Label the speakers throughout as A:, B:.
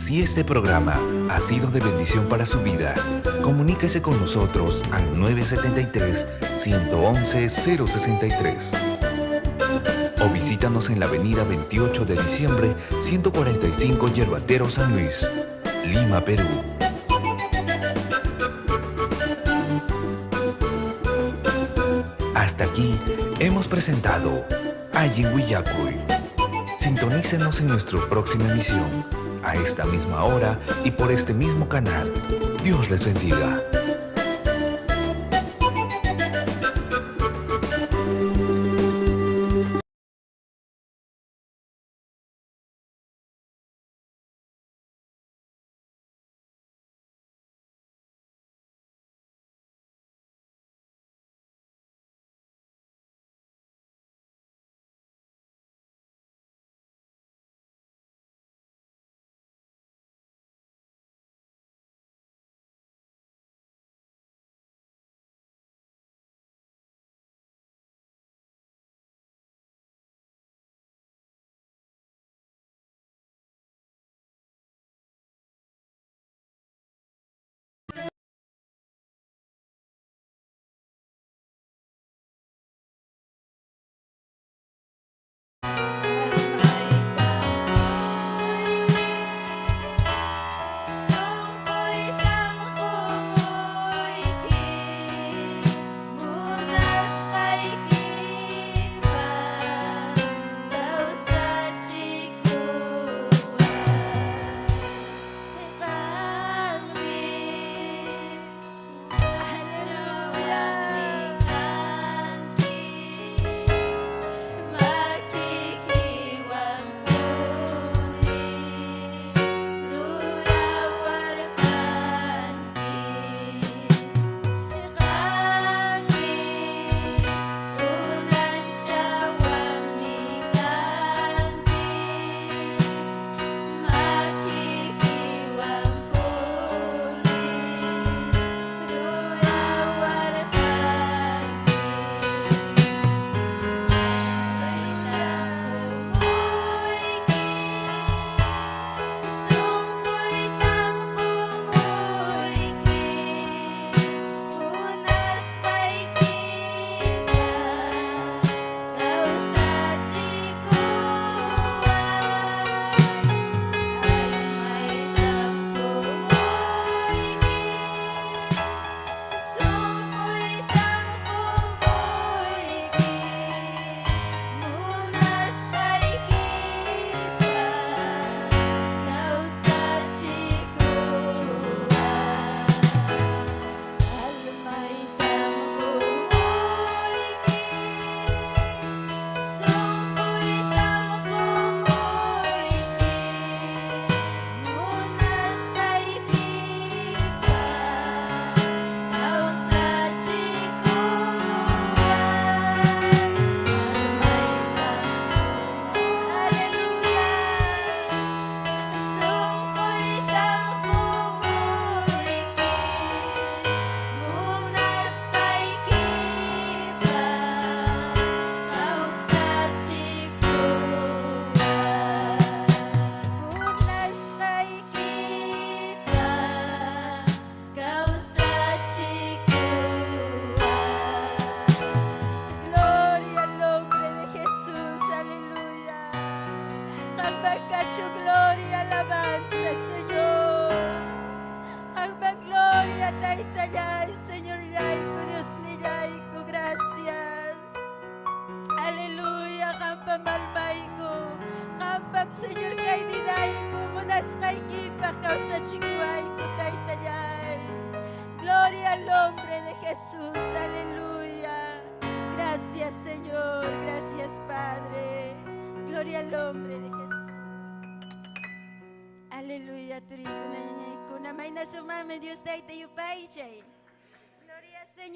A: Si este programa ha sido de bendición para su vida, comuníquese con nosotros al 973-111-063. O visítanos en la avenida 28 de diciembre, 145 Yerbatero San Luis, Lima, Perú. Hasta aquí hemos presentado Allin Willakuy. Sintonícenos en nuestra próxima emisión, a esta misma hora y por este mismo canal. Dios les bendiga.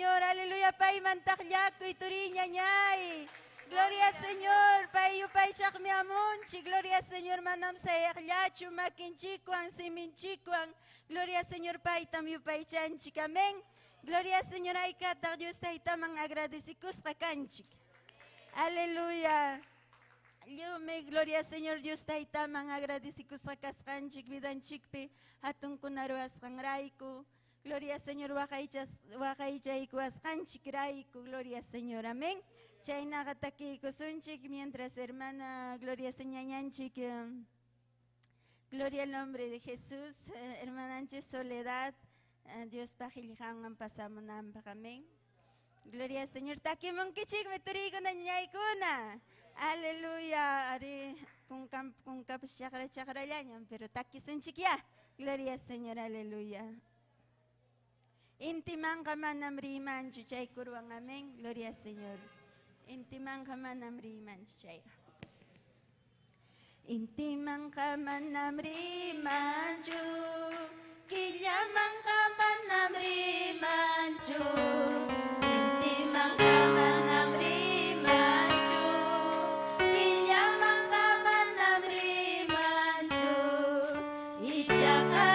B: Señor, aleluya, pay mantaqllakuy turiñañay. Gloria Señor, pay yupaychaqmi amunchik. Gloria Señor, manam sayaqllachu makinchikwan siminchikwan. Gloria Señor, paytam yupaychanchik. Amén. Gloria Señor, aykataq Dios taytaman agradecikusqa kanchik. Aleluya. Lliwmi gloria Señor Dios Taytaman agradecikusqa kasqanchik vidanchikpi hatunkuna ruwasqanrayku. Gloria Señor waqaychaykuwasqanchikrayku. Gloria Señor, amén. Chaynaqa takiykusunchik mientras hermana Gloria Señañanchik, gloria al nombre de Jesús, hermananchik Soledad, Diospa qillqanman pasamunanpaq, amén. Gloria al Señor. Takimunkichikmi turiykuna ñañaykuna. Aleluya. Ari kunkapas chaqra chaqrallañam, pero takisunchik ya. Gloria al Señor, aleluya. Intimanqa manam riymanchu chay kurwan, amén. Gloria al Señor. Intimanqa manam riymanchu chayqa. Intimanqa manam riymanchu, killamanqa manam riymanchu, intimanqa manam riymanchu, killamanqa manam riymanchu, ichaqa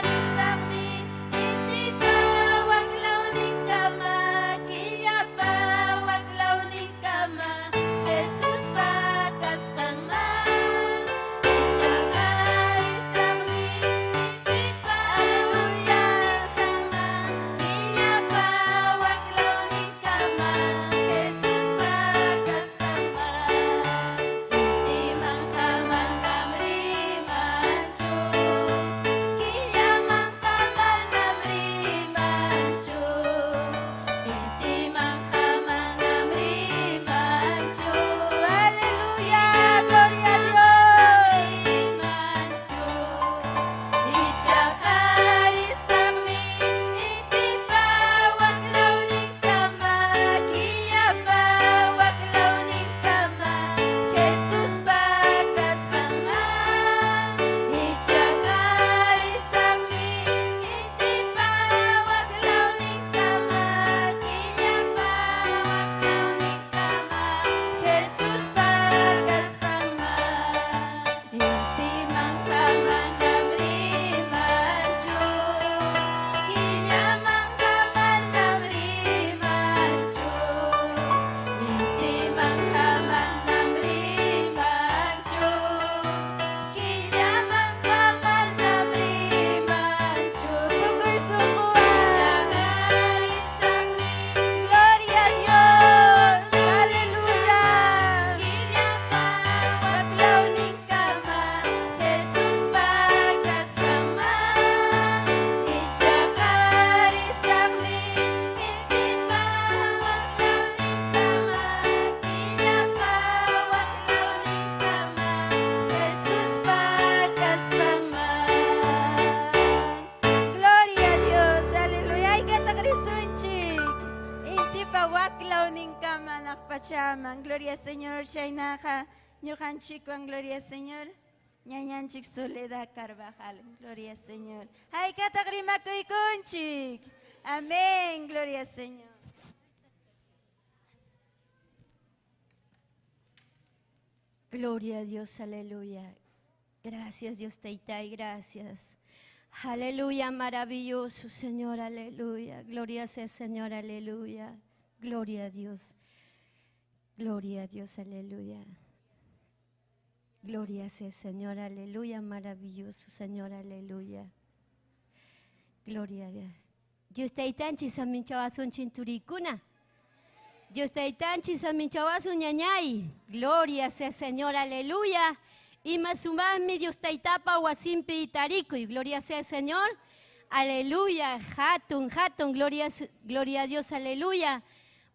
B: risaqmi intipa waklawninkama, killapa waklawninkama, Jesuspa kasqanman. Ichaqa risaqmi intipa waklawninkama, killapa waklawninkama, Jesuspa kasqanman. Intimanqa manam riymanchu, killamanqa manam riymanchu, intimanqa manam riymanchu. Aleluya, gloria a Dios. Ichaqa risaqmi intipa waklawninkama, killapa waklawninkama, Jesuspa kasqanman. Ichaqa risaqmi intipa waklawninkama, killapa waklawninkama, Jesuspa kasqanman. Intimanqa manam riymanchu, killamanqa manam riymanchu, intimanqa manam riymanchu, killamanqa manam riymanchu. Tukuy sunquwan risaqmi, gloria a Dios, aleluya. Killapa waklawninkama, Jesuspa kasqanman. Ichaqa risaqmi intipa waklawninkama, killapa waklawninkama, Jesuspa kasqanman. Gloria a Dios, aleluya. Haykataq risunchik. Intipa waklawninkama hanaq pachaman. Gloria al Señor, chaynaqa ñuqanchikwan, gloria al Señor. Ñañanchik Soledad Carvajal, gloria al Señor. Haykataq rimakuykunchik. Amén, gloria al Señor.
C: Gloria a Dios, aleluya. Gracias, Dios Taytay, gracias. Aleluya, maravilloso Señor, aleluya. Gloria sea Señor, aleluya. Gloria a Dios. Gloria a Dios, aleluya. Gloria sea Señor, aleluya. Maravilloso Señor, aleluya. Gloria a Dios. Dios Taytanchik saminchawasun turikuna. Dios Taytanchik saminchawasun ñañay. Gloria sea Señor, aleluya. Ima sumaqmi Dios Taytapa wasinpi tarikuy. Gloria sea Señor, aleluya. Hatun, hatun, gloria, gloria a Dios, aleluya.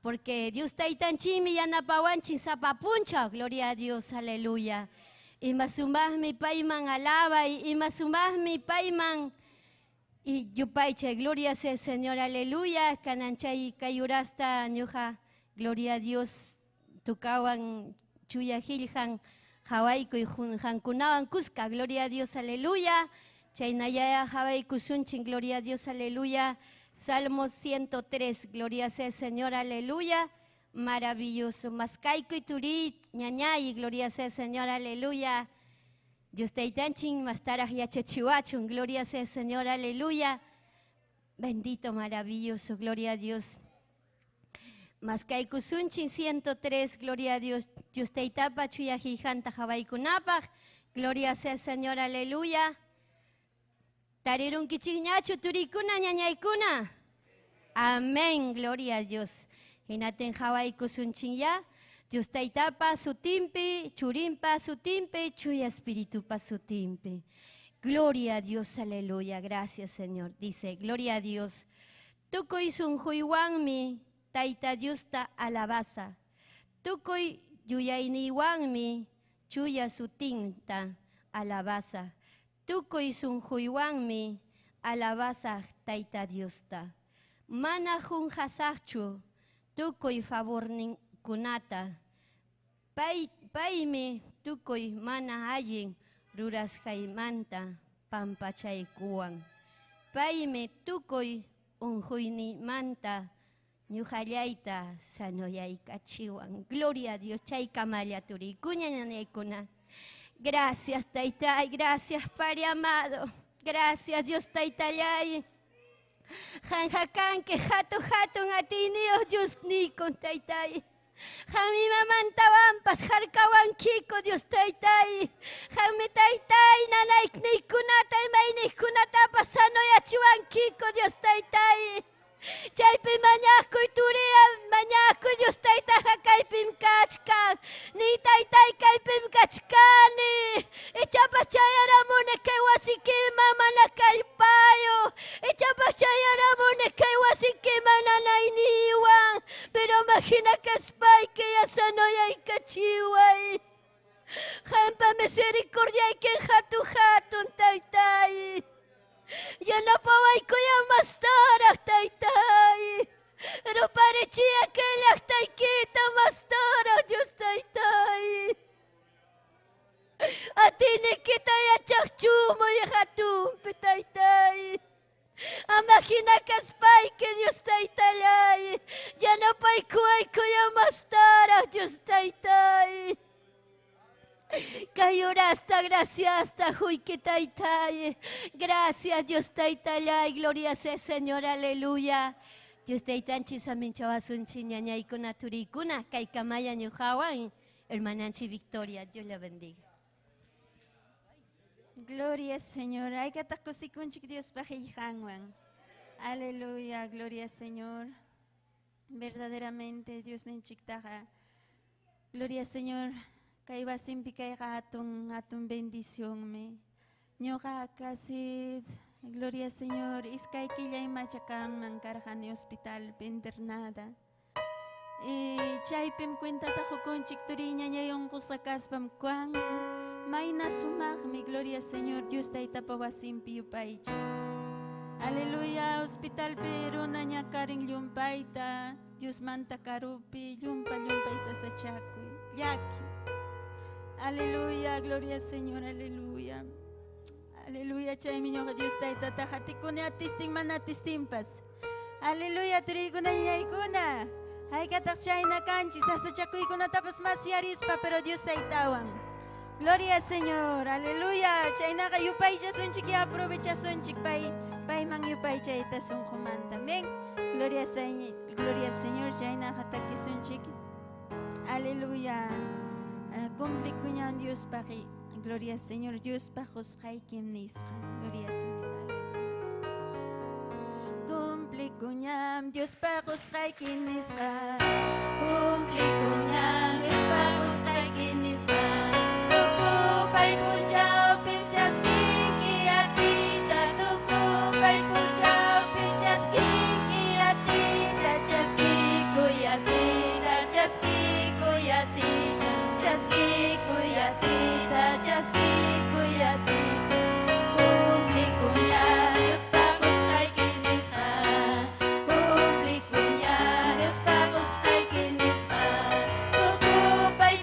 C: Porque Dios Taytanchikmi yanapawanchik sapa punchaw. Gloria a Dios, aleluya. Ima sumaqmi payman alabay, ima sumaqmi payman y yupaychay. Gloria sea Señor, aleluya. Kananchay kayurasta ñuqa, gloria a Dios, tukawan chuya qillqan hawaykuy hankunawan kuska. Gloria a Dios, aleluya. Chaynayaya hawaykusunchik, gloria a Dios, aleluya. Salmo 103, gloria sea Señor, aleluya. Maravilloso. Maskaykuy turi ñañay, gloria sea Señor, aleluya. Dios taytanchik mastaraq yachachiwachun, gloria sea Señor, aleluya. Bendito, maravilloso, gloria a Dios. Maskaykusunchik 103, gloria a Dios. Dios taytapa chuyahijanta hawaykunapaq. Gloria sea Señor, aleluya. Tarirunkichikñachu turikuna ñañaykuna. Amén, gloria a Dios. Hinatin hawaykusunchik ya. Dios taytapa sutimpi, churimpa sutimpi, chuya espiritupa sutimpi. Gloria a Dios, aleluya. Gracias, Señor. Dice, gloria a Dios. Tukuy sunquywanmi Tayta Diosta alabaza. Tukuy yuyayniwanmi chuya sutinta alabaza. Tukuy sunquywanmi alabaza Tayta Diosta. Mana qunqasaqchu tukuy favorninkunata. Paymi tukuy mana allin rurasqaymanta pampachaykuwan. Paymi tukuy unquynimanta ñuqallayta sanoyaykachiwan. Gloria a Dios, chaykamalla turikuña ñañaykuna. Gracias, Taytay, gracias, Padre amado. Gracias, Dios Taytallay. Qanqa kanki hatun hatun atiyniyuq Dios nikun, Taytay. Qanmi mamantawanpas harkawankiko, Dios Taytay. Qanmi Taytay nanaykniykunata imayniqkunatapas sanoyachiwankiko, Dios Taytay. Chaypi mañakuy turiya, mañakuy Dios Taytaqa kaypim kachkan. Ni Taytay kaypim kachkani. Ichapas chayaramuni kay wasikiman mana kallpayo. Ichapas chayaramuni kay wasikiman nanayniwan. Pero imagina kaspayki ya sanoyaykachiway. Qampa misericordiaykin hatun hatun Taytay. Yanapawaykuya mastaraq Taytay. Ruparichiya kay llaqtaykita mastaraq Dios Taytay. Atinikita yachaqchumuy hatunpi Taytay. Ama hina kaspayki Dios Taytallay. Yanapaykuwaykuya mastaraq Dios Taytay. Kayurasta, gracias, huyki Taytay. Gracias, Dios Taytallay. Gloria sea Señor, aleluya. Dios Taytanchik saminchawasunchik ñañaykuna turikuna kaykamaya ñuqawan hermananchik Victoria. Dios la bendiga.
B: Gloria Señor. Haykataq kusikunchik Diospaq hillqanwan. Aleluya, gloria Señor. Verdaderamente Dios ninchiktaqa. Gloria Señor. Kay wasinpi kayqa hatun hatun bendicionmi. Ñuqa casi, gloria Señor, iskay killa imacha kanman karqani hospitalpi internada. Y chaypim cuentata qukunchik turiy ñañay unqusqa kaspam kuan mayna sumaqmi, gloria Señor, Dios Taytapa wasinpi yupaychay. Aleluya, hospitalpi runa ñakarin llumpayta, Diosmanta karupi llumpa llumpay sasachakuy, llaki. Aleluya, gloria Señor, aleluya. Aleluya, chaymi ñuqa Dios Taytata hatikuni atistin mana atistinpas. Aleluya, turiykuna ñañaykuna. Haykataq chayna kanchik sasachakuykunatapas mas yarispa, pero Dios Taytawan. Gloria Señor, aleluya. Chaynaqa yupaychasunchik y aprovechasunchik pay payman yupaychayta sunqumanta. Amén. Gloria Señor, gloria Señor, chaynaqa takisunchik. Aleluya. Cumplikuñan Diospaq, gloria Señor, Diospaq qusqaykim nisqa. Gloria Señor. Cumplikuñam Diospaq qusqayki nisqa.
D: Cumplikuñam Diospaq qusqayki nisqa. Tukupay punchawpim chaskinki atiyta, tukupay punchawpim chaskinki atiyta, chaskikuy atiyta, chaskikuy atiyta, chaskikuy atiyta, chaskikuy atiyta. Cumplikuñam Diospaq qusqayki nisqa. Cumplikuñam Diospaq qusqayki nisqa. Tukupay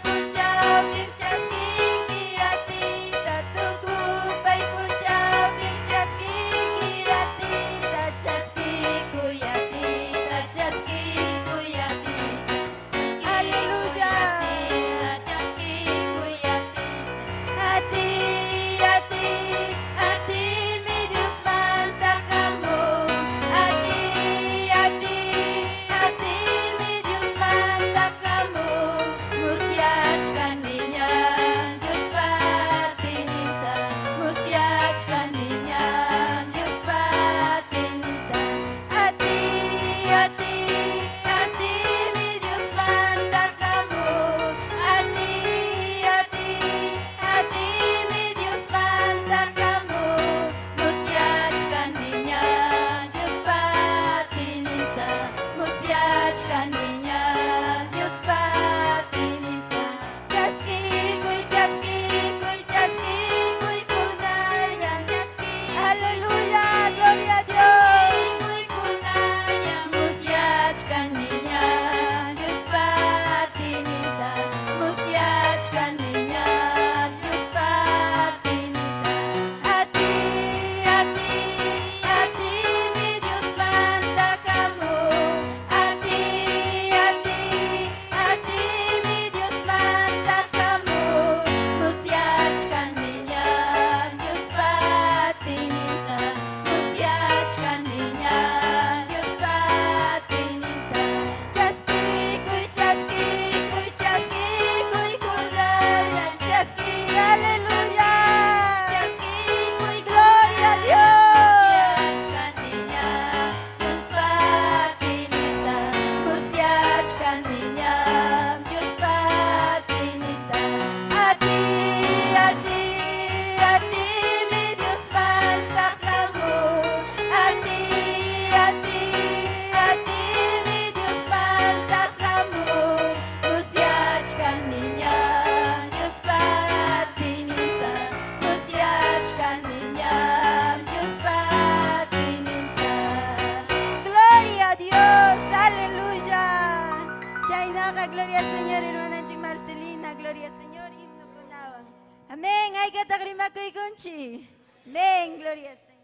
B: Haykataq rimakuykunchik. Amén, gloria al Señor.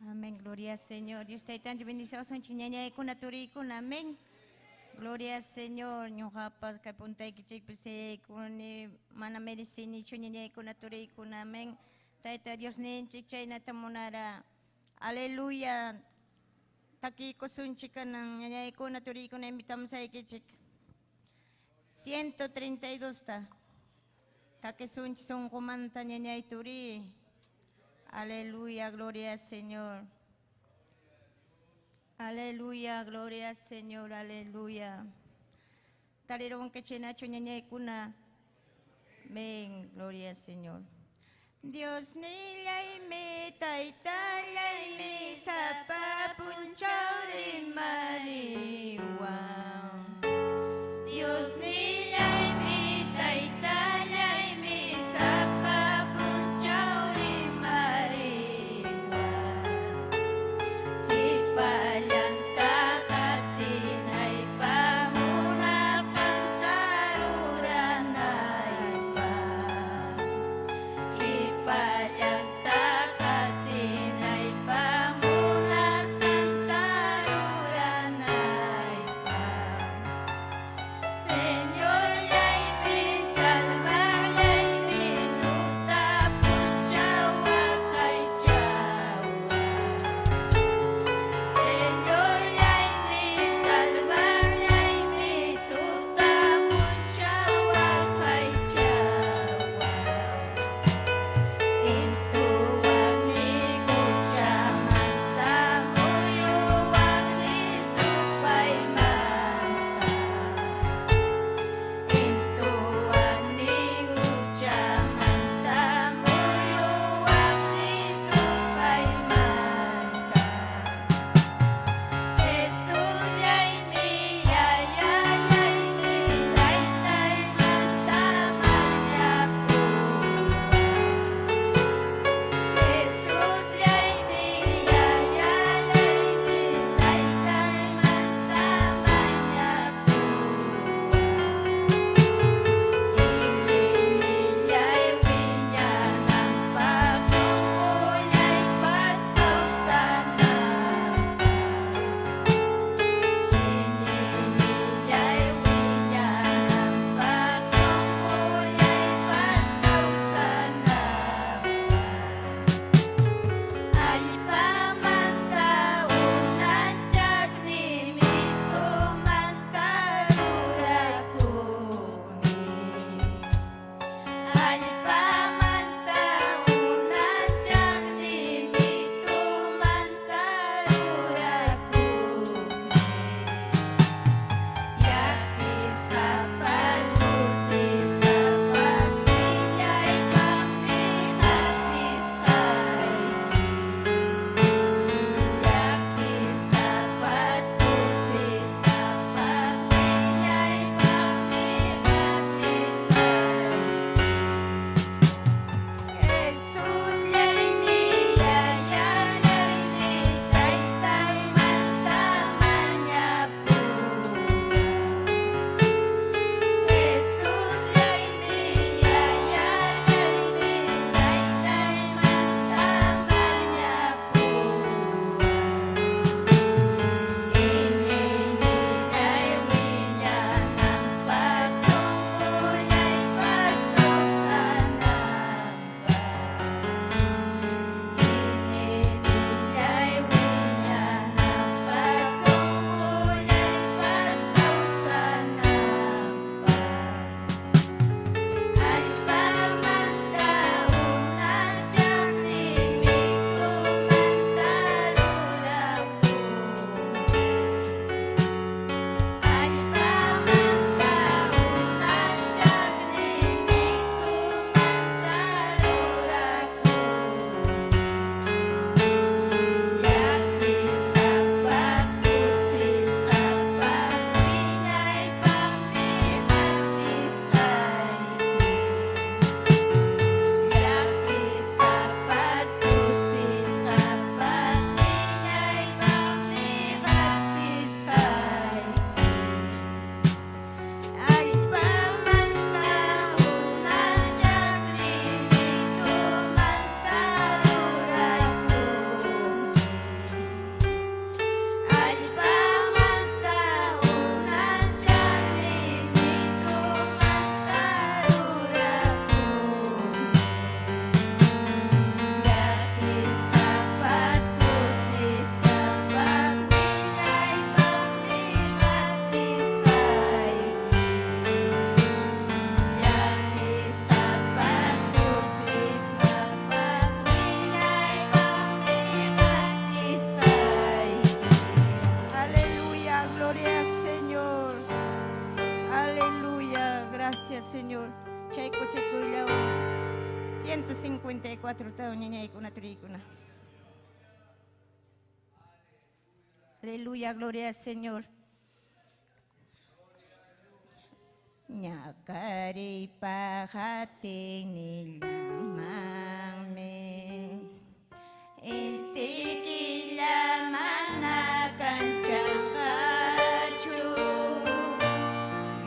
E: Amén, gloria al Señor. Dios taytanchik bendiciones ñañaykuna turikuna. Amén. Gloria al Señor. Ñuqapas kay puntaykichikpi sayaykuni mana merecinichu ñañaykuna turikuna. Amén. Tayta Dios ninchik chaynata munara. Aleluya. Takiykusunchik kanan ñañaykuna turikuna invitamusaykichik. 132 ta. Takisunchik sunqumanta ñañay turi. Aleluya, gloria al Señor. Aleluya, gloria al Señor, aleluya. Tarirunki chaynachu ñañaykuna. Amén, gloria al Señor. Dios nillaymi, taytallaymi, sapa punchaw rimariwan.
D: Dios nillaymi, taytallaymi, sapa punchaw rimariwan. Qipallanta qatinaypaq munasqanta ruranaypaq. Qipallanta qatinaypaq munasqanta ruranaypaq.
E: Gracias, Señor. Chay kusikuyllawan 154 taon ñañaykuna turiykuna. Aleluya, gloria al Señor. Ñakariypa hatinillanmanmi inti killa mana kanchanqachu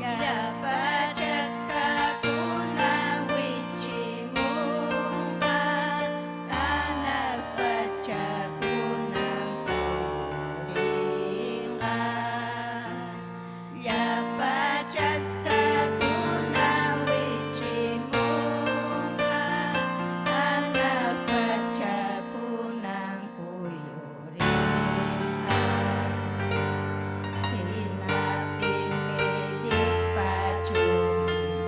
E: llapa chaskakuna wichimunqa hanaq pachakunam purinqa llapa chaskakuna wichimunqa hanaq pachakunam kuyurinqa hinaptinmi Diospa Churin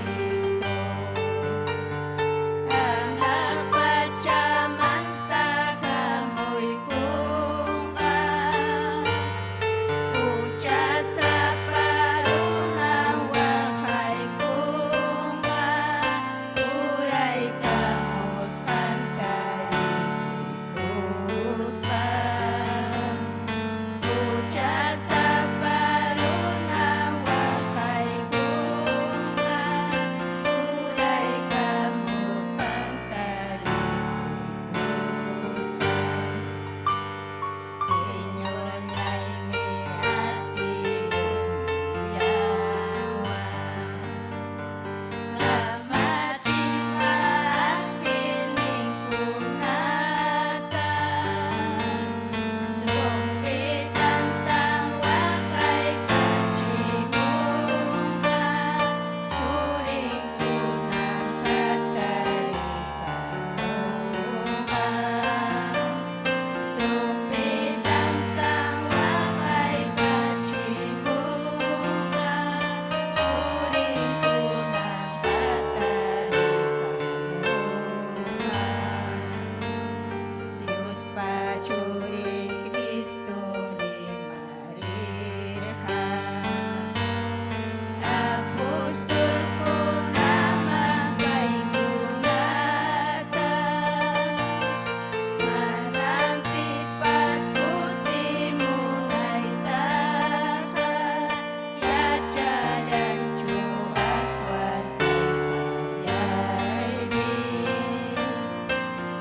E: Cristo hanaq pachamanta hamuykunqa huchasapa runam waqaykunqa uraykamusqanta rikuspa huchasapa runam waqaykunqa uraykamusqanta rikuspa Señorllaymi atimusllawan kamachinqa angelninkunata trompetantam waqaykachimunqa churinkunam hatarikamunqa Trompetantam waqaykachimunqa churinkunam hatarikamunqa Diospa Churin Cristom rimarirqa Apostolkunaman kaykunata manam pipas kutimunaytaqa yachallanchu aswan Taytallaymi.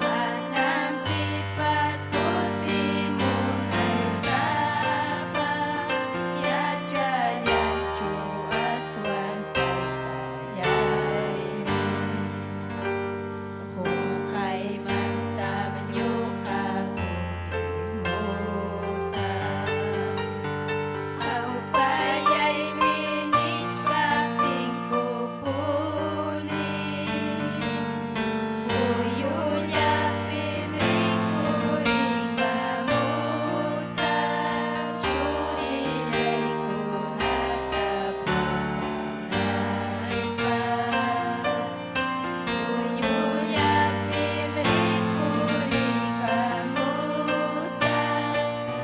E: Manam pipas kutimunaytaqa yachallanchu aswan Taytallaymi. Qunqaymantam ñuqa kutimusaq Hawkayaymi nichkaptinkupuni Puyullapim rikurikamusaq churillaykunata pusanaypaq Puyullapim rikurikamusaq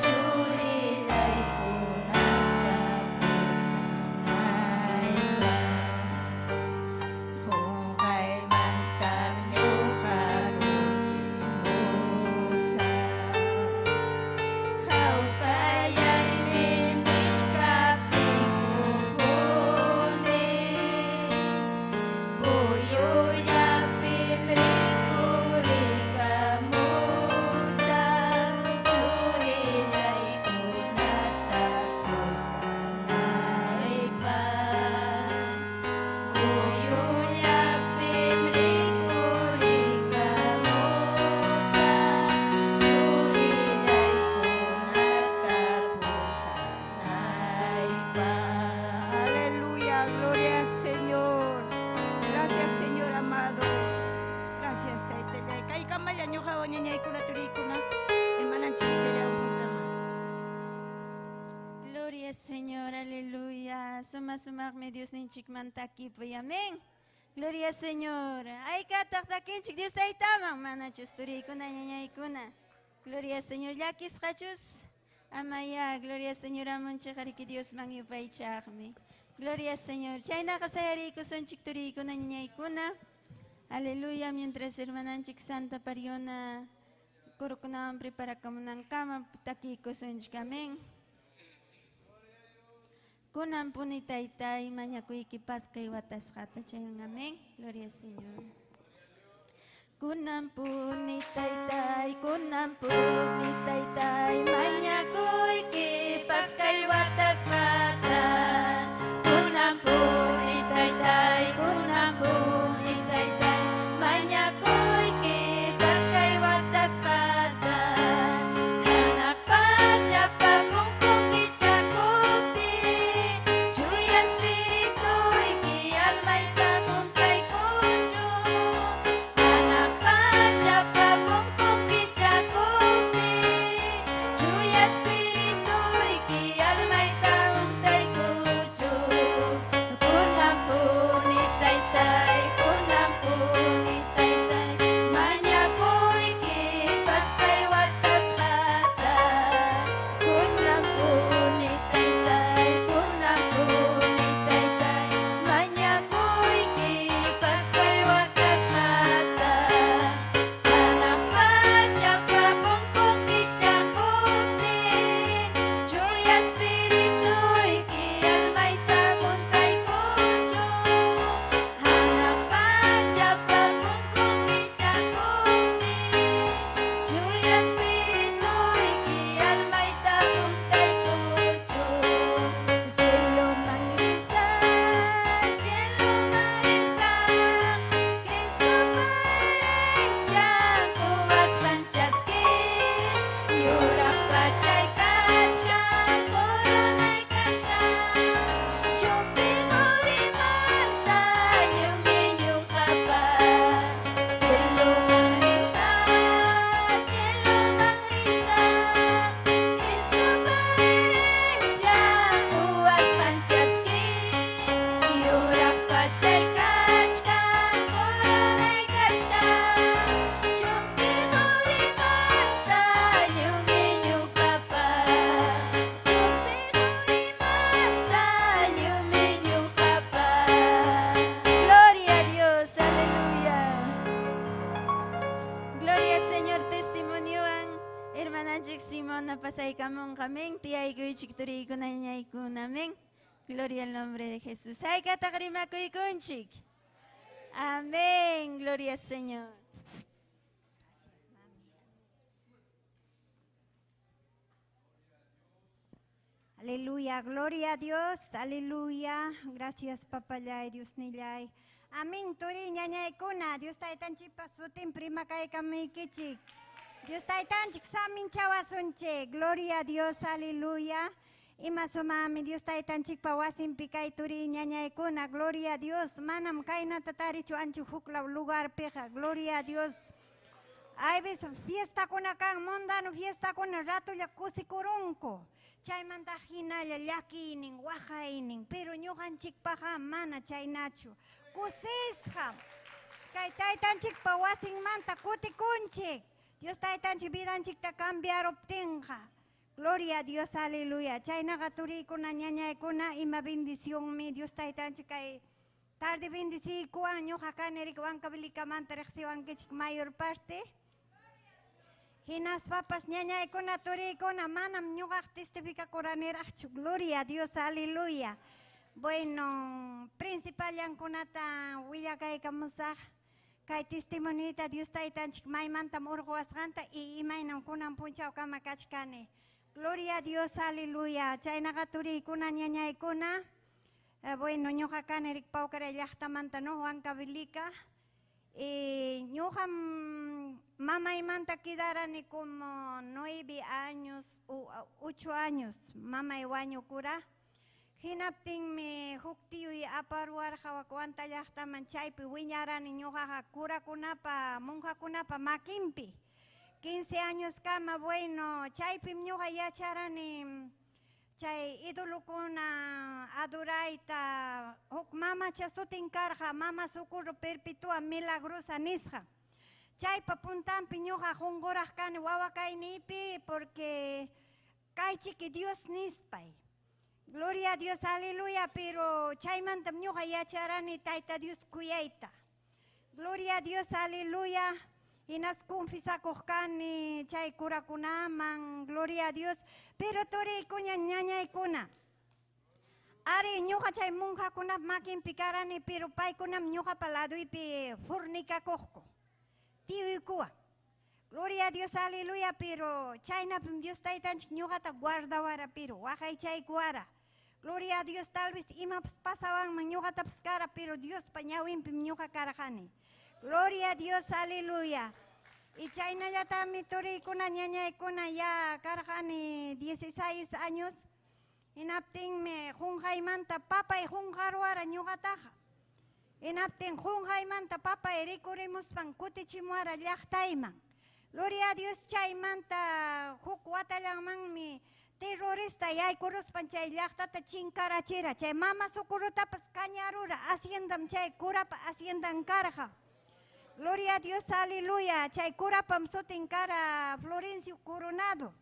E: churillaykunata pusanaypaq Qunqaymantam ñuqa kutimusaq Hawkayaymi nichkaptinkupuni Puyullapim rikurikamusaq churillaykunata pusanaypaq Puyullapim rikurikamusaq churillaykunata pusanaypaq
F: Aleluya, gloria al Señor. Gracias, Señor amado.
E: Gracias, Taytallay. Kaykamalla ñuqawan ñañaykuna turiykuna hermananchikllawan juntama.
B: Gloria al Señor, aleluya. Suma sumaqmi Diosninchikmanta takipuy, amén. Gloria al Señor. Aykataq takinchik Dios taytaman, manachus turiykuna ñañaykuna. Gloria al Señor. Llakisqachus amaya, gloria al Señor amunchik hariki Diosman yupaychaqmi. Gloria al Señor. Chaynaqa sayariykusunchik turiykuna ñañaykuna. Aleluya. Mientras hermananchik Santa Pariona kurukunawan preparakamunankama takiykusunchik. Amén. Kunan puni taytay mañakuyki paskay watasqata chayan. Amén. Gloria al Señor. Kunan puni taytay, kunan puni taytay, mañakuyki paskay watasqata. Kunan puni taytay, kunan puni taytay, mañakuyki paskay watasqata. Hanaq pachapa punkun kichakuptin, chuya espirituyki almayta huntaykuchun. Hanaq pachapa punkun kichakuptin, chuya espirituyki almayta huntaykuchun. Kunan puni taytay, kunan puni taytay, mañakuyki paskay watasqata. Kunan puni taytay, kunan puni taytay, mañakuyki paskay watasqata. Hanaq pachapa punkun kichakuptin, chuya espirituyki almayta huntaykuchun. Hanaq pachapa punkun kichakuptin, chuya espirituyki almayta huntaykuchun. Cieloman risaq, cieloman risaq, Cristopa herencian quwasqan chaskiq, yuraq pachay kachkan, coronay kachkan, chumpi qurimanta lliwmi ñuqapa. Cieloman risaq, cieloman risaq, Cristopa herencian quwasqan chaskiq, yuraq pachay kachkan, coronay kachkan, chumpi qurimanta lliwmi ñuqapa. Chumpi qurimanta lliwmi ñuqapa. Gloria a Dios, aleluya. Gloria al Señor, testimoniowan hermananchik Simona pasaykamunqa, amén. Tiyaykuychik turiykuna ñañaykuna, amén. Gloria al nombre de Jesús. Haykataq rimakuykunchik. Amén. Gloria al Señor.
G: Aleluya, gloria a Dios, aleluya. Gracias, papallay, Dios nillay. Amén, turi ñañaykuna, Dios taytanchikpa sutin prima kaykamuykichik. Dios taytanchik saminchawasunchik. Gloria a Dios, aleluya. Ima sumami Dios taytanchikpa wasinpi kay turi ñañaykuna, gloria a Dios. Manam kaynata tarichu anchu huklaw lugarpiqa, gloria a Dios. Hay veces fiestakuna kan, mundano fiestakuna ratolla kusikurunku. Chaymanta hinalla llakiynin, waqaynin, pero ñuqanchikpaqa mana chaynachu. Kusisqa kay taytanchikpa wasinmanta kutikunchik. Dios taytanchik vidanchikta cambiaruptinqa. Gloria a Dios, aleluya. Chaynaqa turiykuna, ñañaykuna, ima bendicionmi Dios taytanchik kay tarde bendiciykuwan ñuqa kani riki Huancavelikamanta riqsiwankichik mayor parte. Hinaspapas ñañaykuna, turiykuna, manam ñuqaq testificakuraniraqchu. Gloria a Dios, aleluya. Bueno, principalyankunata willakaykamusaq. Kay testimonioyta Dios taytanchik maymantam urquwasqanta y imaynam kunan punchawkama kachkani. Gloria a Dios, aleluya. Chaynaqa turiykuna, ñañaykuna. Bueno, ñuqa kani riki Paucaray llaqtamanta, no, Huancavelica. Ñuqam mamaymanta quedarani como 9 años u 8 años, mamay wañukura. Hinaptinmi huk tiyuy aparuwarqa wak Huanta llaqtaman, chaypi wiñarani ñuqaqa curakunapa, monjakunapa makinpi. 15 años kama, bueno, chaypim ñuqa yacharani chay idolokuna adorayta. Huk mamacha sutin karqa, Mama Socorro Perpetua Milagrosa nisqa. Chaypa puntanpi ñuqa qunquraq kani wawa kayniypi, porque kaychiki Dios nispay. Gloria a Dios, aleluya, pero chaymantam ñuqa yacharani Tayta Dios kuyayta. Gloria a Dios, aleluya. Hinas confesakuq kani chay kurakunaman, gloria a Dios. Pero turiykuna ñañaykuna. Ari ñuqa chay monjakunap makinpi karani, pero paykunam ñuqapa laduypi fornicakuqku. Tiyuykuwan. Gloria a Dios, aleluya, pero chaynapim Dios taytanchik ñuqata guardawara, pero waqaychaykuwara. Gloria a Dios, tal vez imapas pasawanman ñuqatapas kara, pero Diospa ñawinpim ñuqa karqani. Gloria a Dios, aleluya. Y chaynallatami turiykuna ñañaykuna ya karqani 16 años. Hinaptinmi qunqaymanta papay qunqaruwara ñuqataqa. Hinaptin qunqaymanta papay rikurimuspan kutichimuwara llaqtayman. Gloria a Dios, chaymanta huk watallanmanmi terrorista yaykuruspan chay llaqtata chinkarachira. Chay mama socorrotapas kañarura, haciendam chay kurapa haciendan karqa. Gloria a Dios, aleluya. Chay kurapam sutin kara Florencio Coronado.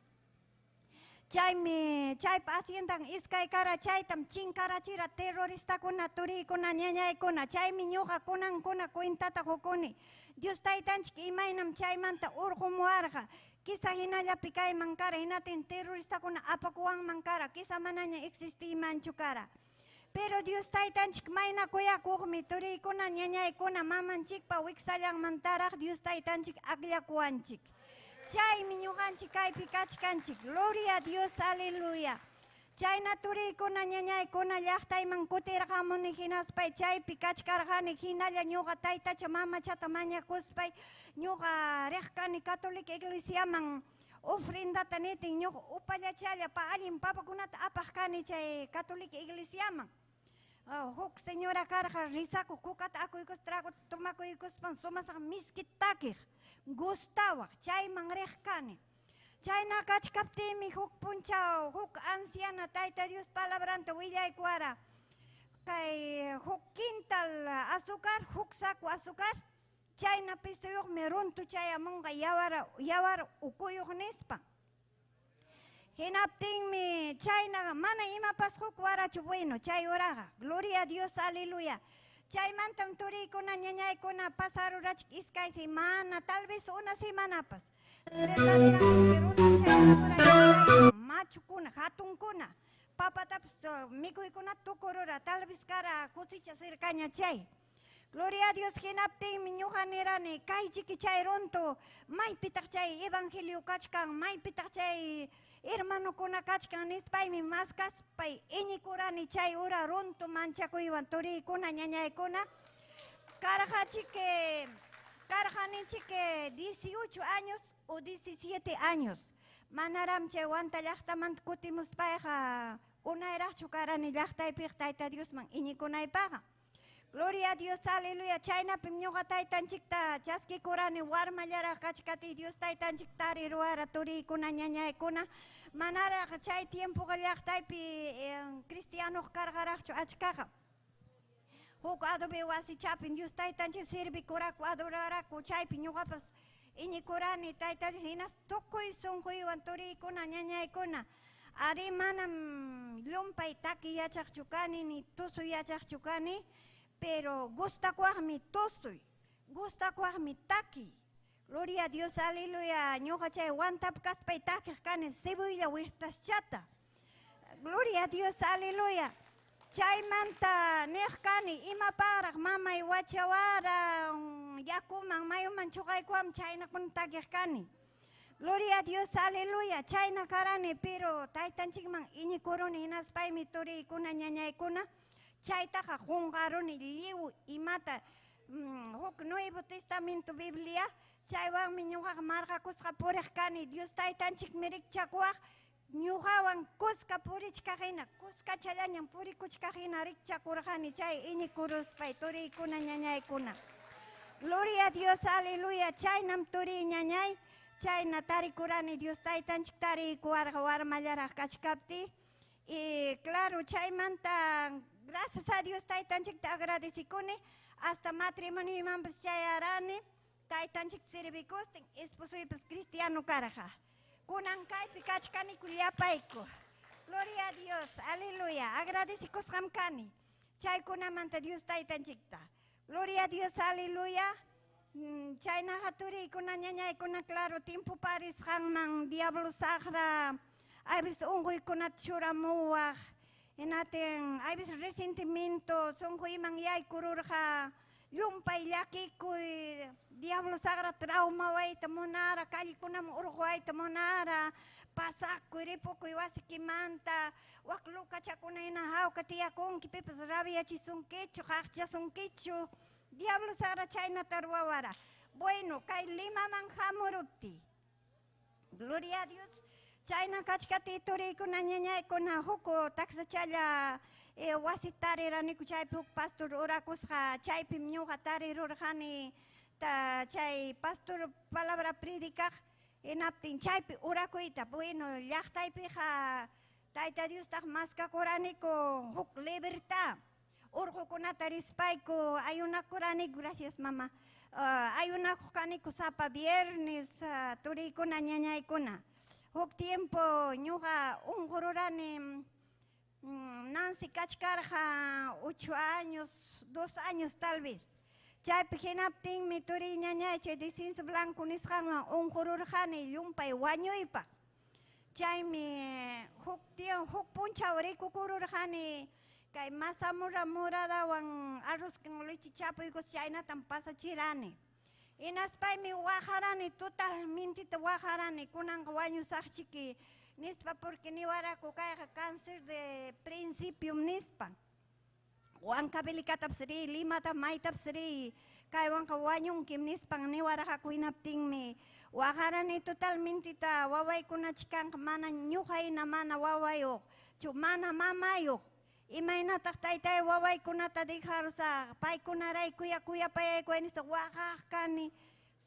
G: Chaymi chaypa haciendan iskay kara chaytam chinkarachira terroristakuna turiykuna ñañaykuna. Chaymi ñuqa kunankuna cuentata qukuni. Dios taytanchik imaynam chaymanta urqumuwarqa. Quizá hinallapi kayman kara, hinatin terroristakuna apakuwanman kara, quizá manaña existiymanchu kara. Pero Dios taytanchik mayna kuyakuqmi turiykuna ñañaykuna mamanchikpa wiksallanmantaraq Dios taytanchik akllakuwanchik. Chaymi ñuqanchik kaypi kachkanchik. Gloria a Dios, aleluya. Chayna turiykuna ñañaykuna llaqtayman kutirqamuni hinaspay chaypi kachkarqani hinalla ñuqa taytacha mamachata mañakuspay ñuqa riq kani católica iglesiaman ofrendata nitin ñuqa upallachalla pa allin papakunata apaq kani chay católica iglesiaman. Huk señora karqa rizakuq kukata akuykuspa traguta tomakuykuspan sumasaq miski takiq gustawaq chayman riq kani. Chayna kachkaptinmi huk punchaw huk anciana Tayta Dios palabranta willaykuwara kay huk quintal azúcar, huk saco azúcar, chayna pisuyuqmi runtu chayamunqa yawar yawar ukuyuq nispa. Hinaptinmi chayna mana imapas huk warachu bueno chay uraqa. Gloria a Dios, aleluya. Chaymantam turiykuna ñañaykuna pasarurachik iskay semana, tal vez una semanapas. Verdaderamente runtu chayaramura machukuna, hatunkuna, papatapas mikuykunata tukurura, tal vez kara cosecha cercaña chay. Gloria a Dios, hinaptinmi ñuqa nirani, kaychiki chay runtu, maypitaq chay evangelio kachkan, maypitaq chay hermanokuna kachkan nispaymi maskaspay iñikurani chay ura runtu manchakuywan turiykuna ñañaykuna. Karqachike, karqanichike 18 años o 17 años. Manaram chay Huanta llaqtamanta kutimuspayqa unayraqchu karani llaqtaypiq Tayta Diosman iñikunaypaqqa. Gloria a Dios, aleluya. Chaynapim ñuqa taytanchikta chaskikurani warmallaraq kachkatiy Dios taytanchik tariruwara turiykuna ñañaykuna. Manaraq chay tiempoqa llaqtaypi cristianoq karqaraqchu achkaqa. Huk adobe wasichapin Dios taytanchik servikuraku adoraraku chaypi ñuqapas iñikurani Tayta Dios hinas tukuy sunquywan turiykuna ñañaykuna. Ari manam llumpay taki yachaqchu kani ni tusuy yachaqchu kani, pero gustakuwaqmi tusuy, gustakuwaqmi taki. Gloria a Dios, aleluya. Ñuqa chay Huantap kaspay takiq kani cebolla huertaschata. Gloria a Dios, aleluya. Chaymanta niq kani imapaqraq mamay wachawara yakuman mayuman chuqaykuwan chaynakuna takiq kani. Gloria a Dios, aleluya. Chayna karani, pero taytanchikman iñikuruni hinaspaymi turiykuna ñañaykuna chaytaqa qunqaruni lliw imata huk Nuevo Testamento Biblia chaywanmi ñuqaqa marqakusqa puriq kani Dios taytanchikmi rikchakuwaq ñuqawan kuska purichkaq hina kuskachallañam purikuchkaq hina rikchakurqani chay iñikuruspay turiykuna ñañaykuna. Gloria a Dios, aleluya. Chaynam turiy ñañay, chayna tarikurani Dios taytanchik tariykuwarqa warmallaraq kachkaptiy. Y claro, chaymanta gracias a Dios taytanchikta agradecikuni hasta matrimonioymanpas chayarani taytanchik servikustin esposoypas cristiano karqa. Kunan kaypi kachkaniku llapayku. Gloria a Dios, aleluya. Agradecikusqam kani. Chaykunamanta Dios taytanchikta. Gloria a Dios, aleluya. Chaynaqa turiykuna ñañaykuna claro tiempo parisqanman diablo saqra aybis unquykunata churamuwaq hinatin aybis resentimiento sunquyman yaykururqa llumpay llakikuy diablo saqra traumawayta munara callekunaman urquwayta munara pasakuy ripukuy wasikimanta wak lukachakuna hina hawka tiyakunki pipas rabiachisunkichu qaqchasunkichu diablo saqra chaynata ruwawara. Bueno, kay Limaman hamuruptiy. Gloria a Dios. Chayna kachkatiy turiykuna ñañaykuna huk taksachalla wasi tariraniku chaypi huk pastor orakusqa chaypim ñuqa tarirurqani chay pastor palabra predicaq hinaptin chaypi orakuyta. Bueno, llaqtaypiqa Tayta Diostaq maskakuraniku huk libertad. Urqukunata rispayku ayunakuraniku, gracias mama. Ayunakuq kaniku sapa viernes turiykuna ñañaykuna. Huk tiempo ñuqa unqururani Nancy kachkarqa 8 años, 2 años tal vez. Chaypi hinaptinmi turiy ñañay chay descenso blanco nisqanwan unqururqani llumpay wañuypaq. Chaymi huk tiempo huk punchaw rikukururqani kay mazamorra moradawan arroz con leche chapuykus chaynatam pasachirani. Hinaspaymi waqarani totalmente waqarani kunanqa wañusaqchiki nispa porque niwaraku kayqa cáncer de principio nispa. Huancavelicatapas riy, Limata maytapas riy, kaywanqa wañunkim nispan niwaraqaku hinaptinmi waqarani totalmente wawaykuna chikanqa mana ñuqa hina mana wawayuq, chu mana mamayuq. Imaynataq taytay wawaykunata dejarusaq, paykunaraykuya kuyapayaykuya nispa waqaq kani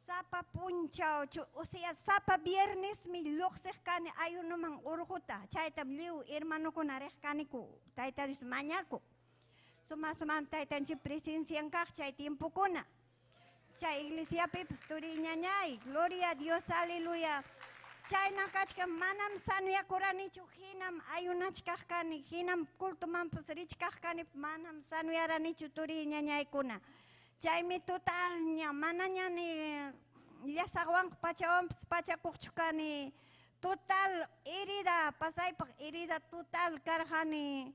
G: sapa punchaw, o sea sapa viernesmi lluqsiq kani ayunuman urquta, chaytam lliw hermanokuna riq kaniku, Tayta Dios mañakuq. Suma sumam taytanchik presencian kaq chay tiempokuna. Chay iglesiapipas turiy ñañay, gloria a Dios, aleluya. Chayna kachkan manam sanuyakuranichu, hinam ayunachkaq kani, hinam cultomanpas richkaq kani, manam sanuyaranichu turiy ñañaykuna. Chaymi totalña manaña ni llasaqwanqa pachawanpas pachakuqchu kani. Total herida, pasaypaq herida total karqani.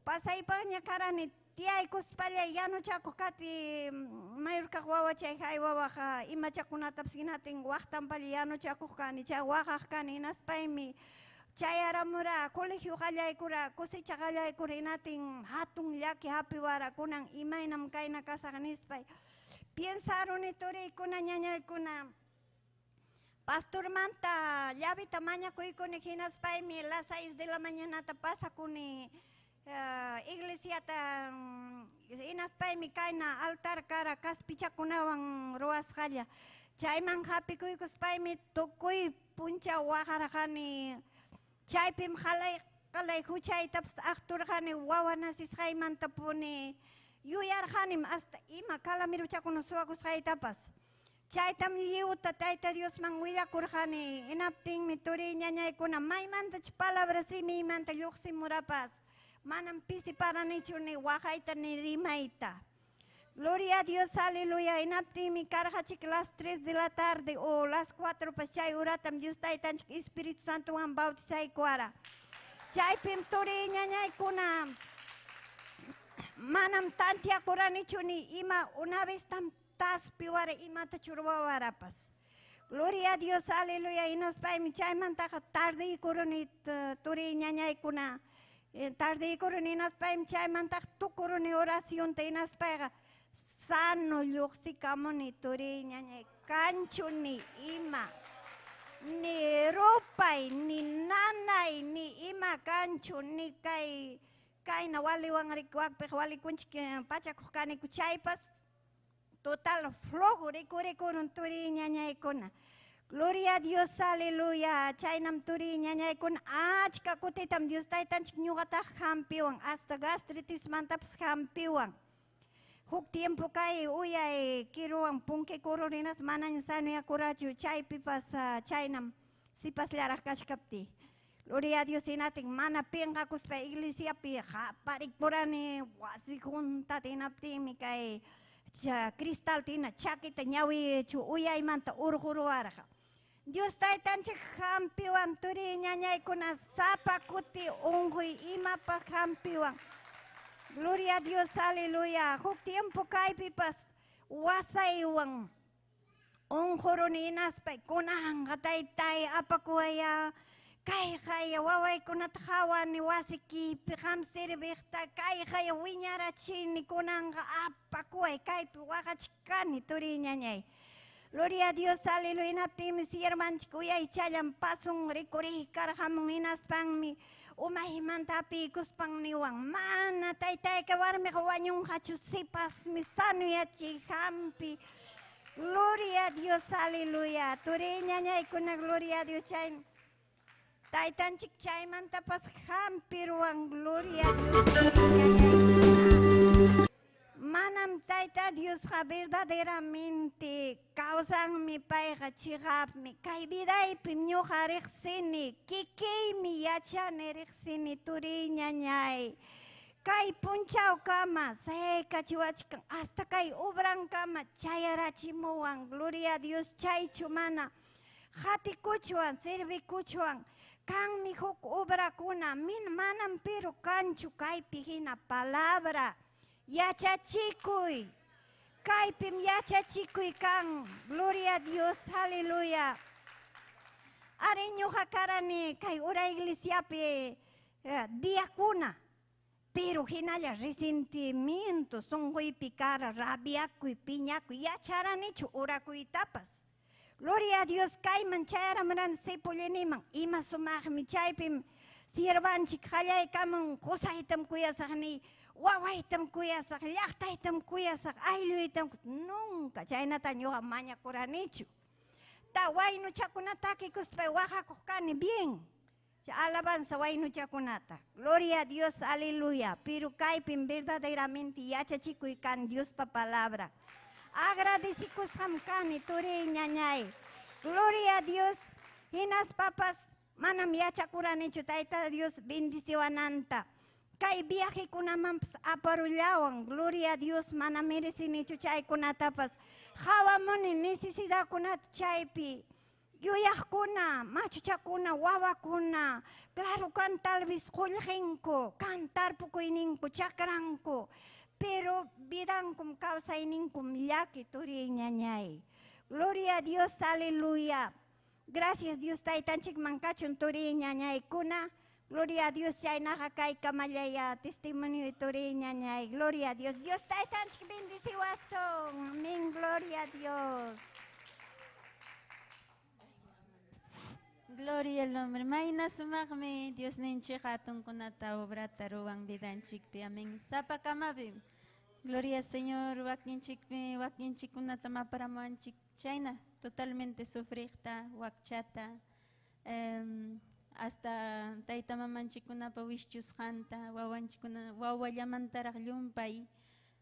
G: Pasaypaqña karani tiyaykuspallay yanuchakuq kati mayor kaq wawachay haywawaqa imachakunatapas hinatin waqtanpalla yanuchakuq kani, chay waqaq kani hinaspaymi chayaramura colegio qallaykura cosecha qallaykura hinatin hatun llaki hapiwara kunan imaynam kayna kasaq nispay. Piensaruni turiykuna ñañaykuna pastormanta llavita mañakuykuni hinaspaymi las 6 de la mañanata pasakuni iglesiata hinaspaymi kayna altar kara kaspichakunawan ruwasqalla. Chayman hapikuykuspaymi tukuy punchaw waqarqani. Chaypim qalay qalay huchaytapas aqturqani wawa nacisqaymantapuni yuyarqanim hasta ima kalamiruchakuna suwakusqaytapas. Chaytam lliwta Tayta Diosman willakurqani hinaptinmi turiy ñañaykuna maymantach palabra simiymanta lluqsimurapas. Manam pisiparanichu ni waqayta ni rimayta. Gloria a Dios, aleluya. Hinaptinmi karqachik las 3 de la tarde o las 4 pas chay uratam Dios Taytanchik Espíritu Santowan bautizaykuwara. Chaypim turiy ñañaykuna manam tantiakuranichu ni ima una vez tam taspiwara imata churwawarapas. Gloria a Dios, aleluya. Hinaspaymi chaymantaqa tardeykuruni turiy ñañaykuna. Tardeykuruni hinaspaymi chaymantaqa tukuruni oracionta hinaspayqa sano lluqsikamuni turiy ñañay kanchu ni ima ni rupay ni nanay ni ima kanchu ni kay kayna waliwan wakpiq walikunchik pachakuq kaniku chaypas total flojo rikurikurun turiy ñañaykuna. Gloria a Dios, aleluya. Chaynam turiy ñañaykuna achka kutitam Dios taytanchik ñuqataq hampiwan hasta gastritismantapas hampiwan. Huk tiempo kay uyay kiruwan punkikururinas manaña sanuyakurachu chaypipas chaynam sipasllaraq kachkaptiy. Gloria a Dios hinatin mana pinqakuspa iglesiapi qaparikurani wasi juntata hinaptinmi kay cristal tina chakita ñawichu uyaymanta urquruwarqa. Dios taytanchik hampiwan turi ñañaykuna sapa kuti unquy imapaq hampiwan. Gloria a Dios, aleluya. Huk tiempo kaypipas wasaywan unquruni hinaspa kunanqa taytay apakuwaya kayqaya wawaykunata qhawani wasikipi qam serviqta kayqaya wiñarachini kunanqa apakuway kaypi waqachkani turi ñañay. Gloria a Dios, aleluya. Hinaptinmi siervanchik uyaychallan pasun rikuriykarqamun hinaspanmi umaymanta apiykuspan niwan mana taytayka warmiqa wañunqachu sipasmi sanuyachiy hampi. Gloria a Dios, aleluya. Turi ñañaykuna, gloria a Dios, chay taytanchik chaymantapas hampiruwan, gloria a Dios, turi ñañaykuna. Manam tayta Diosqa verdaderamente kawsanmi payqa chiqapmi. Kay vidaypim ñuqa riqsini, kikiymi yachani riqsini turi ñañay. Kay punchawkama sayaykachiwachkan hasta kay obrankama chayarachimuwan, gloria a Dios, chaychu mana qatikuchwan, servikuchwan. Kanmi huk obrakuna, manam pero kanchu kaypi hina palabra. Yachachikuy, kaypim yachachikuy kan, gloria a Dios, aleluya. Ari ñuqa karani kay ura iglesiapi diakuna, pero hinalla resentimiento, sunquypi kara, rabiakuy, piñakuy, yacharanichu urakuytapas. Gloria a Dios, kayman chayaramurani Cepolliniman, ima sumaqmi chaypim siervanchik qallaykamun, qusaytam kuyasaqni, wawaytam kuyasaq, llaqtaytam kuyasaq, aylluytam nunca chaynata ñuqa mañakuranichu. Ta waynuchakunata takikuspay waqakuq kani bien. Alabanza waynuchakunata. Gloria a Dios, aleluya. Pero kaypim verdaderamente yachachikuy kan Diospa palabra. Agradecikusqam kani turi ñañay. Gloria a Dios. Hinaspapas manam yachakuranichu Tayta Dios bendiciwananta. Kay viajekunamanpas aparullawan, gloria a Dios, mana merecinichu chaykunatapas. Qhawamuni necesidadkunata chaypi. Yuyaqkuna, machuchakuna, wawakuna, claro kan tal vez qullqinku, kan tarpukuyninku, chakranku, pero vidankum, kawsayninkum llaki turi ñañay. Gloria a Dios, aleluya. Gracias Dios taytanchikman kachun turi ñañaykuna. Gloria a Dios, chaynaqa kaykamallaya testimonio turi ñañay. Gloria a Dios. Dios taytanchik bendiciwasun. Amén, gloria a Dios.
B: Gloria al nombre. Mayna sumaqmi Dios ninchik hatunkunata obrata ruwan vidanchikpi. Amén. Sapakamapim. Gloria al Señor, wakinchikpi, wakinchikkunata maparamuwanchik. Chayna totalmente sufriqta, wakchata, hasta tayta mamanchikkunapa wishchusqanta, wawanchikkuna wawallamantaraq llumpay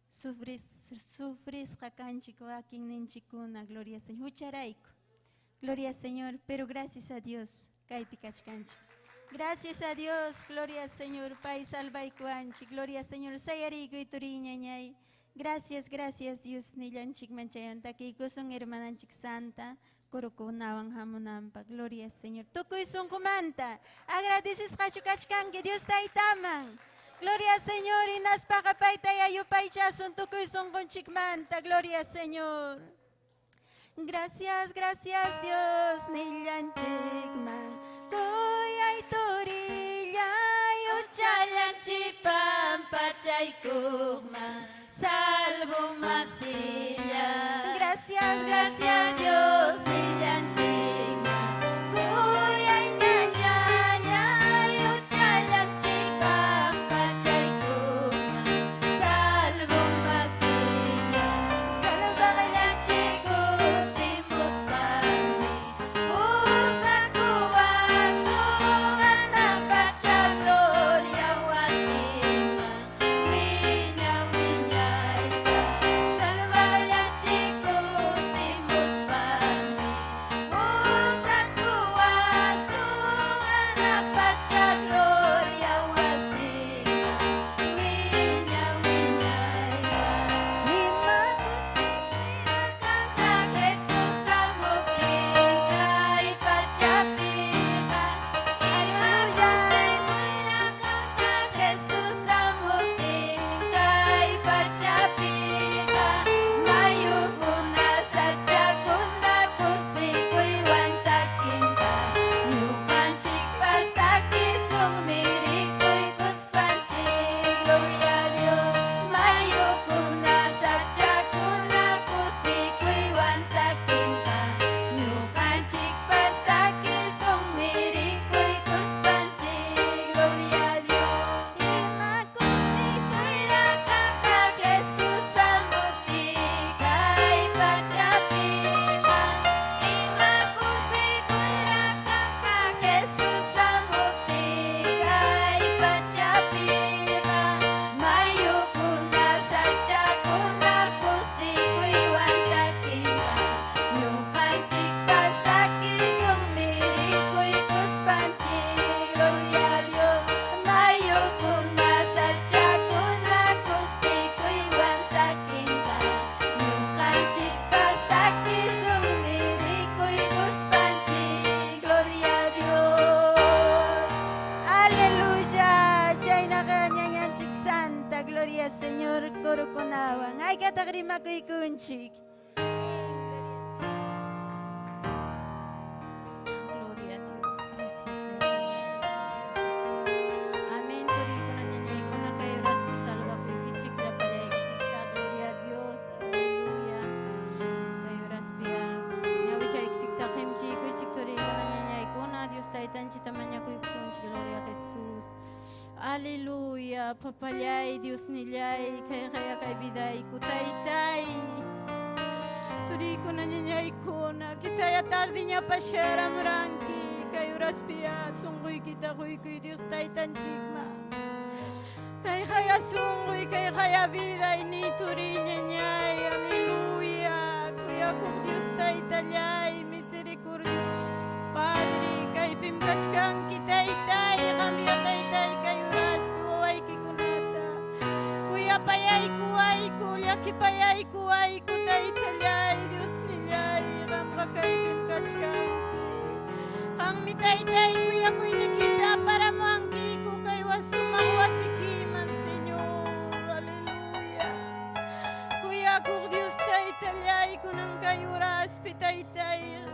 B: sufrisqa kanchik wakinninchikkuna. Gloria al Señor. Hucharayku. Gloria al Señor, pero gracias a Dios, kaypi kachkanchik. Gracias a Dios, gloria al Señor, pay salvaykuanchik. Gloria al Señor, sayariykuy turi ñañay. Gracias, gracias Dios, nillanchik manchayon takiykusun hermananchik santa, kurukunawan hamunanpaq. Gloria al Señor. Tukuy sunqumanta agradecesqachu kachkanki Dios taytaman. Gloria al Señor, hinaspaqa paytay ayupaychasun tukuy sunqunchikmanta. Gloria al Señor. Gracias, gracias Dios, nillanchikman. Kuyay turillay,
D: uchallanchik pampachaykuqman, salvo masilla.
B: Gracias,
D: gracias Dios, nillanchikman. Kuyay ñañallay, uchallanchik pampachaykuqman, salvo masilla. Salvaqllanchik kutimuspanmi, pusakuwasun anapacha gloria wasiman, wiña wiñayta. Salvaqllanchik kutimuspanmi,
B: mañakuykunchik.
D: Gloria a Dios, gracias Taytallay. Amén, turikuna ñañaykuna kay horaspi salvakuykichik llapallaykichikta, gloria a Dios, aleluya. Kay horaspi ñawichaykichikta qimchiykuychik turikuna ñañaykuna, Dios taytanchikta mañakuykusunchik, gloria a Jesús. Aleluya, papallay, Dios nillay, kay kaya kay vidayku taytay. Turikuna ñañaykuna, kisaya tardiña pasharamranki, kay horaspia sunquykita quykuy Dios taytanchikma. Kay haya sunquy, kay haya vida ni turi ñañay, aleluya. Kuyakuq Dios taytallay, misericordioso Padre, kaypim kachkanki taytay, qamya taytay kay horaspi wawaykikunata. Kuyapayayku ayku, llakipayayku ayku taytallay, Dios nillay, qamqa kaypim kachkanki. Qammi taytay kuyakuynikipi aparamuwankiku kay sumaq wasikiman, Señor, aleluya. Kuyakuq Dios taytallay, kunan kay horaspi taytay,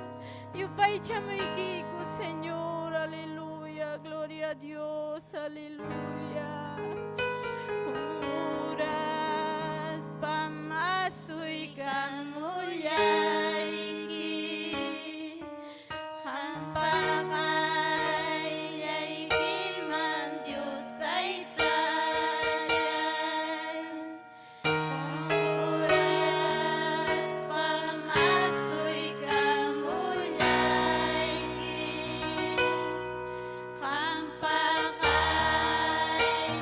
D: yupaychamuykiku, Señor, aleluya, gloria a Dios, aleluya. Qunquraspam asuykamullayki, qampa qayllaykiman Dios taytallay. Qunquraspam asuykamullayki, qampa qayllaykiman.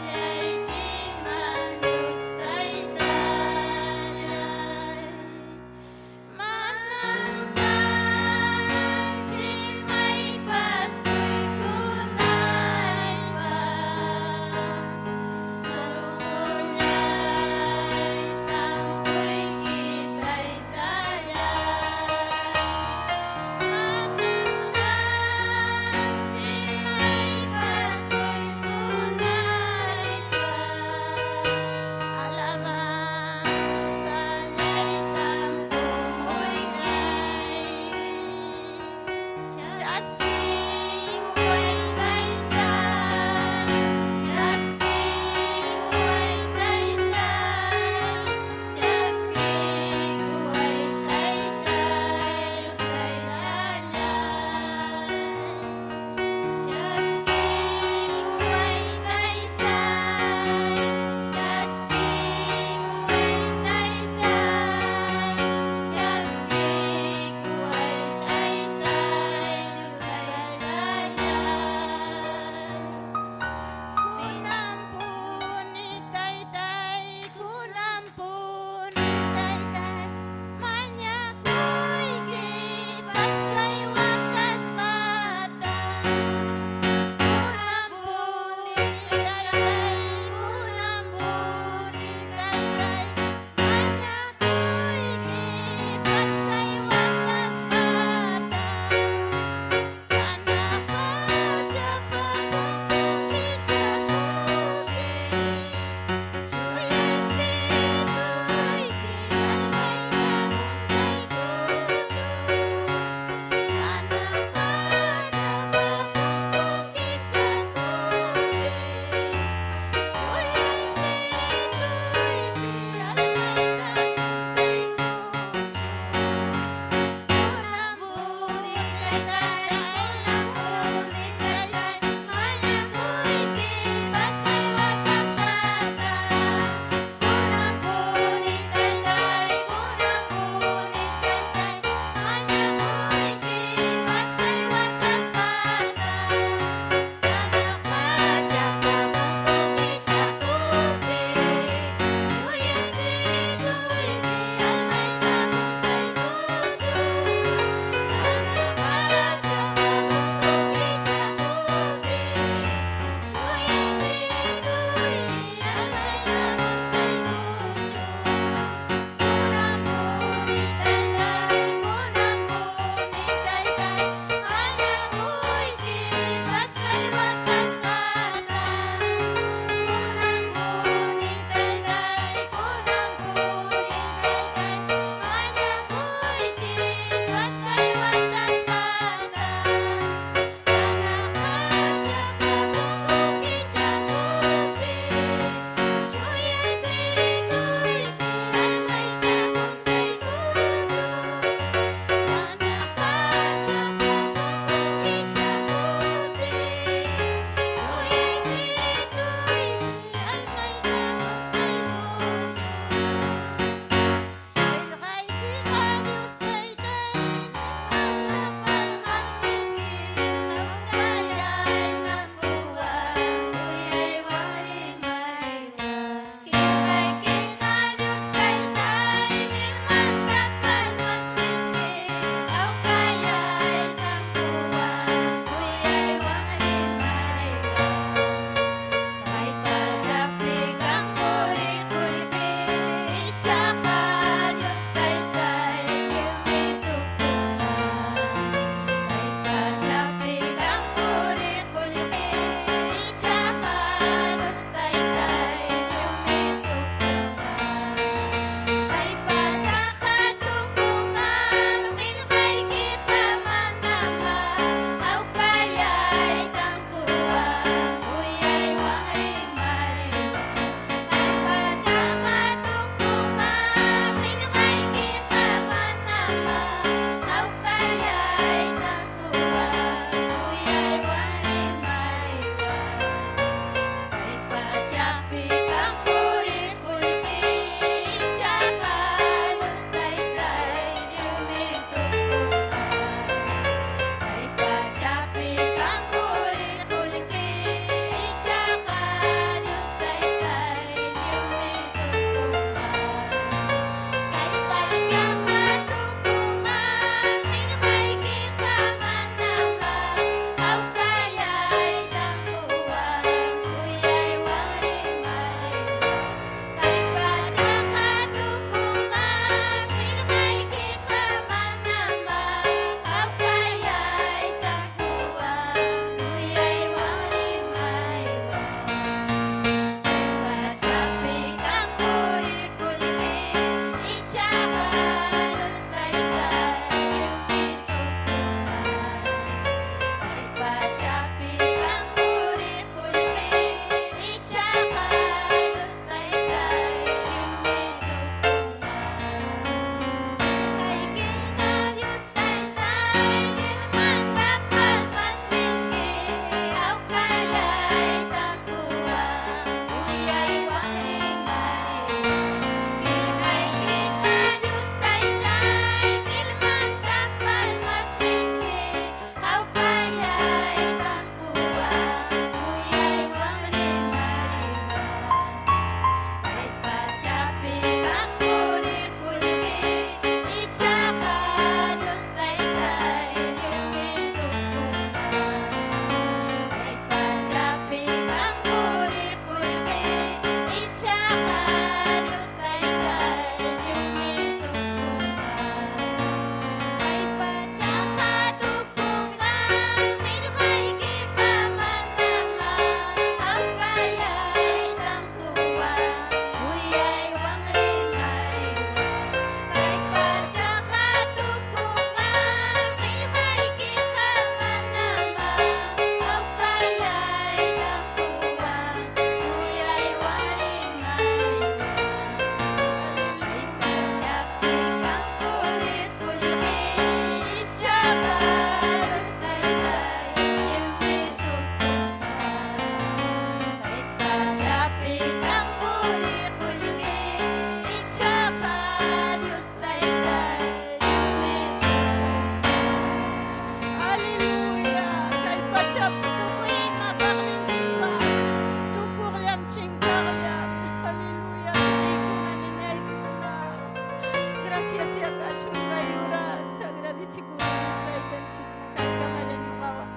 D: Gracias ya kachun kay horas agradecikuni Dios taytanchik kaykamalla ñuqawan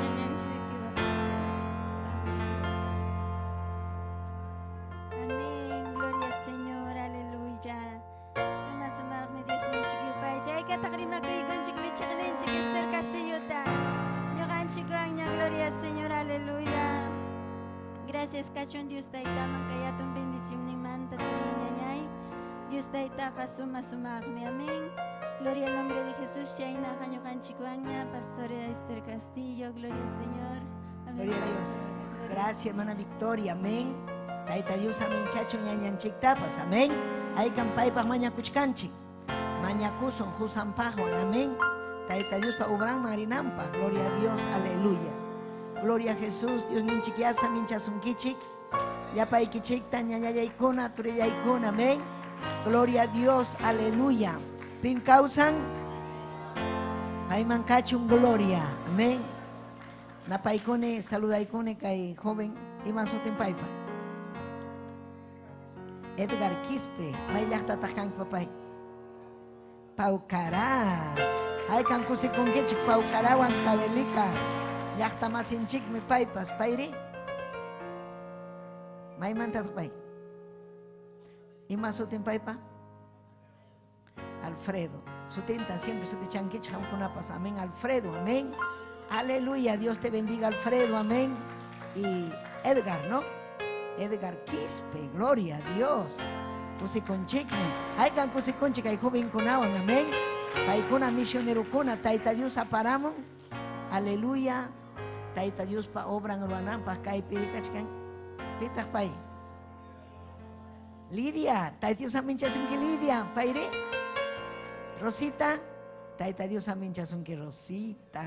D: ñañanchikpiwan.
B: Amén. Gloria al Señor. Aleluya. Suma sumaqmi Diosninchik yupaychay. Haykataq rimakuykunchik michiqninchik Esther Castillota. Ñuqanchikwanña, gloria al Señor. Aleluya. Gracias kachun Dios taytaman kay hatun bendicionninmanta turiy ñañay. Dios taytaqa suma sumaqmi. Amén. Gloria al nombre de Jesús. Chaynaqa ñuqanchikwanña, Pastora Esther Castillo. Gloria al Señor. Amén.
H: Gloria a Dios.
B: pastora. Gloria al
H: Gracias, hermana Victoria. Amén. Tayta Dios aminchachun ñañanchiktapas. Amén. Haykan paypaq mañakuchkanchik. Mañakusun husanpaqwan. Amén. Tayta Diospa obranman rinanpaq. Gloria a Dios. Aleluya. Gloria a Jesús. Dios ninchik yasa minchasunkichik. Llapaykichikta ñañallaykuna turillaykuna. Amén. Gloria a Dios. Aleluya. Pin kawsan. Payman kachun gloria. Amén. Napaykuni, saludaykuni kay joven ima sutin paypa. Edgar Quispe, may llaqtataq kanki papay. Paucará. Haykan kusikunkichik Paucarawan Huancavelica. Llaqta masinchikmi paypas, payri. Maymantataq pay? Ima sutin paypa? Alfredo. Sutinta siempre sutichankichik qamkunapas. Amén, Alfredo, amén. Aleluya, Dios te bendiga, Alfredo, amén. Y Edgar, ¿no? Edgar Quispe, gloria a Dios. Kusikunchikmi. Haykan kusikunchik kay jovenkunawan, amén. Paykuna misionerukuna, Tayta Dios aparamun. Aleluya. Tayta Diospa obran ruwananpaq kaypi rikachkan. Pitaq pay? Lidia, Tayta Dios aminchasunki Lidia, payri. Rosita, Tayta Dios aminchasunki Rosita.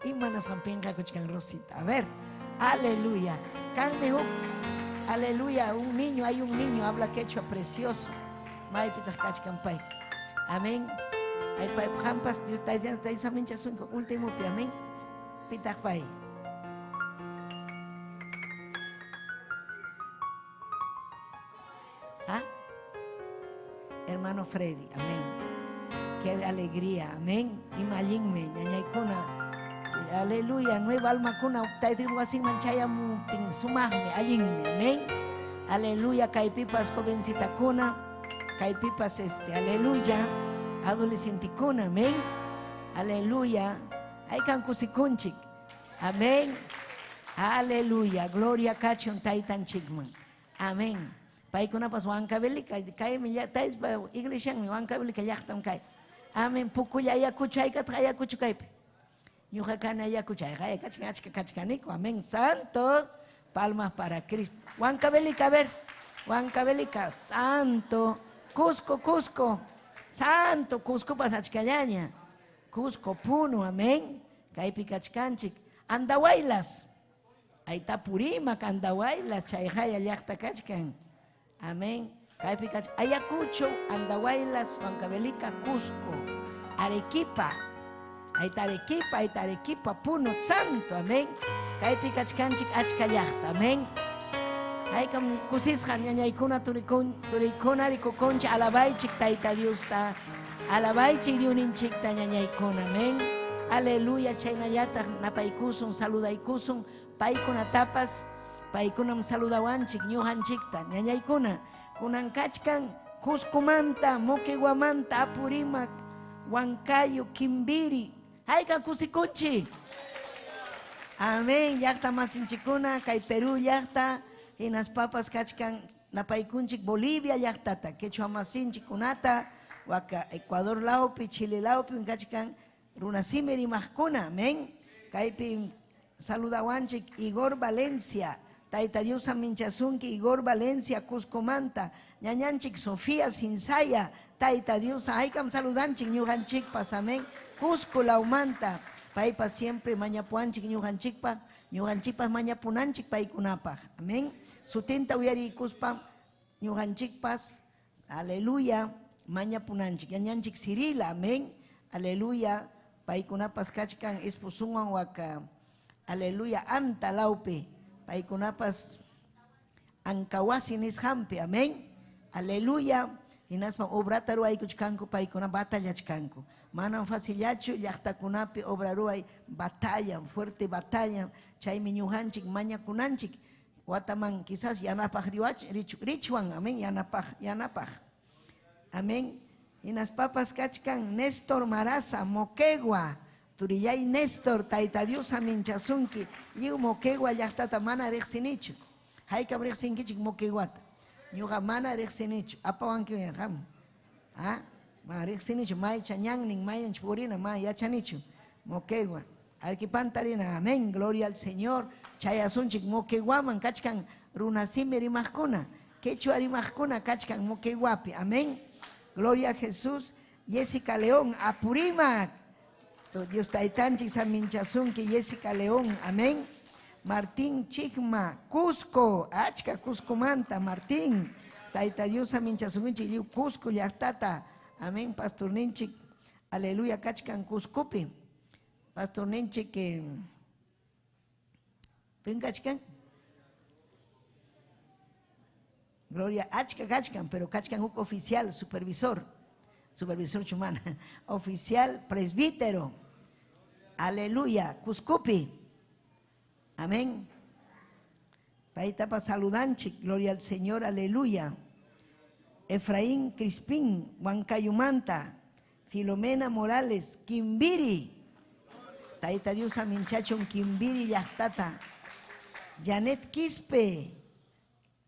H: Imanasqan pinqakuchkan Rosita. A ver, aleluya. Kanmi huk, aleluya, un niño, hay un niño, habla quechua precioso. Maypitaq kachkan pay. Amén. Ay pay qampas Dios Tayta Dios aminchasunki últimopi, amén. Pitaq pay. ¿Ah? Hermano Freddy, amén. Qué alegría, amén. Imallinmi, ñañaykuna. Aleluya, nueva alma kuna, tayta wasinman chayamutin, sumaqmi, allinmi, amén. Aleluya, kaypipas jovencitakuna, kaypipas aleluya, adolescentekuna, amén. Aleluya, haykan kusikunchik, amén. Aleluya, gloria kachun taytanchikman, amén. Paykunapas Huancavelica, kaymi taypa iglesianmi Huancavelica llaqtam kay. Amén, Puculla Ayacucho, haykataq Ayacucho kaypi. Ñuqa kani Ayacucho, hayqa kachkan, achka kachkaniku, amén. Santo, palmas para Cristo. Huancavelica, a ver, Huancavelica, santo, Cusco, Cusco, santo, Cusco pas achkallaña. Cusco, Puno, amén. Kaypi kachkanchik, Andahuaylas, ayta Purímac, Andahuaylas, chayhaya llaqta kachkan. Amén. Kaypi kach-, Ayacucho, Andahuaylas, Huancavelica, Cusco, Arequipa. Ayta Arequipa, ayta Arequipa, Puno, santo, amén. Kaypi kachkanchik achka llaqta, amén. Haykam kusisqa ñañaykuna turiykuna rikukunchik, alabaychik Tayta Diosta, alabaychik Diosninchikta ñañaykuna, amén. Aleluya, chaynallataq napaykusun, saludaykusun, paykunatapas, paykunam saludawanchik, ñuqanchikta, ñañaykuna, kunan kachkan Cuscomanta, Moqueguamanta, Apurímac, Huancayo, Quimbiri, haykan kusikunchik. Amén, llaqta masinchikuna, kay Perú llaqta, hinaspapas kachkan napaykunchik Bolivia llaqtata, quechua masinchikunata, waka Ecuador lawpi, Chile lawpi kachkan runasimi rimaqkuna, amén. Kaypi saludawanchik Igor Valencia, Tayta Dios aminchasunki Igor Valencia, Cuscomanta, ñañanchik Sofía Sinsaya, Tayta Dios, haykam saludanchik ñuqanchikpas, amén. Cusco lawmanta, paypa siempre mañapuanchik ñuqanchikpaq, ñuqanchikpas mañapunanchik paykunapaq, amén. Sutinta uyariykuspa ñuqanchikpas, aleluya, mañapunanchik, ñañanchik Cirila, amén, aleluya, paykunapas kachkan esposunwan waka, aleluya, anta lawpi, paykunapas ankawasi nisqanpi, amén, aleluya. Hinaspa obrata ruwaykuchkanku paykuna batallachkanku. Manam facillachu llaqtakunapi obra ruway batallan, fuerte batallan. Chaymi ñuqanchik mañakunanchik. Wataman quizás yanapaq richwan, amén, yanapaq, yanapaq. Amén. Hinaspapas kachkan Néstor Maraza, Moquegua. Turillay Néstor, Tayta Dios aminchasunki. Lliw Moquegua llaqtata mana riqsinichu. Haykam riqsinkichik Moqueguata. Ñuqa mana riqsinichu. Apawanki ham. Ah, mana riqsinichu. Maycha ñannin, mayanch purina, ma yachanichu. Moquegua. Arquipantarina, amén, gloria al Señor. Chayasunchik Moqueguaman kachkan runasimi rimaqkuna, quechua rimaqkuna kachkan Moqueguapi, amén. Gloria a Jesús. Jessica León, Apurímac. Dios taytanchik saminchasunki, Jessica León, amén. Martín Chigma, Cusco, achka Cuscomanta, Martín. Tayta Dios saminchasunkichik, lliw Cusco llaqtata, amén, pastor ninchik, aleluya, kachkan Cuscopi. Pastor ninchik, ¿pin kachkan? Gloria, achka kachkan, pero kachkan huk oficial, supervisor, supervisor chumana, oficial presbítero, aleluya, Cuscopi, amén. Paitapa saludanchik, gloria al Señor, aleluya. Efraín Crispín, Huancayumanta, Filomena Morales, Quimbiri, Taita Dios aminchachon Quimbiri llaqtata, Janet Quispe,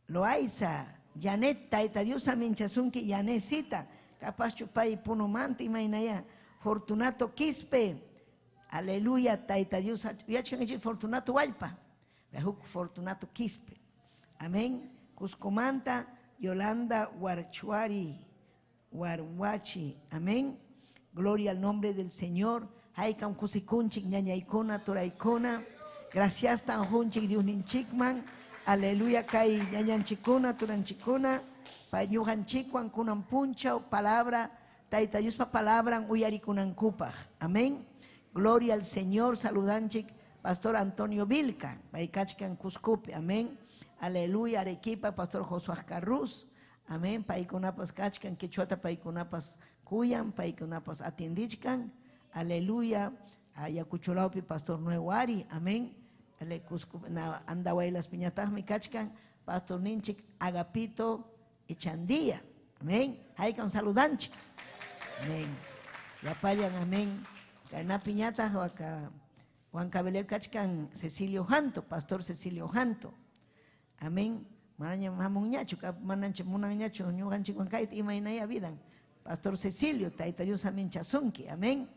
H: Loaiza, Janet, Taita Dios aminchasunki, Janetcita, capaz chupay Punomanta, imaynaya, Fortunato Quispe, aleluya, Taita Dios, uyachkankichik Fortunato Huallpa, huk Fortunato Quispe, amén, Cuscomanta, Yolanda Huarchuari, Huarhuachi, amén, gloria al nombre del Señor, haykam kusikunchik, ñañaykuna, turaykuna, gracias tan junchik, Dios ninchikman, aleluya, kay ñañanchikuna, turanchikuna, payñuqanchikwan kunan punchaw, palabra, Tayta Diospa palabran uyarikunankupaq, amén, gloria al Señor, saludanchik, Pastor Antonio Vilca, paykachkan Cuscopi, amén, aleluya, Arequipa, Pastor Josué Carruz, amén, paykunapas kachkan, quechuata paykunapas kuyan, paykunapas atiendichkan, aleluya, Ayacucholaupi, Pastor Nuevo Ari, amén, Cusco, na, Andahuaylas Piñatajmi kachkan, Pastor Ninchik, Agapito Echandía, amén, haykam saludanchik, amén, llapallan, amén, kayna piñata, waka, Huancavelica kachkan Cecilio Janto, Pastor Cecilio Janto, amén, manaña hamunñachu, manancha munanñachu, ñuqanchik huancayta imaynaya vidan, Pastor Cecilio, Tayta Dios amén chasunki, amén,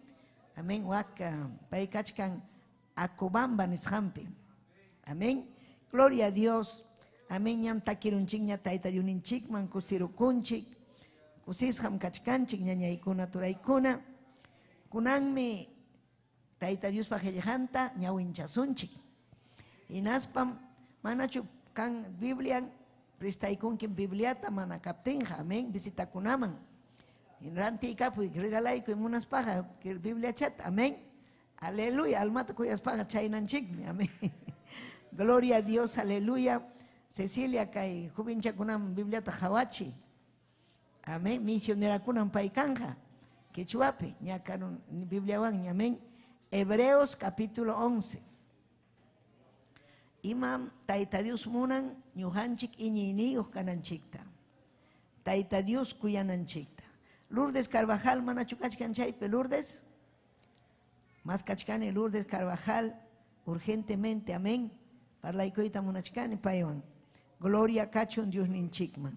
H: amén, waka, pay kachkan Acobamba nisqanpi, amén, gloria a Dios, amén, ñam takirunchikña Tayta Dios ninchikman kusirukunchik, kusisqam kachkanchik ñañaykuna turaykuna, kunanmi Tayta Diospa qillqanta ñawinchasunchik, hinaspam manachu kan Biblian prestaykunki Bibliata mana kaptinqa, amén, visitakunaman, rantiykapuy regalaykuy munaspaqa Bibliachata, amén, aleluya, almata kuyaspaqa chaynanchikmi, amén, gloria a Dios, aleluya. Cecilia kay juvenchakunaman Bibliata qawachi, amén, misionerakunan paykanja, quechuapi, ñakarun Bibliawan, amén. Hebreos capítulo 11. Imam Tayta Dios munan ñuqanchik iñiyniyuq kananchikta. Tayta Dios kuyananchikta. Lourdes Carvajal manachu kachkan chaypi, Lourdes? Más kachkani Lourdes Carvajal, urgentemente, amén. Parlaykuyta munachkani paywan. Gloria kachun Dios ninchikman.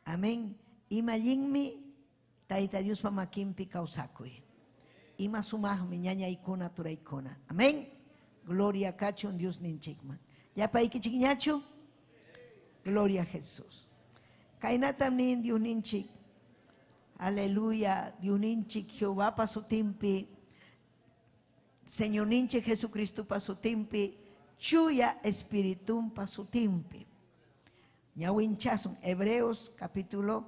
H: Amén. Imallinmi Tayta Diospa makinpi kawsakuy. Ima sumaqmi ñañaykuna turaykuna. Amén. Gloria kachun Dios ninchikman. Llapaykichikñachu? Gloria a Jesús. Kaynatam nin Dios ninchik. Aleluya. Dios ninchik Jehová sutinpi. Señor ninchik Jesucristo pa sutinpi. Chuya Espiritumpa sutinpi. Ñawinchasun Hebreos capítulo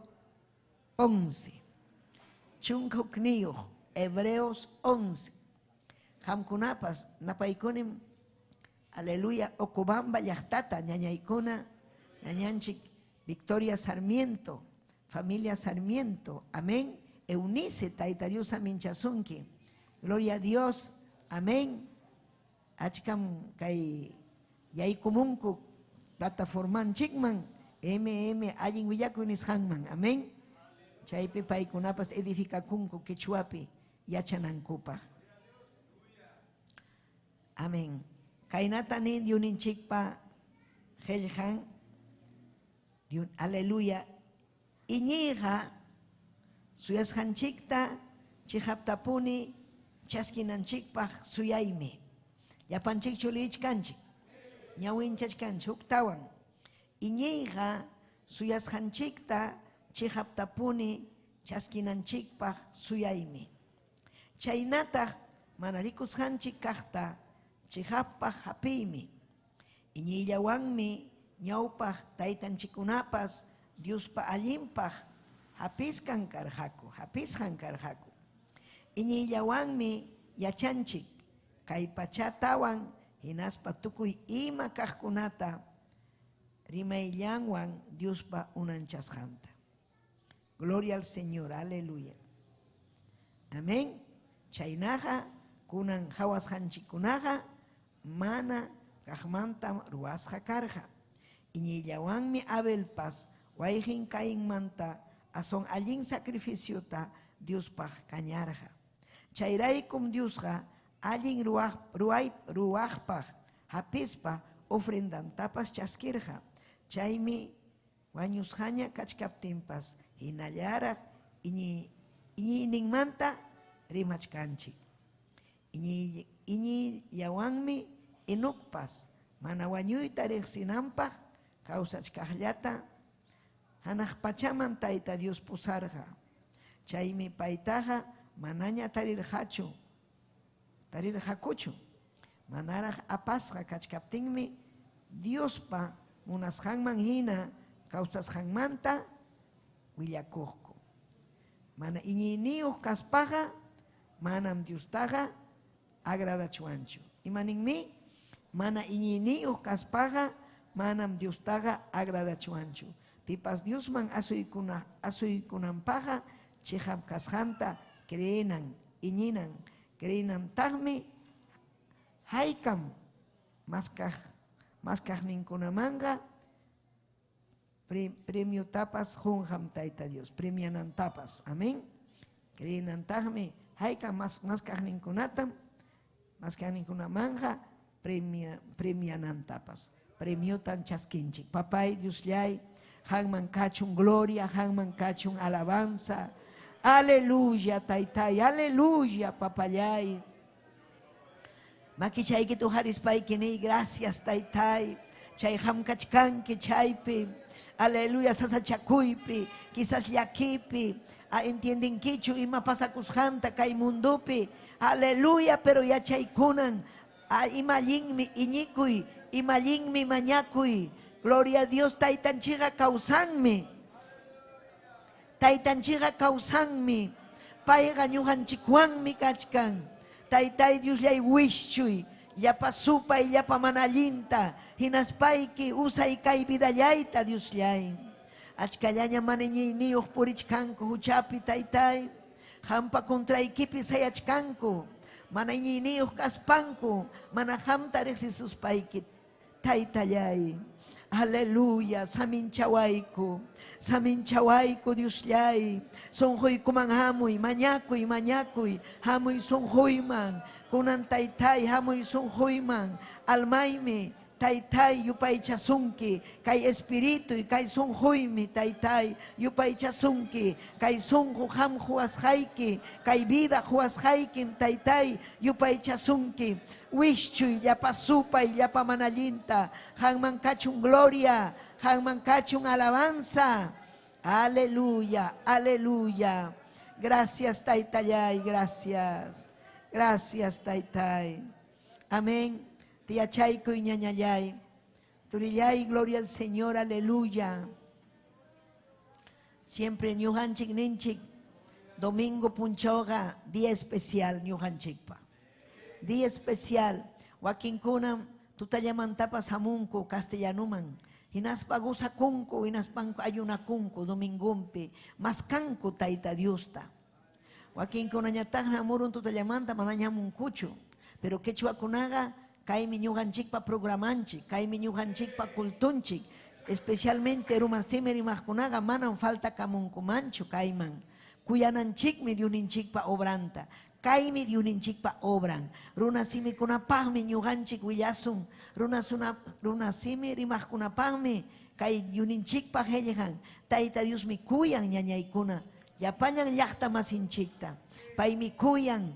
H: 11. Chunka hukniyuq. Hebreos 11. Qamkunapas napaykunim, aleluya, Ocobamba llaqtata, ñañaykuna, ñañanchik Victoria Sarmiento, Familia Sarmiento, amén. Eunice, Tayta Dios saminchasunki. Gloria a Dios, amén. Achkam kay yaykumunku plataformanchikman MM allin willakuy nisqanman, amén. Chaypi paykunapas edifikakunku quechuapi yachanankupaq. Amén. Kaynata nin Dyuninchikpa qillqan, aleluya. Iñiyqa suyasqanchikta chiqaptapuni chaskinanchikpaq suyaymi. Llapanchikchu liyichkanchik, ñawinchachkanchik huktawan. Iñiyqa suyasqanchikta chiqaptapuni chaskinanchikpaq suyaymi. Chaynataq mana rikusqanchik kaqta chiqappaq hapiymi. Iñiyllawanmi ñawpaq taytanchikkunapas Diospa allinpaq hapisqan karqaku, hapisqan karqaku. Iñiyllawanmi yachanchik kay pachatawan hinaspa tukuy ima kaqkunata rimayllanwan Diospa unanchasqanta. Gloria al Señor, aleluya. Amén. Chaynaqa kunan qawasqanchikkunaqa mana kaqmantam ruwasqa karqa. Iñiyllawanmi Abelpas wayqin Cainmanta aswan allin sacrificiota Diospaq kañarqa. Chayraykum Diosqa allin ruwaqpaq hapispa ofrendantapas chaskirqa. Chaymi wañusqaña kachkaptinpas hinallaraq iñiyninmanta rimachkanchik. Iñiyllawanmi Enocpas mana wañuyta riqsinanpaq kawsachkaqllata hanaq pachaman Tayta Dios pusarqa. Chaymi paytaqa manaña tarirqakuchu. Manaraq apasqa kachkaptinmi Diospa munasqanman hina kawsasqanmanta willakuqku. Mana iñiyniyuq kaspaqa manam Diostaqa agradachwanchu. Imaninmi? Mana iñiyniyuq kaspaqa manam Diostaqa agradachwanchu. Pipas Diosman asuykunanpaqqa chiqap kasqanta creenan, iñinan, creenantaqmi haykam maskaqninkunamanqa premiotapas qunqam Tayta Dios, premianantapas. Amén. Creenantaqmi haykam maskaqninkunatam, maskaqninkunamanqa premianantapas. Premiotan chaskinchik. Papay Diosllay, qanman kachun gloria, qanman kachun alabanza. Aleluya, Taytay, aleluya, papallay. Makichayki tuqarispayki niy, gracias, Taytay. Chay hamkachkanki chaypi. Aleluya, sasachakuypi, quizás llakipi. Entiendenkichu ima pasakusqanta kay mundupi. Aleluya, pero yachaykunan. Ima allinmi iñikuy, ima allinmi mañakuy. Gloria a Dios, Taytanchikqa kawsanmi. Taytanchikqa kawsanmi. Payqa ñuqanchikwanmi kachkan. Taytay Diosllay wischuy, llapa supay, llapa mana allinta, hinaspayki usay kay vidallayta Diosllay. Achkallaña mana iñiyniyuq purichkanku huchapi Taytay. Qampa contraykipi sayachkanku, mana iñiyniyuq kaspanku, mana qamta riqsisuspayki Taytallay. Aleluya, saminchawayku, saminchawayku Diosllay. Sunquykuman hamuy, mañakuy, mañakuy, hamuy sunquyman. Kunan Taytay, hamuy sunquyman. Almaymi, Taytay, yupaychasunki, kay espíritu kay sunquymi, Taytay, yupaychasunki, kay sunqu qam quwasqayki, kay vida quwasqaykim, Taytay, yupaychasunki. Wischuy, llapa supay, llapa mana allinta, qanman kachun gloria, qanman kachun alabanza. Aleluya, aleluya. Gracias, Taytallay, gracias. Gracias, Taytay. Amén. Tiyachaykuy ñañallay. Turillay, gloria al Señor, aleluya. Siempre ñuqanchik ninchik, domingo punchawqa día especial ñuqanchikpa. Día especial. Wakinkunam tutallamantapas hamunku castellanuman. Hinaspa gozakunku, hinaspanku ayunakunku domingompi, maskanku Tayta Diosta. Wakinkunañataqmi hamurun tutallamanta manaña hamunkuchu. Pero quechuakunaqa kaymi ñuqanchikpa programanchik, kaymi ñuqanchikpa cultunchik, especialmente rumasimi rimaqkunaqa manam falta kamunkumanchu kayman. Kuyananchikmi Diosninchikpa obranta. Kaymi Diosninchikpa obran. Runasimikunapaqmi ñuqanchik willasun. Runasimi rimaqkunapaqmi kay Diosninchikpa qillqan. Tayta Diosmi kuyan ñañaykuna. Llapallan llaqta masinchikta. Paymi kuyan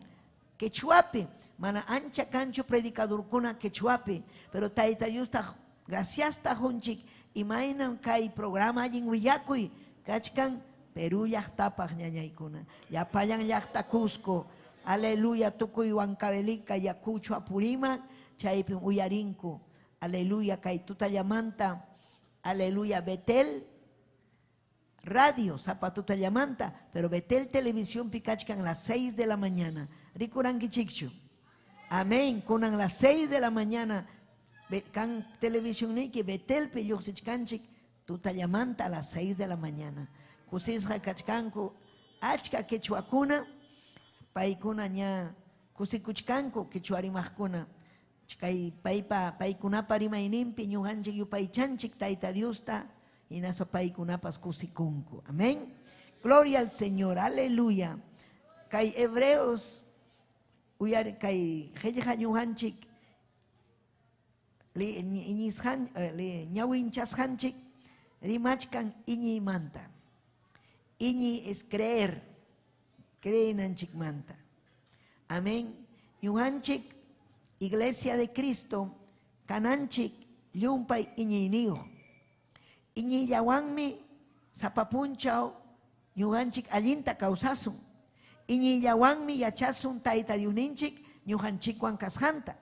H: quechuapi. Mana ancha kanchu predicadorkuna quechuapi. Pero Tayta Diosta graciasta qunchik imaynam kay programa allin willakuy kachkan Perú llaqtapaq ñañaykuna. Llapallan llaqta Cusco. Aleluya, tukuy Huancavelica, Ayacucho, Apurímac, chaypim uyarinku. Aleluya, kay tutallamanta. Aleluya, Betel Radio, sapa tutallamanta, pero Betel Televisión pikachkan a las 6 de la mañana. Rikurankichikchu. Amén, kunan las 6 de la mañana kan televisión niki Betelpi lluqsichkanchik tutallamanta a las 6 de la mañana. Kusisqa kachkanku achka quechuakuna, paykuna ña kusikuchkanku quechua rimaqkuna. Kay paypa paykunapa rimayninpi ñuqanchik yupaychanchik Tayta Diosta hinaspa paykunapas kusikunku. Amén. Gloria al Señor, aleluya. Kay Hebreos uyar kay qillqa ñuqanchik iñisqan ñawinchasqanchik rimachkan iñiymanta. Iñi es creer, creenanchikmanta. Amén. Ñuqanchik Iglesia de Cristo kananchik llumpay iñiyniyuq. Iñiyllawanmi sapa punchaw ñuqanchik allinta kawsasun. Iñiyllawanmi yachasun Tayta Diosninchik ñuqanchikwan kasqanta.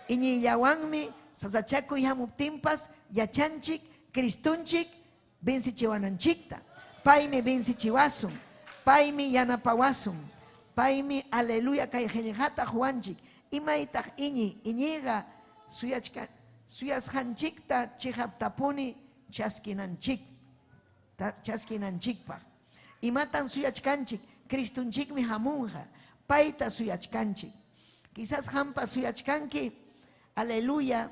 H: Iñiyllawanmi sasachakuy hamuptinpas yachanchik Cristunchik vencichiwananchikta. Paymi vencichiwasun, paymi yanapawasun, paymi aleluya kay qillqata huwanchik. Imaytaq iñi, iñiqa suyasqanchikta chiqaptapuni chaskinanchikpaq. Imatan suyachkanchik? Cristunchikmi hamunqa, payta suyachkanchik. Quizás hampa suyachkanki, aleluya,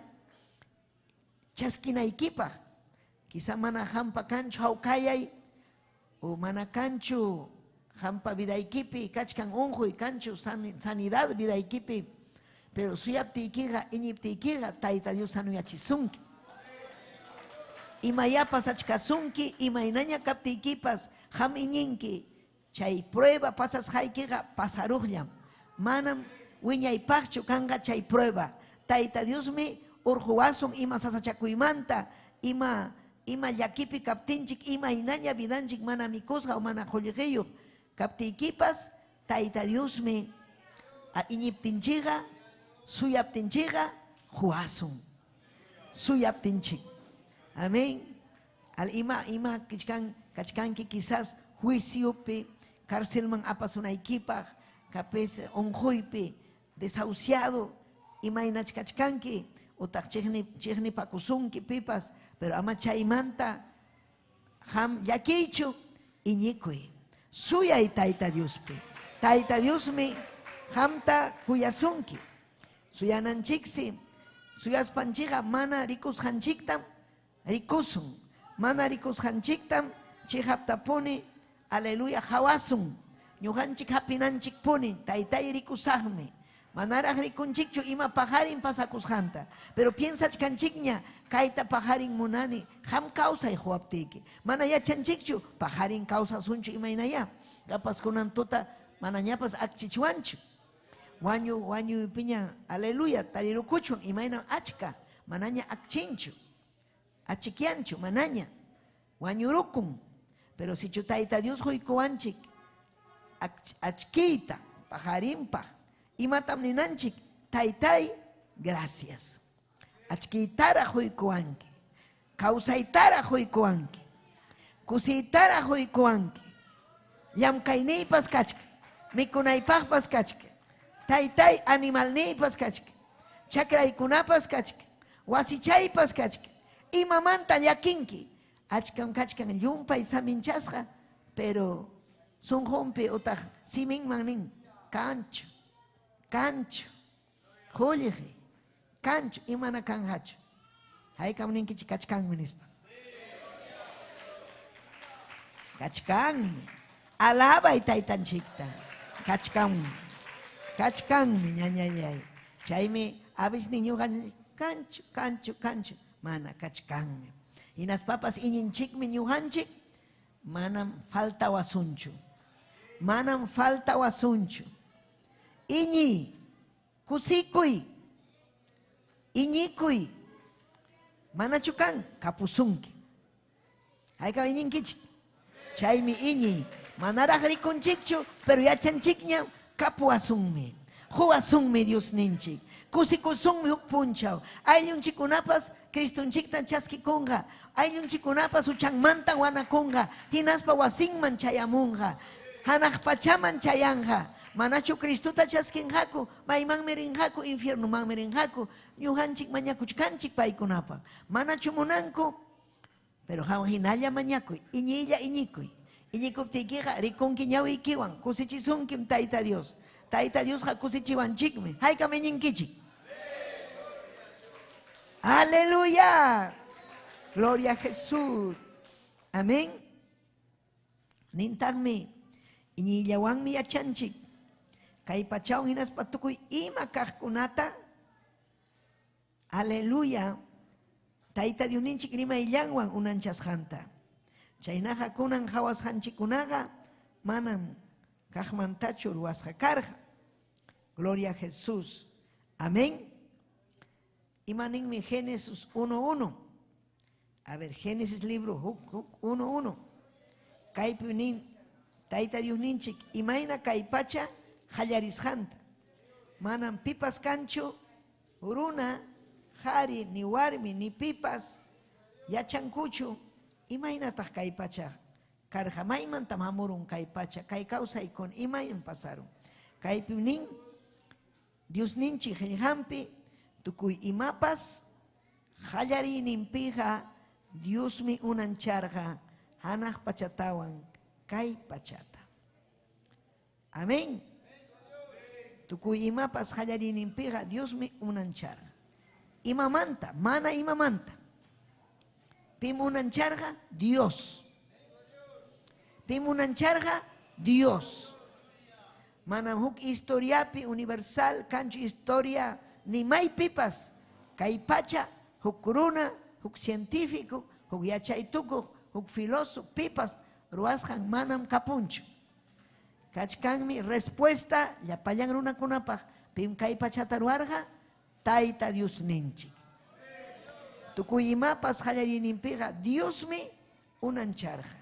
H: chaskinaykipaq. Quizá mana hampa kanchu hawkayay, o mana kanchu hampa vidaykipi, kachkan unquy, kanchu sanidad vidaykipi, pero suyaptiykiqa, iñiptiykiqa, Tayta Dios sanuyachisunki. Imayapas achkasunki, imaynaña kaptiykipas, ham iñinki, chay prueba pasasqaykiqa pasaruqllam. Manam wiñaypaqchu kanqa chay prueba. Tayta Diosmi urquwasun ima sasachakuymanta, ima llakipi kaptinchik, imaynaña vidanchik mana mikusqa o mana qullqiyuq kaptiykipas, Tayta Diosmi iñiptinchikqa, suyaptinchikqa huwasun. Suyaptinchik. Amén. Al ima kachkanki quizás juiciopi, cárcelman apasunaykipaq, kapes unquypi, desahuciado, imaynach kachkanki, utaq chiqnipakusunki pipas, pero ama chaymanta ham llakiychu iñikuy. Suyay Tayta Diospi. Tayta Diosmi hamta kuyasunki. Suyananchiksi, suyaspanchikqa mana rikusqanchiktam rikusun. Mana rikusqanchiktam chiqaptapuni, aleluya, hawasun. Ñuqanchik hapinanchikpuni, taytay rikusaqmi. Manaraq rikunchikchu ima pajarin pasakusqanta. Pero piensachkanchikña, kayta pajarin munani, ham kawsay huwaptiyki. Mana yachanchikchu, pajarin kawsasunchu imaynaya. Kapas kunan tuta manañapas akchichwanchu. Wañu wañuypiña, aleluya, tarirukuchwan imaynam achka, manaña akchinchu. Achikianchu, manaña. Wañurukun. Pero sichu Tayta Dios huykuwanchik, achkiyta, pajarinpaq, imatam ninanchik, taytay, gracias. Achkiytara huykuwanki, kawsaytara huykuwanki, kusiytara huykuwanki, llamkayniypas kachka, mikunaypaqpas kachka, taytay animalniypas kachka, chakraykunapas kachka, wasichaypas kachka, Imamanta llakinki? Achkam kachkan llumpay saminchasqa, pero sunqunpi utaq siminman nin, kanchu, kanchu, qullqi, kanchu, imana kanqachu. Haykam ninkichik kachkanmi nispa. Kachkanmi. Alabay taytanchikta. Kachkanmi. Kachkanmi ñañallay. Chaymi avisni ñuqanchik kanchu, kanchu, kanchu. Mana kachkanmi. Hinaspapas iñinchikmi ñuqanchik manam faltawasunchu. Manam faltawasunchu. Iñiy, kusikuy, iñikuy. Manachu kan? Kapusunki. Haykam iñinkichik? Chaymi iñiy. Manaraq rikunchikchu, pero yachanchikñam kapuwasunmi. Quwasunmi Diosninchik. Kusikusunmi huk punchaw. Ayllunchikkunapas Cristonchikta chaskikunqa. Ayllunchikkunapas huchanmanta wanakunqa. Hinaspa wasinman chayamunqa. Hanaq pachaman chayanqa. Manachu Cristota chaskinqaku? Maymanmi rinqaku? Infiernomanmi rinqaku. Ñuqanchik mañakuchkanchik paykunapaq. Manachu munanku? Pero qam hinalla mañakuy, iñiylla iñikuy. Iñikuptiykiqa rikunki ñawiykiwan, kusichisunkim Tayta Dios. Tayta Diosqa kusichiwanchikmi. Haykam iñinkichik? Aleluya. Gloria a Jesús. Amén. Nintaqmi, iñiyllawanmi yachanchik. Kay pachawan hinaspa tukuy ima kaqkunata Aleluya! Tayta Diosninchik rimayllanwan unanchasqanta. Chaynaqa kunan qawasqanchikkunaqa manam kaqmantachu ruwasqa karqa. Gloria a Jesús. Amén. Ima ninmi Génesis 1.1? A ver, Génesis libro huk huk 1.1. Kaypi nin Tayta Diosninchik imayna kay pacha qallarisqanta. Manam pipas kanchu Runa, qari, ni warmi, ni pipas yachankuchu imaynataq kay pacha karqa, maymantam hamurun kay pacha, kay kawsaykuna imaynam pasarun. Kaypim nin, Diosninchik qillqanpi tukuy imapas qallariyninpiqa Diosmi unancharqa hanaq pachatawan kay pachata. Amén. Tukuy imapas qallariyninpiqa Diosmi unancharqa. Imamanta? Mana imamanta. Pim unancharqa? Dios. Pim unancharqa? Dios. Manam huk historiapi universal kanchu historia ni maypipas kay pacha huk runa, huk científico, huk yachaytukuq, huk filósofo pipas ruwasqan manam kapunchu. Kachkanmi respuesta llapallan runakunapaq. Pim kay pachata ruwarqa? Tayta Diosninchik. Tukuy imapas qallariyninpiqa Diosmi unancharqa.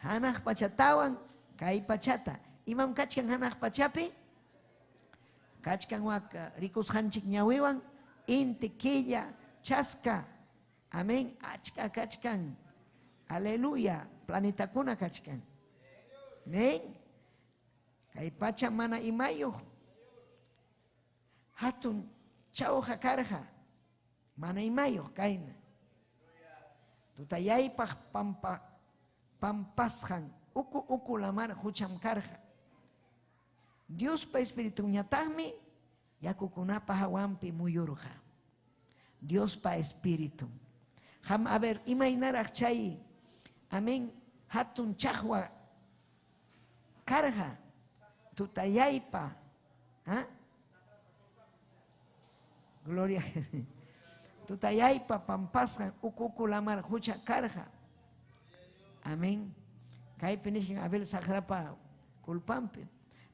H: Hanaq pachatawan kay pachata. Imam kachkan hanaq pachapi? Kachkan wak rikusqanchik ñawiwan inti, killa, chaska. Amén. Achka kachkan. Aleluya. Planetakuna kachkan. Amén. Kay pacha mana imayuq. Hatun chawqa karqa. Mana imayuq kayna. Tutayaypaq pampa pampasqan uku uku lamar hucham karqa. Diospa espiritunñataqmi yakukunapa hawanpi muyurqa. Diospa espiritun. Qam a ver, imaynaraq chay, amén, hatun chaqwa karqa tutayaypa, ¿ah? Gloria a Jesús. Tutayaypa pampasqan uku uku lamar hucha karqa. Amén. Kaypi nichkan Abel saqrapa culpanpi,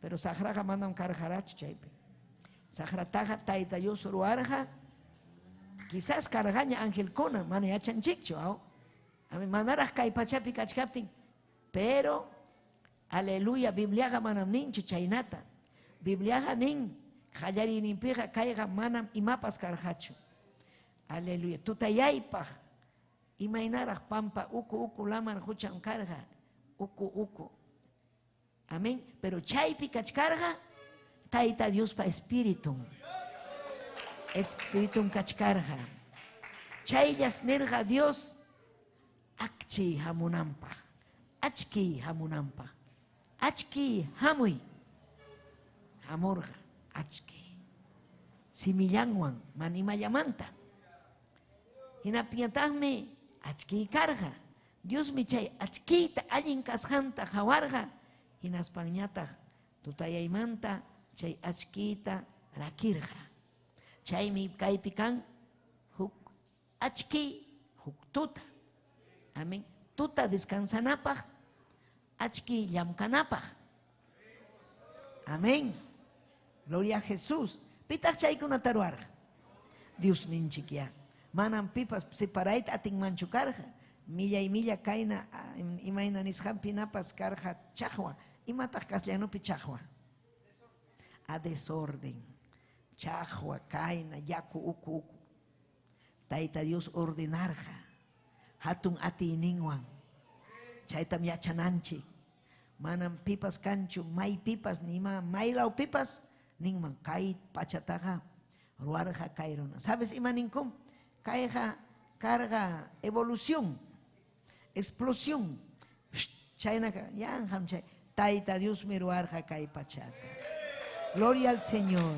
H: pero saqraqa manam karqarachu chaypi. Saqrataqa Tayta Dios ruwarqa, quizás karqaña angelkuna, mana yachanchikchu, aw. Amén. Manaraq kay pachapi kachkaptin, pero aleluya, Bibliaqa manam ninchu chaynata. Bibliaqa nin, qallariyninpiqa kayqa manam imapas karqachu. Aleluya. Tutayaypaq imaynaraq pampa uku uku lamar hucham karqa, uku uku. Amén. Pero chaypi kachkarqa Tayta Diospa espiritun. Espiritun kachkarqa. Chayllas nirqa Dios akchiy hamunanpaq, achkiy hamunanpaq. Achkiy hamuy. Hamurqa achkiy. Simillanwan mana imallamanta. Hinaptinñataqmi achkiy karqa. Diosmi chay achkiyta allin kasqanta qawarqa, hinaspanñataq tutayaymanta chay achkiyta rakirqa. Chaymi kaypi kan huk achkiy, huk tuta. Amén. Tuta descansanapaq, achkiy llamkanapaq. Amén. Gloria a Jesús. Pitaq chaykunata ruwarqa? Diosninchikyá. Manam pipas separayta atinmanchu karqa. Millay milla kayna imayna nisqanpinapas karqa chaqwa. Imataq castellanupi chaqwa? A desorden. Chaqwa, kayna, yaku uku uku. Tayta Dios ordenarqa hatun atiyninwan. Chaytam yachananchik. Manam pipas kanchu maypipas nima maylawpipas ninman kay pachataqa ruwarqa kay runa. ¿Sabes ima ninkum? Kayqa karqa evolución, explosión. Chaynaqa yanqam chay. Tayta Diosmi ruwarqa kay pachata. Gloria al Señor.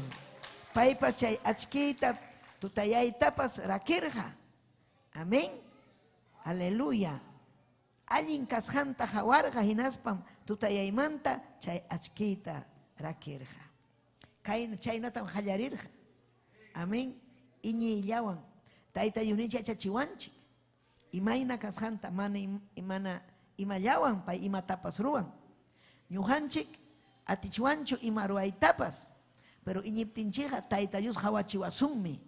H: Paypas chay achkiyta tutayaytapas rakirqa. Amén. Aleluya. Allin kasqanta qawarqa hinaspam tutayaymanta chay achkiyta rakirqa. Kayna chaynatam qallarirqa. Amén. Iñiyllawan Tayta Diosninchik yachachiwanchik. Imayna kasqanta mana mana imallawan pay imatapas ruwan. Ñuqanchik atichwanchu ima ruwaytapas, pero iñiptinchikqa Tayta Dios qawachiwasunmi.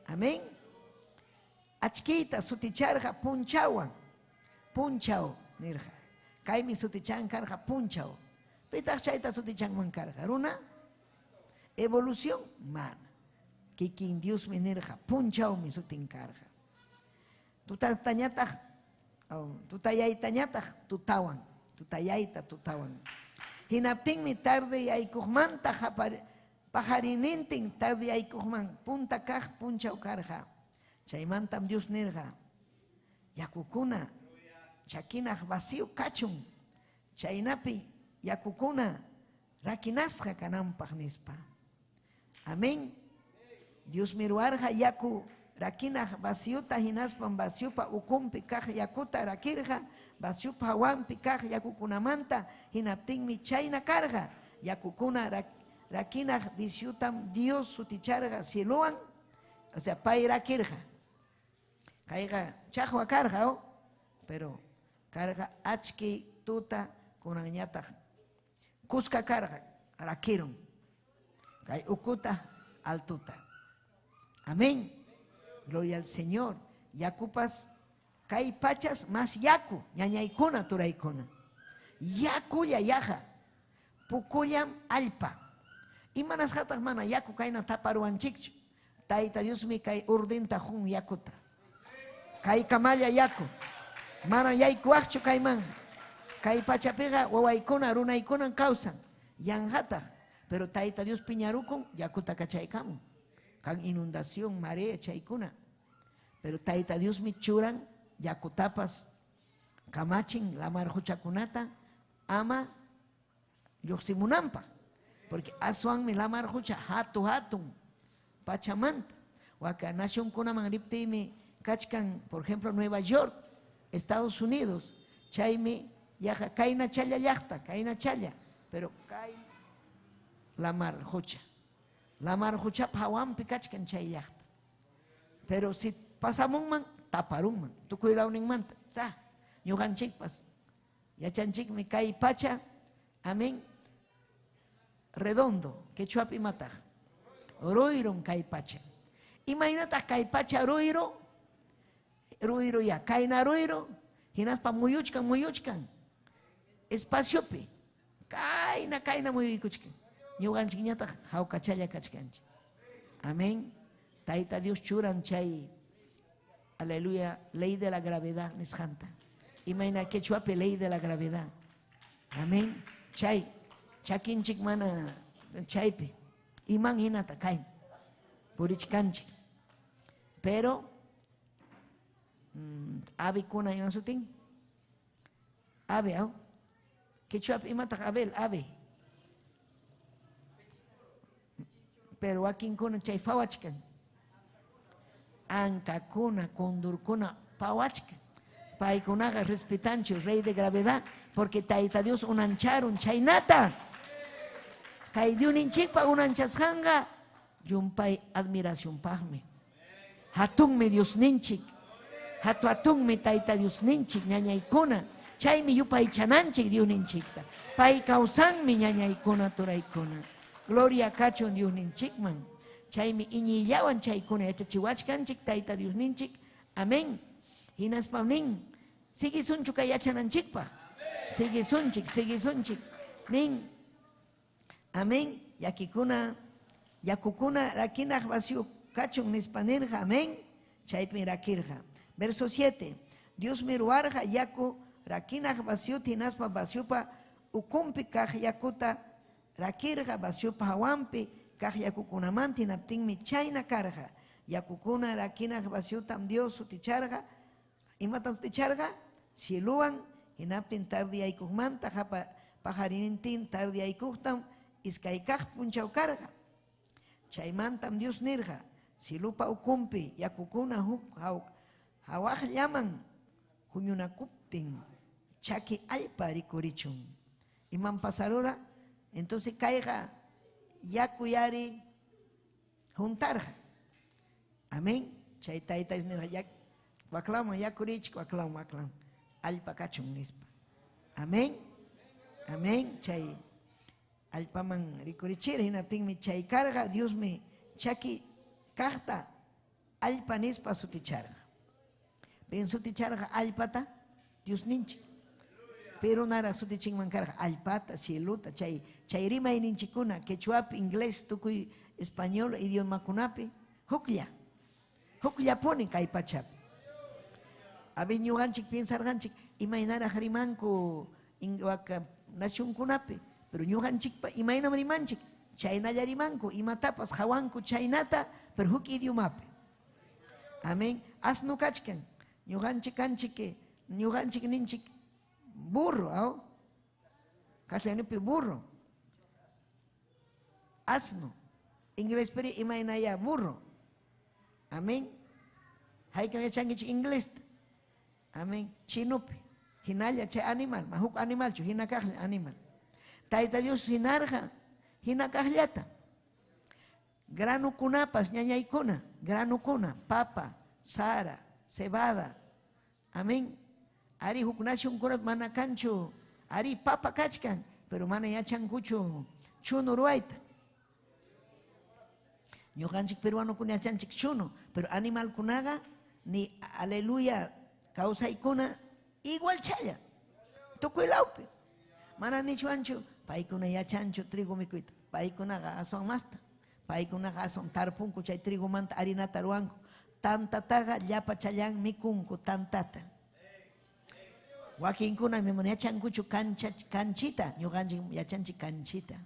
H: Amén. Achkiyta suticharqa punchawwan. Punchaw nirqa. Kaymi sutichan karqa punchaw. Pitaq chayta sutichanman karqa? Runa? Evolución? Mana. Kikin Diosmi nirqa, punchawmi sutin karqa. Tutatañataq, tutayaytañataq tutawan, tutayayta tutawan. Hinaptinmi tarde yaykuqmanta paqarinintin tarde yaykuqman punta kaq punchaw karqa. Chaymantam Dios nirqa, yakukuna chakinaq vacío kachun, chaynapi yakukuna rakinasqa kananpaq nispa. Amén. Diosmi ruwarqa yaku rakinaq vaciota hinaspam vaciopa ukunpi kaq yakuta rakirqa, vaciopa hawanpi kaq yakukunamanta, hinaptinmi chayna karqa. Yakukuna rakinaq viciotam Dios suticharqa cielowan, o sea, pay rakirqa. Kayqa chaqwa karqa, oh, pero karqa achki tuta kunanñataq kuska karqa, rakirun. Kay ukuta altuta. Amén. Gloria al Señor. Yakupas kay pachas más yaku, ñañaykuna turaykuna. Yakulla yaja. Pukullam allpa. Imanasqataq mana yaku kayna taparuwanchikchu. Tayta Diosmi kay urdinta jun yakuta. Kay kamalla yaku. Mana yaykuwaqchu kayman. Kay pachapiqa wawaykuna runaykunan kawsan. Yanqataq. Pero Tayta Dios piñarukun yakuta kachaykamun. Kan inundación, marea, chaykuna. Pero Tayta Diosmi churan yakutapas kamachin lamar huchakunata ama lluqsimunanpaq. Porque aswanmi lamar hucha hatu hatun pachamanta. Waka nacionkunaman riptiymi kachkan, por ejemplo, Nueva York, Estados Unidos, chaymi yaqa kayna challa llaqta, kayna challa, pero kay lamar hucha. Lamar huchapa hawanpi kachkan chay llaqta. Pero si pasamunman, taparunman, tukuy lawninmanta. Sa, ñuqanchikpas, yachanchikmi kay pacha, amén, redondo, quechuapi imataq, ruyrum kay pacha. Imaynataq kay pacha ruyru? Ruyru ya, kayna ruyru, hinaspa muyuchkan, muyuchkan, espaciopi, kayna, kayna muyuykuchkan. Ñuqanchikñataq hawkachalla kachkanchik. Amén. Tayta Dios churan chay, aleluya, ley de la gravedad nisqanta. Imayna quechuapi ley de la gravedad. Amén. Chay, chakinchik mana chaypi. Iman hinata kay. Purichkanchik. Pero Avikuna ima sutin? Ave, aw? Quechuapi imataq Abel, ave. Pero wakinkuna chay fawachkan. Ankakuna, kundurkuna pawachkan. Paykunaqa respetanchu rey de gravedad, porque Tayta Dios unancharun chaynata. Kay Diosninchikpa unanchasqanqa llumpay admiracionpaqmi. Hatunmi Diosninchik. Hatu hatunmi Tayta Diosninchik, ñañaykuna. Chaymi yupaychananchik Diosninchikta. Pay kawsanmi ñañaykuna, turaykuna. Gloria kachun Diosninchikman. Chaymi iñiyllawan chaykuna yachachiwachkanchik Tayta Diosninchik. Amén. Hinaspam nin, siguisunchu kay yachananchikpaq. Siguisunchik, siguisunchik. Nin, amén. Yakikuna, yakukuna rakinaq vacío kachun nispa nirqa, amén. Chaypin rakirqa. Verso 7. Diosmi ruwarqa yaku rakinaq vaciota hinaspa vaciopa ukumpi kaq yakuta rakirqa vaciopa hawanpi kaq yakukunamanta hinaptinmi chayna karqa. Yakukuna rakinaq vaciotam Dios suticharqa. Imatam suticharqa? Cieluwan hinaptin tardiyaykuqmanta hapa paqarinintin tardiyaykuqtam iskay kaq punchaw karqa. Chaymantam Dios nirqa, cielupa ukumpi yakukuna huk hawaqllaman huñunakuptin chaki allpa rikurichun. Imam pasarura? Entonces kayqa yaku yari juntarqa. Amén. Chay tayta Dios nirqa, waklaman yaku richik, waklaman, waklaman. Allpa kachun nispa. Amén. Amén. Chay allpaman rikurichira hinaptinmi chay karqa Diosmi chaki kaqta allpa nispa suticharqa. Pin suticharqa allpata Diosninchik. Pero nara sutichinman karqa allpata, cielota, chay chay rimayninchikkuna quechuapi, inglés, tukuy español idiomakunapi huklla. Hukllapuni kay pachapi. A veces ñuqanchik piensarqanchik imaynaraq rimanku waka nacionkunapi, pero ñuqanchikpa imaynam rimanchik, chaynalla rimanku, imatapas hawanku chaynata, pero huk idiomapi. Amén. Asnu kachkan, ñuqanchik kanchik, ñuqanchik ninchik burro, aw? Castellanopi burro. Asno. Inglés piri imaynaya burro. Amén. Haykam yachankichik inglés. Amén. Chinopi. Hinalla chay animal, ma huk animalchu, hina kaqlla animal. Tayta Dios hinarqa, hina kaqllata. Granukunapas ñañaykuna, granukuna, papa, sara, cebada. Amén. Ari huk nacionkuna mana kanchu, ari papa kachkan, pero mana yachankuchu chunu ruwayta. Ñuqanchik peruanokuna yachanchik chunu, pero animalkunaqa ni aleluya kawsaykuna igual challa. Tukuy lawpi. Mana nichwanchu, paykuna yachanchu trigo mikuyta. Paykunaqa aswan masta. Paykunaqa aswan tarpunku chay trigomanta harinata ruwanku. Tantataqa llapa challan mikunku tantata. Wakinkuna mana yachankuchu kancha, kanchita, ñuqanchik yachanchik kanchita.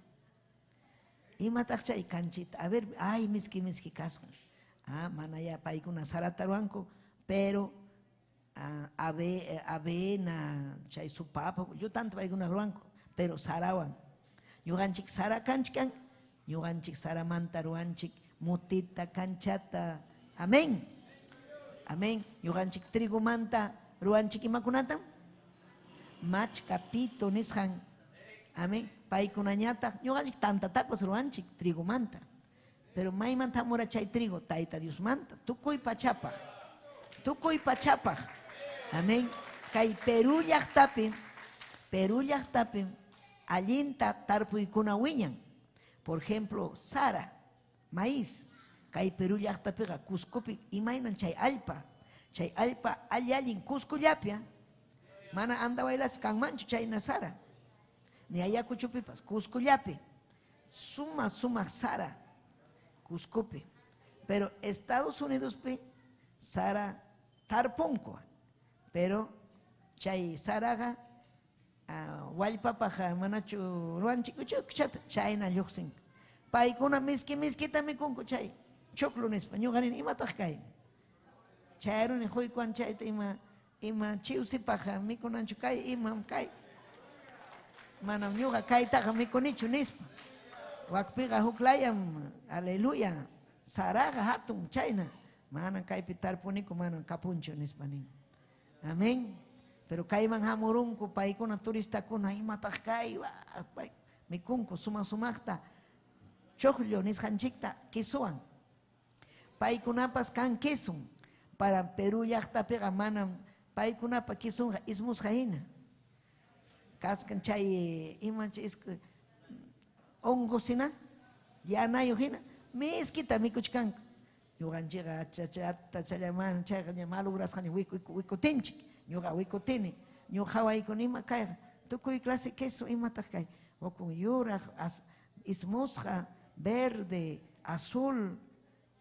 H: Imataq chay kanchita? A ver, ay miski miski kasqan. Ah, mana ya paykuna sarata ruwanku, pero avena, chay supapa, yo tanto paykuna ruwanku, pero sarawan. Ñuqanchik sara kanchkan, ñuqanchik saramanta ruwanchik mutita, kanchata. Amén. Amén. Ñuqanchik trigomanta ruwanchik imakunata? Machka, pito, nisqan. Amén. Paykunañataq ñuqanchik tantatapas ruwanchik trigomanta. Pero maymanta hamura chay trigo, Tayta Diosmanta, tukuy pachapaq. Tukuy pachapaq. Amén. Kay Perú llaqtapi, Perú llaqtapi allinta tarpuykuna wiñan. Por ejemplo, sara, maíz. Kay Perú llaqtapiqa Cuscopi imaynan chay allpa. Chay allpa alli allin Cuscollapi, ¿ah? Mana Andahuaylaspi kanmanchu chayna sara. Ni Ayacuchopipas, Cuscollapi. Suma, suma sara, Cuscopi. Pero Estados Unidospi sara tarpunku. Pero chay saraqa wallpapaq manachu ruwanchikuchu chayna lluqsin. Paykuna miski miskita mikunku chay choclo nispa. Ñuqa nini imataq kay? Chayaruni huykuan chayta ima ima chiwsipaq mikunanchu kay imam kay. Manam ñuqa kaytaqa mikunichu nispa. Wakpiqa huklayam, aleluya, saraqa hatun chayna. Manam kaypi tarpuniku, manam kapunchu nispa nin. Amén. Pero kayman hamurunku paykuna turistakuna imataq kay mikunku suma sumaqta choclo nisqanchikta quesowan. Paykunapas kan queson. Para Perú llaqtapiqa manam paykunapa quesonqa ismusqa hina. Kaskan chay imancha hongosina yanayuq hina miskita mikuchkanku. Ñuqanchikqa achachallaman chayqa ña malograsqaña wikutinchik. Ñuqa wikutini. Ñuqa ima kayqa tukuy clase queso imataq kay. Hukun yuraq ismusqa verde, azul,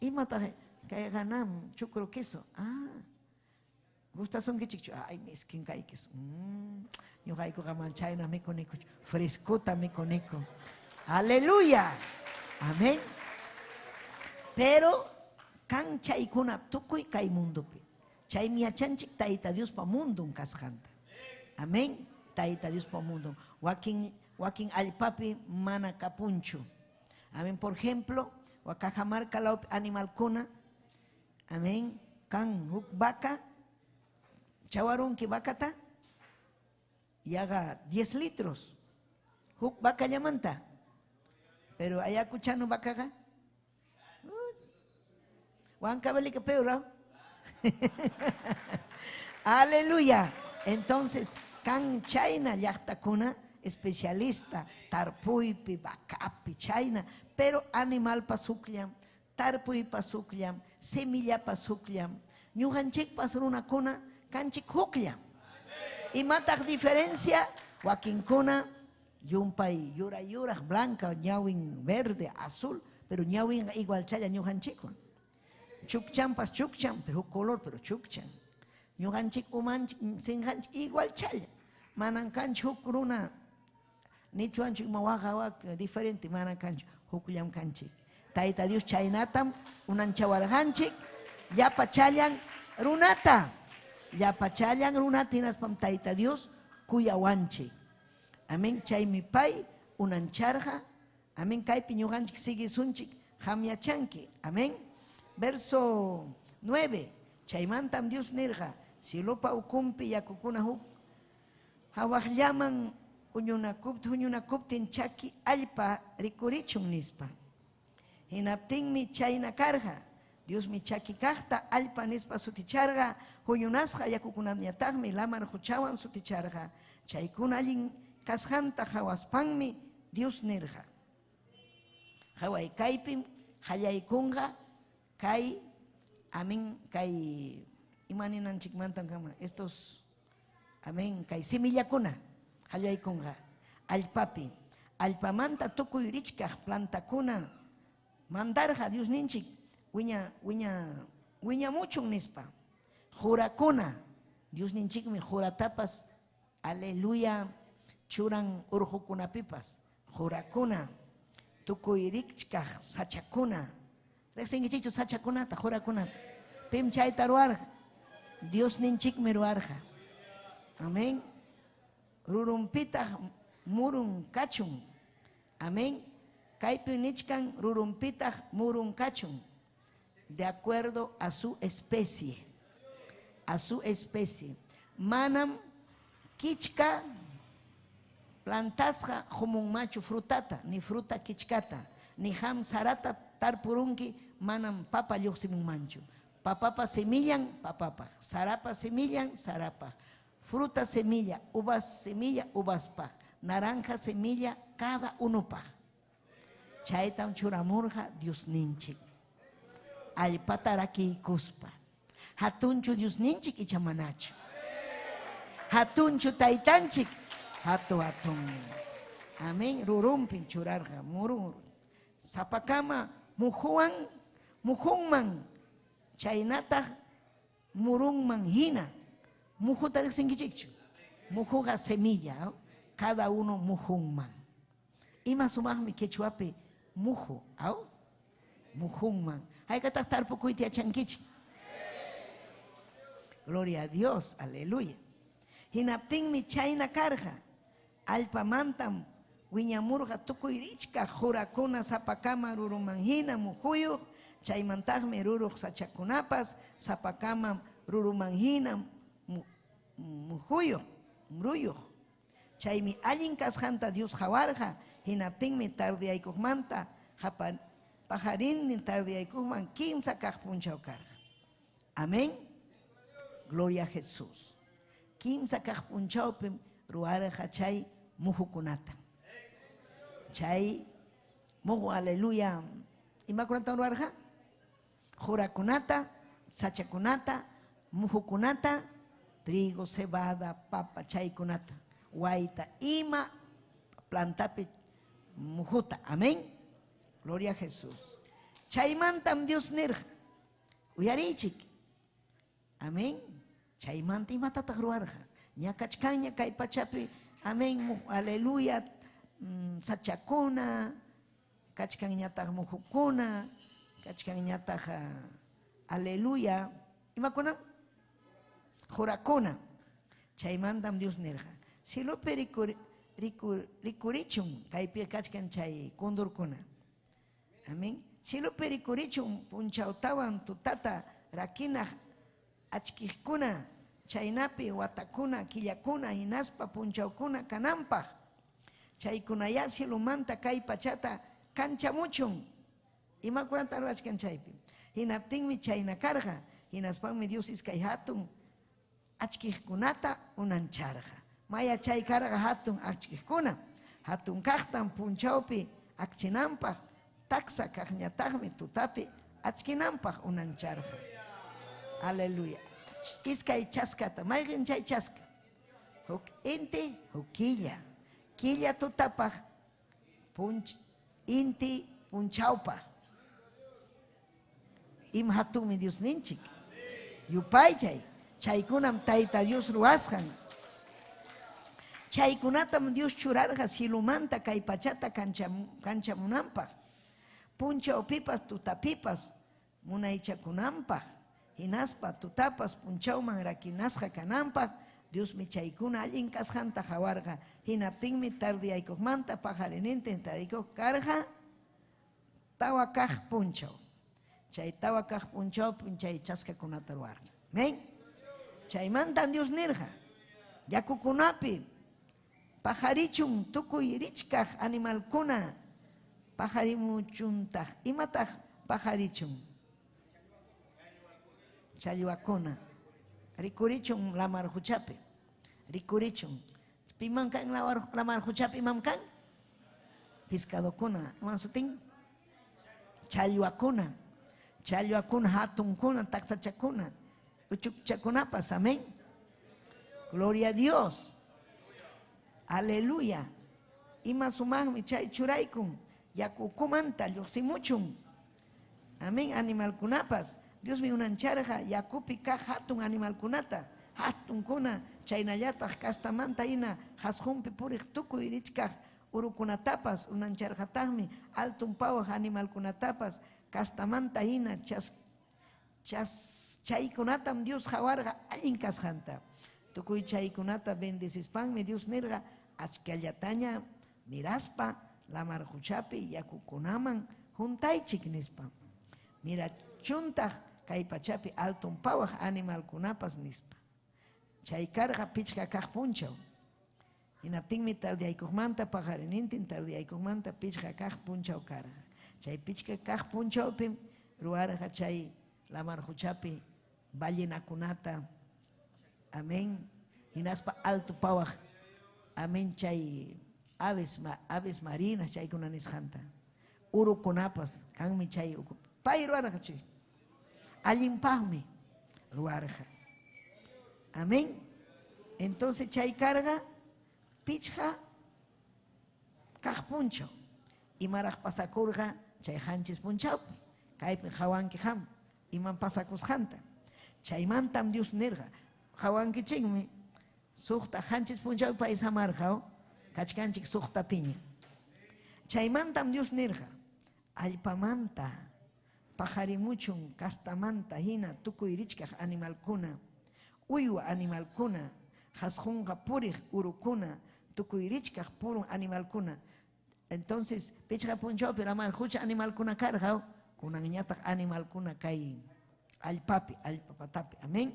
H: imataq kayqa nam chukru queso. Ah, gustasunkichikchu? Ay, miskin kay queso. Ñuqaykuqa man chayna mikunikuchu. Frescota mikuniku. Aleluya. Amén. Pero kan chaykuna tukuy kay mundopi. Chaymi yachanchik Tayta Diospa mundun kasqanta. Amén. Tayta Diospa mundun. Wakin wakin allpapi mana kapunchu. Amén. Por ejemplo, Cajamarca lawpi animalkuna. Amén. Kan huk vaca chawarunki vacata yaqa 10 litros. Huk vaca llamanta. Pero Ayacuchano vacaqa Huancavelica peor, Aleluya. Entonces, kan chayna llaqtakuna especialista tarpuypi, vacapi, chayna, pero animalpas hukllam, tarpuypas hukllam, semillapas hukllam, ñuqanchikpas runakuna kanchik hukllam. Imataq diferencia? Wakinkuna llumpay yura yuraq blanca, ñawin verde, azul, pero ñawin igual challa ñuqanchikwan. Chukchampas chukchan, pero huk color, pero chukchan. Ñuqanchik umanchik sinqanchik igual challa. Manan kanchu huk runa nichuanchu ima waqa wak diferente manan kanchu hukllam kanchik. Tayta Dios chaynatam unanchawarqanchik llapa challan runata. Llapa challan runata hinaspam Tayta Dios kuyawanchik. Amén. Chaymi pay unancharqa. Amén. Kaypi ñuqanchik siguisunchik hamyachanki. Amén. Verso 9. Chaymantam Dios nirqa, cielopa ukumpi yakukuna huk hawaqllaman huñunakuptin chaki allpa rikurichun nispa. Hinaptinmi chayna karqa. Diosmi chaki kaqta allpa nispa suticharqa, huñunasqa yakukunañataqmi lamar quchawan suticharqa. Chaykuna allin kasqanta hawaspanmi Dios nirqa. Haway kaypim hallaykunqa kay amén kay imaninanchikmantan kama estos amén kay semillakuna hallaykunqa allpapi allpamanta tukuy richkaq plantakuna mandarqa Dios ninchik wiña wiña wiñamuchun nispa jurakuna Dios ninchikmi juratapas aleluya churan urqukunapipas jurakuna tukuy richkaq sachakuna. Riqsinkichikchu sachakunata, jurakunata. Pim chayta ruwarqa. Dios ninchikmi ruwarqa. Amén. Rurumpitaq murun kachun. Amén. Kaypi nichkan rurumpitaq murun kachun. De acuerdo a su especie. A su especie. Manam kichka plantasqa humunmachu frutata, ni fruta kichkata, ni ham sarata tarpurunki manam papa lluqsimunmanchu. Papapa semillan, papapaq. Sarapa semillan, sarapaq. Fruta semilla, uvas semilla, uvaspaq. Naranja semilla, cada unupaq. Chaytam churamurqa Dios ninchik. Allpata rakiykuspa. Hatunchu Dios ninchik icha manachu. Hatunchu taytanchik, hatu hatun. Amén. Rurumpin churarqa, murun. Sapakama muhuwan, muhunman, chaynataq murunman hina. Muhuta riqsinkichikchu. Muhuqa semilla, ¿no? Cada uno muhunman. Ima sumaqmi quechuapi muhu, ¿au? Muhunman. Haykataq tarpukuyta yachankichik. Gloria a Dios, aleluya. Hinaptinmi chayna karqa. Allpamantam wiñamurqa tukuy richkaq qurakuna sapakama ruruman hina muhuyuq, chaymantaqmi ruruq sachakunapas sapakama ruruman hina muhuyuq, mruyuq. Chaymi allin kasqanta Dios qawarqa, hinaptinmi tardeyaykuqmanta paqarinnin tardeyaykuqman kimsa kaq punchaw karqa. Amén. Gloria a Jesús. Kimsa kaq punchawpim ruwarqa chay muhukunata. Chay muhu, aleluya. Imakunatam ruwarqa? Qurakunata, sachakunata, muhukunata, trigo, cebada, papa, chaykunata, wayta, ima plantapi muhuta. Amén. Gloria a Jesús. Chaymantam Dios nirqa. Uyariychik. Amén. Chaymanta imatataq ruwarqa? Ñakachkanña kay pachapi. Amén. Aleluya. Sachakuna, kachkanñataq muhukuna, kachkanñataq aleluya. Imakuna? Qurakuna. Chaymantam Dios nirqa. Cielopi rikurichun kaypi kachkan chay kundurkuna. Amén. Cielopi rikurichun punchawtawan tutata rakinaq achkiqkuna, chaynapi watakuna, killakuna, hinaspa punchawkuna kananpaq. Chaykunaya cielomanta kay pachata kanchamuchun. Imakunata ruwachkan chaypi. Hinaptinmi chayna karqa. Hinaspanmi Dios iskay hatun achkiqkunata unancharqa. Maya chay karqa hatun achkiqkuna. Hatun kaqtan punchawpi akchinanpaq, taksa kaqñataqmi tutapi achkinanpaq unancharqa. Aleluya. Iskay chaskata. Mayqin chay chaska? Huk inti, huk killa. Killa tutapaq, inti punchawpaq. Ima hatunmi Dios ninchik. Yupaychay. Chaykunam Tayta Dios ruwasqan. Chaykunatam Dios churarqa cielomanta kay pachata kanchamunanpaq. Punchawpipas tutapipas munaychakunanpaq. Hinaspa tutapas punchawman rakinasqa kananpaq. Diosmi chaykuna allin kasqanta qawarqa. Hinaptinmi tardeyaykuqmanta paqarinintin tardeyaykuq karqa tawa kaq punchaw. Chay tawa kaq punchawpim chay chaskakunata ruwarqa. Amén. Chaymantan Dios nirqa. Yakukunapi paqarichun tukuy richkaq animalkuna paqarimuchuntaq. Imataq paqarichun? Challwakuna. Rikurichun lamar huchapi. Rikurichun. Piman kan lamar huchapi imam kan? Pescadokuna. Iman sutin? Challwakuna. Challwakuna, hatunkuna, taksachakuna, uchukchakunapas. Amén. Gloria a Dios. Aleluya. Ima sumaqmi chay churaykun. Yakukumanta lluqsimuchun. Amén. Animalkunapas. Diosmi unancharqa yakupi kaq hatun animalkunata. Hatunkuna chaynallataq kastamanta hina hasqunpi puriq tukuy richkaq urukunatapas unancharqataqmi altun pawaq animalkunatapas kastamanta hina chaykunatam Dios qawarqa allin kasqanta. Tukuy chaykunata bendecispanmi Dios nirqa achkallataña miraspa lamar huchapi yakukunaman juntaychik nispa. Mirachuntaq kay pachapi altun pawaq animalkunapas nispa. Chay karqa pichqa kaq punchaw. Hinaptinmi tardeyaykuqmanta paqarinintin tardeyaykuqmanta pichqa kaq punchaw karqa. Chay pichqa kaq punchawpim ruwarqa chay lamar huchapi ballenakunata. Amén. Hinaspa alto pawaq. Amén. Chay aves marinas chaykuna nisqanta. Urukunapas kanmi chay pay ruwarqa chay. Allinpaqmi ruwarqa. Amén. Entonces chay karqa pichqa kaq punchaw. Imaraq pasakurqa chay qanchis punchawpi. Kaypi qawanki qam iman pasakusqanta. Chaymantam Dios nirqa. Qawankichikmi suqta qanchis punchawpi pay samarqa kachkanchik suqta piña. Chaymantam Dios nirqa. Allpamanta paqarimuchun kastamanta hina tukuy richkaq animalkuna, Uywa animalkuna, qasqunqa puriq urukuna, tukuy richkaq purun animalkuna. Entonces, pichqa punchawpi lamar qucha animalkuna karqa, kunanñataq animalkuna kay allpapi, allpa patapi. Amén.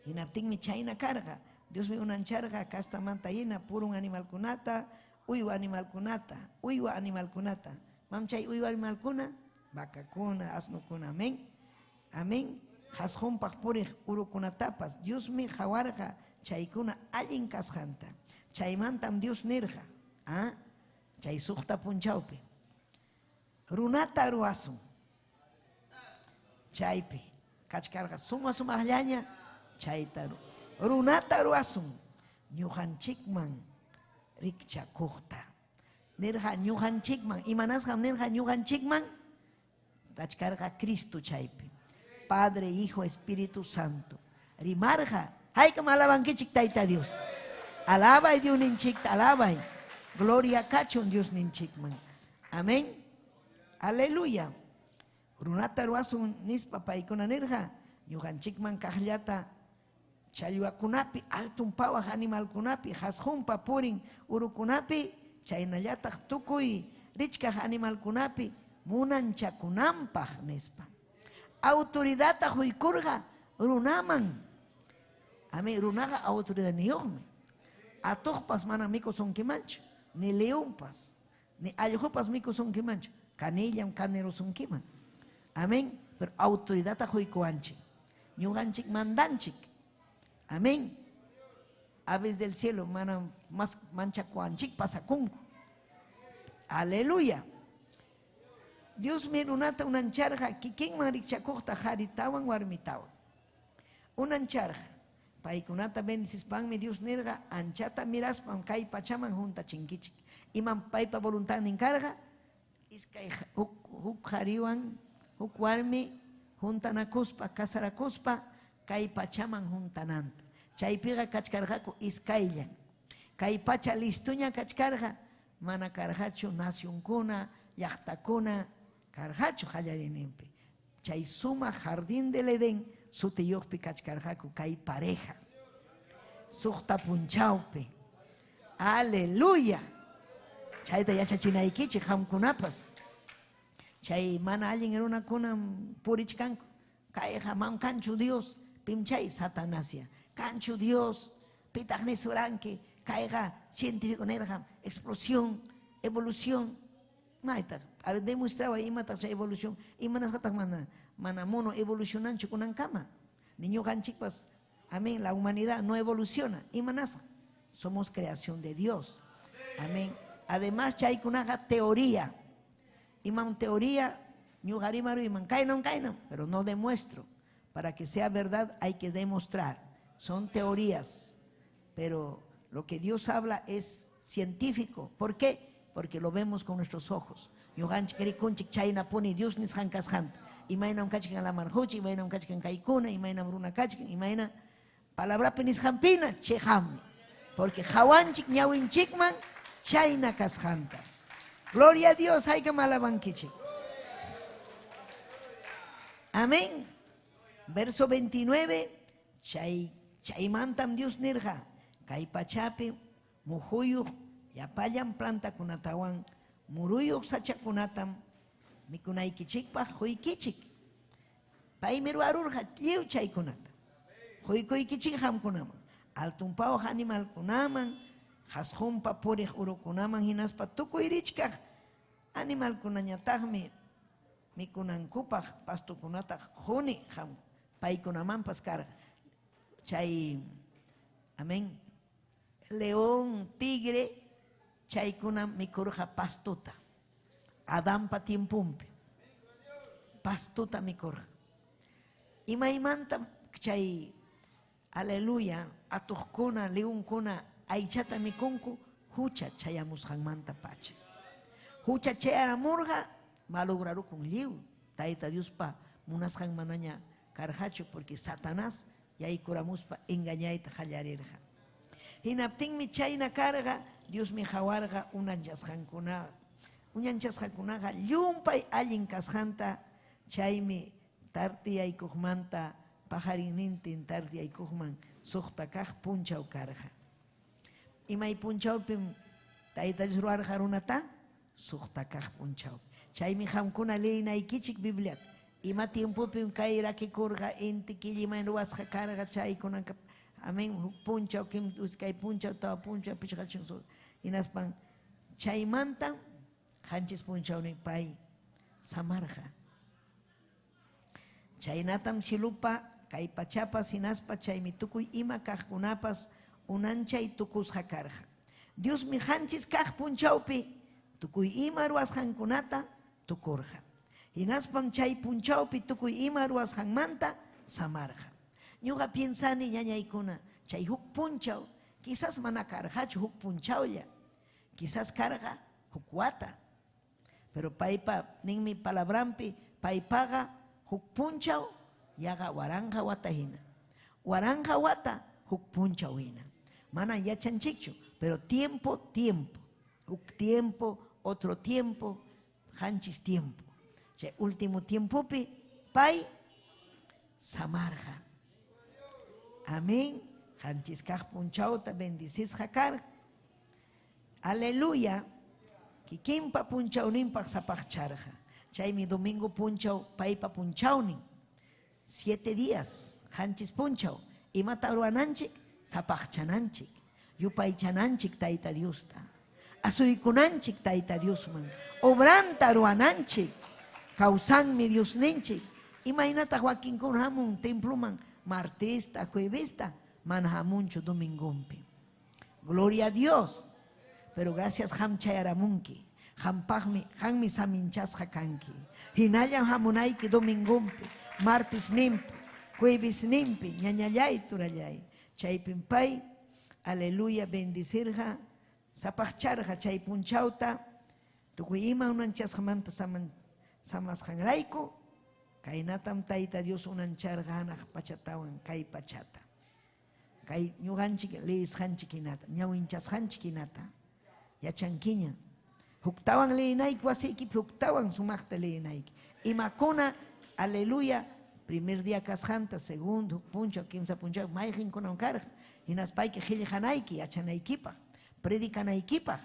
H: Hinaptinmi chayna karqa. Diosmi unancharqa kastamanta hina purun animalkunata, uywa animalkunata, uywa animalkunata. Mam chay uywa animalkuna, vacakuna, asnukuna. Amén. Amén. Qasqunpaq puriq urukunatapas Diosmi qawarqa chaykuna allin kasqanta. Chaymantam Dios nirqa, ¿ah? Chay suqta punchawpi. Runata ruwasun. Chaypi kachkarqa suma sumaqllaña chayta runata ruwasun ñuqanchikman rikchakuqta. Nirqa ñuqanchikman, imanasqam nirqa ñuqanchikman? Kachkarqa Cristo chaypi. Padre, Hijo, Espíritu Santo. Rimarqa, haykam alabankichik Tayta Dios. Alabay Diosninchikta, alabay. Gloria kachun Diosninchikman. Amén. Aleluya. Runata ruwasun nispa paykuna nirqa, ñuqanchikman kaqllata challwakunapi, altun pawaq animalkunapi, qasqunpa purin urukunapi, chaynallataq tukuy richkaq animalkunapi munanchakunanpaq nispa. Autoridadta huykurqa runaman. Amén, runaqa autoridadniyuqmi. Atuqpas mana mikusunkimanchu, ni leonpas, ni allqupas mikusunkimanchu, kanillam kanirusunkiman. Amén, pero autoridadta huykuwanchik. Ñuqanchik mandanchik. Amén. Aves del cielo mana más manchakuanchik pasakunku. Aleluya. Diosmi runata unancharqa kikinman rikchakuqta qharitawan warmitawan. Unancharqa. Paykunata bendecispanmi Dios nirqa anchata miraspam kay pachaman huntachinkichik. Imam paypa voluntadnin karqa iskay huk huk qhariwan huk warmi juntanakuspa casarakuspa kay pachaman juntananta. Chaypiqa kachkarqaku iskayllan. Kay pacha listuña kachkarqa mana karqachu nacionkuna, llaqtakuna karqachu qallariyninpi. Chay sumaq jardín del Edén sutiyuqpi kachkarqaku kay pareja. Suqta punchawpi. Aleluya. Chayta yachachinaykichik qamkunapas. Chay mana allin runakunam purichkanku. Kayqa mam kanchu Dios, pim chay Satanasya. Kanchu Dios, pitaq nisuranki, kayqa científico nirqam, explosión, evolución. Maytaq, a ver, demostraba imataq chay evolución, imanasqataq mana mana mono evolucionanchu kunankama. Ni ñuqanchikpas, amén, la humanidad no evoluciona. Imanasqa, somos creación de Dios. Amén. Además chaykunaqa teoría. Imam teoría, ñuqa rimaru iman kaynam kaynam, pero no demuestro. Para que sea verdad hay que demostrar. Son teorías, pero lo que Dios habla es científico. ¿Por qué? Porque lo vemos con nuestros ojos. Ñuqanchik rikunchik chaynapuni Dios nisqan kasqanta. Imaynam kachkan lamar qucha, imaynam kachkan kaykuna, imaynam runa kachkan, imayna palabrapi nisqanpina chiqammi. Porque qawanchik ñawinchikman chayna kasqanta. Gloria a Dios, haykam alabankichik. Amén. Verso 29, chay chaymantam Dios nirqa, kay pachapi muhuyuq llapallan plantakunatawan muruyuq sachakunatam mikunaykichikpaq quykichik. Paymi ruwarurqa lliw chaykunata. Quykuykichik qamkunaman, altun pawaq animalkunaman, qasqunpa puriq urukunaman hinaspa tukuy richkaq animalkunañataqmi mikunankupaq pastukunata quni qam paykunamanpas karqa. Chay, amén, león, tigre, chaykunam mikurqa pastuta. Adanpa tiemponpi. Pastuta mikurqa. Imaymantam chay, aleluya, atuqkuna, leonkuna aychata mikunku hucha chayamusqanmanta pacha. Hucha chayaramurqa malograrukun lliw Tayta Diospa munasqan manaña karqachu porque Satanás yaykuramuspa engañayta qallarirqa. Hinaptinmi chayna karqa, Diosmi qawarqa unanchasqankuna, unanchasqakunaqa llumpay allin kasqanta, chaymi tartiyaykuqmanta Paqarinnintin tardiyaykuqman suqta kaq punchaw karqa. Imay punchawpim Tayta Dios ruwarqa runata? Suqta kaq punchawpi. Chaymi qamkuna leenaykichik Bibliata. Ima tiempopim kay rakikurqa inti killa imayna ruwasqa karqa chaykunaka. Amén. Huk punchaw, kim, iskay punchaw, tawa punchaw, pichqa chunka. Hinaspan chaymanta qanchis punchawni pay samarqa. Chaynatam cielopa kay pachapas hinaspa chaymi tukuy ima kaqkunapas unanchay tukusqa karqa. Diosmi qanchis kaq punchawpi tukuy ima ruwasqankunata tukurqa. Hinaspam chay punchawpi tukuy ima ruwasqanmanta samarqa. Ñuqa piensani ñañaykuna, chay huk punchaw quizás mana karqachu huk punchawlla, quizás karqa huk wata. Pero paypa ninmi palabranpi paypaqa huk punchaw yaqa waranqa wata hina. Waranqa wata huk punchaw hina. Manam yachanchikchu, pero tiempo, tiempo. Huk tiempo, otro tiempo, qanchis tiempo. Chay último tiempopi pay samarqa. Amén. Qanchis kaq punchawta bendecisqa karqa. Aleluya. Kikinpa punchawninpaq sapaqcharqa. Chaymi domingo punchaw paypa punchawnin. 7 días, qanchis punchaw. Imata ruwananchik? Sapaqchananchik. Yupaychananchik Tayta Diosta. Asuykunanchik Tayta Diosman. Obranta ruwananchik. Kawsanmi Diosninchik. Imaynataq wakinkuna hamun temploman martesta, juevesta, mana hamunchu domingonpi. Gloria a Dios. Pero gracias qam chayaramunki. Qampaqmi, qammi saminchasqa kanki. Hinallam hamunayki domingonpi, martes nimpi, jueves nimpi, ñañallay, turallay. Chaypim pay, aleluya, bendecirqa, sapaqcharqa chay punchawta, tukuy ima unanchasqamanta saman, samasqanrayku, kaynatam Tayta Dios unancharqa hanaq pachatawan kay pachata. Kay ñuqanchik leesqanchik hinata, ñawinchasqanchik hinata, yachankiña. Huktawan leenayki wasiykipi, huktawan sumaqta leenayki. Imakuna, aleluya, primer día kasqanta, segundo, huk punchaw, kimsa punchaw, mayqinkunawan karqa. Hinaspayki qillqanayki, yachanaykipaq, predicanaykipaq,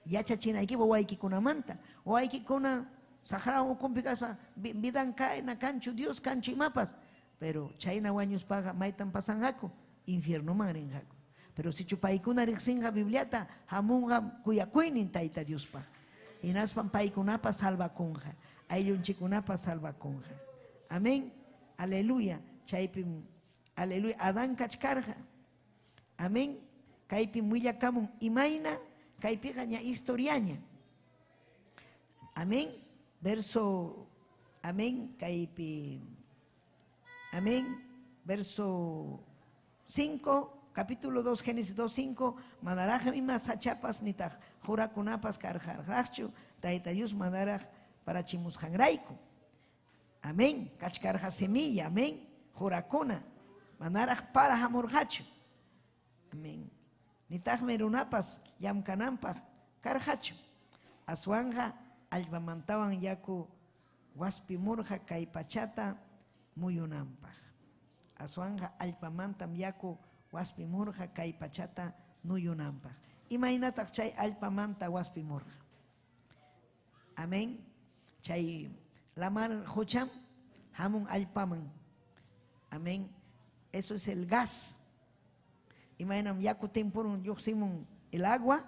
H: yachachinaykipaq wawaykikunamanta. Wawaykikuna saqrawan ukunpi kaspa, vidan kayna kanchu, Dios kanchu imapas. Pero chayna wañuspaqa maytan pasanqaku, infiernoman rinqaku. Pero sichu paykuna riqsinqa Bibliata, hamunqa kuyakuynin Tayta Diospaq. Hinaspam paykunapas salvakunqa, ayllunchikkunapas salvakunqa. Amén. Aleluya. Chaypim, aleluya, Adán kachkarqa. Amén. Kaypim willakamun imayna, kaypiqa ña historiaña. Amén. Verso, amén, kaypi, amén, verso 5, capítulo 2, Génesis 2, 5, manaraq ima sachapas nitaq jurakunapas karqarqaqchu, Tayta Dios manaraq parachimusqanrayku. Amén, kachkarqa semilla, amén, jurakuna, manaraq para hamurqachu. Amén. Nitaqmi runapas llamkananpaq karqachu. Aswanqa allpamantawan yaku waspimurqa kay pachata muyunanpaq. Aswanqa allpamantam yaku waspimurqa kay pachata nuyunanpaq. Imaynataq chay allpamanta waspimurqa? Amén. Chay lamar qocham hamun allpaman. Amén. Eso es el gas. Imaynam yaku timpurun lluqsimun el agua,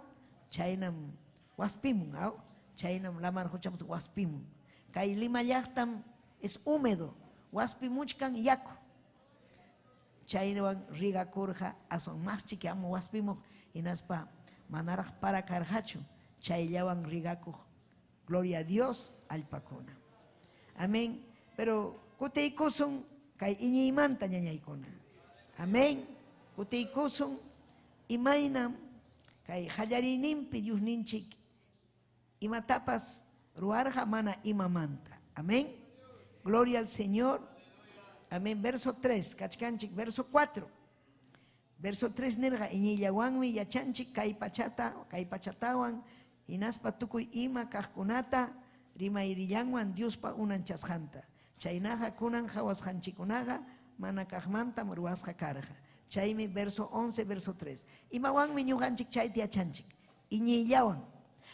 H: chaynam waspimun, aw? Chaynam lamar qocham waspimun. Kay Lima llaqtam es húmedo, waspimuchkan yaku. Chaywan rigakurqa aswan mas chiki amu waspimuq hinaspa manaraq para karqachu, chayllawan rigakuq. Gloria a Dios, allpakuna. Amén. Pero kutiykusun kay iñiymanta ñañaykuna. Amén. Kutiykusun imaynam kay qallariyninpi Diosninchik imatapas ruwarqa mana imamanta. Amén. Gloria al Señor. Amén. Verso 3, kachkanchik, verso 4. Verso 3 nirqa iñiyllawanmi yachanchik kay pachata, kay pachatawan hinaspa tukuy ima kaqkunata rimayrillanwan Diospa unanchasqanta. Chaynaqa kunan qhawasqanchikkunaqa mana kaqmantam ruwasqa karqa. Chaymi verso 11, verso 3. Imawanmi ñuqanchik chayta yachanchik? Iñiyllawan.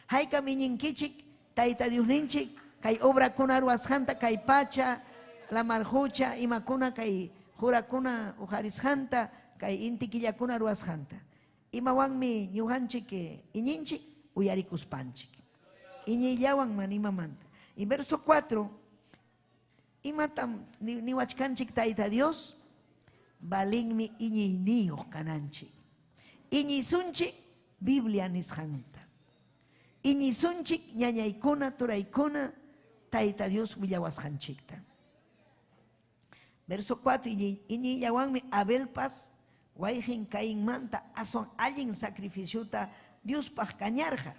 H: Haykam iñinkichik Tayta Diosninchik kay obrakuna ruwasqanta, kay pacha, lamar qucha, imakuna kay qurakuna uqarisqanta, kay inti killakuna ruwasqanta. Imawanmi ñuqanchik iñinchik? Uyarikuspanchik. Iñiyllawan mana imamanta. Y verso 4, imatam niwachkanchik Tayta Dios? Valinmi iñiyniyuq kananchik. Iñisunchik Biblia nisqanta. Iñisunchik ñañaykuna, turaykuna, Tayta Dios willawasqanchikta. Verso 4, iñiyllawanmi Abelpas wayqin Cainmanta aswan allin sacrificiota Diospaq kañarqa.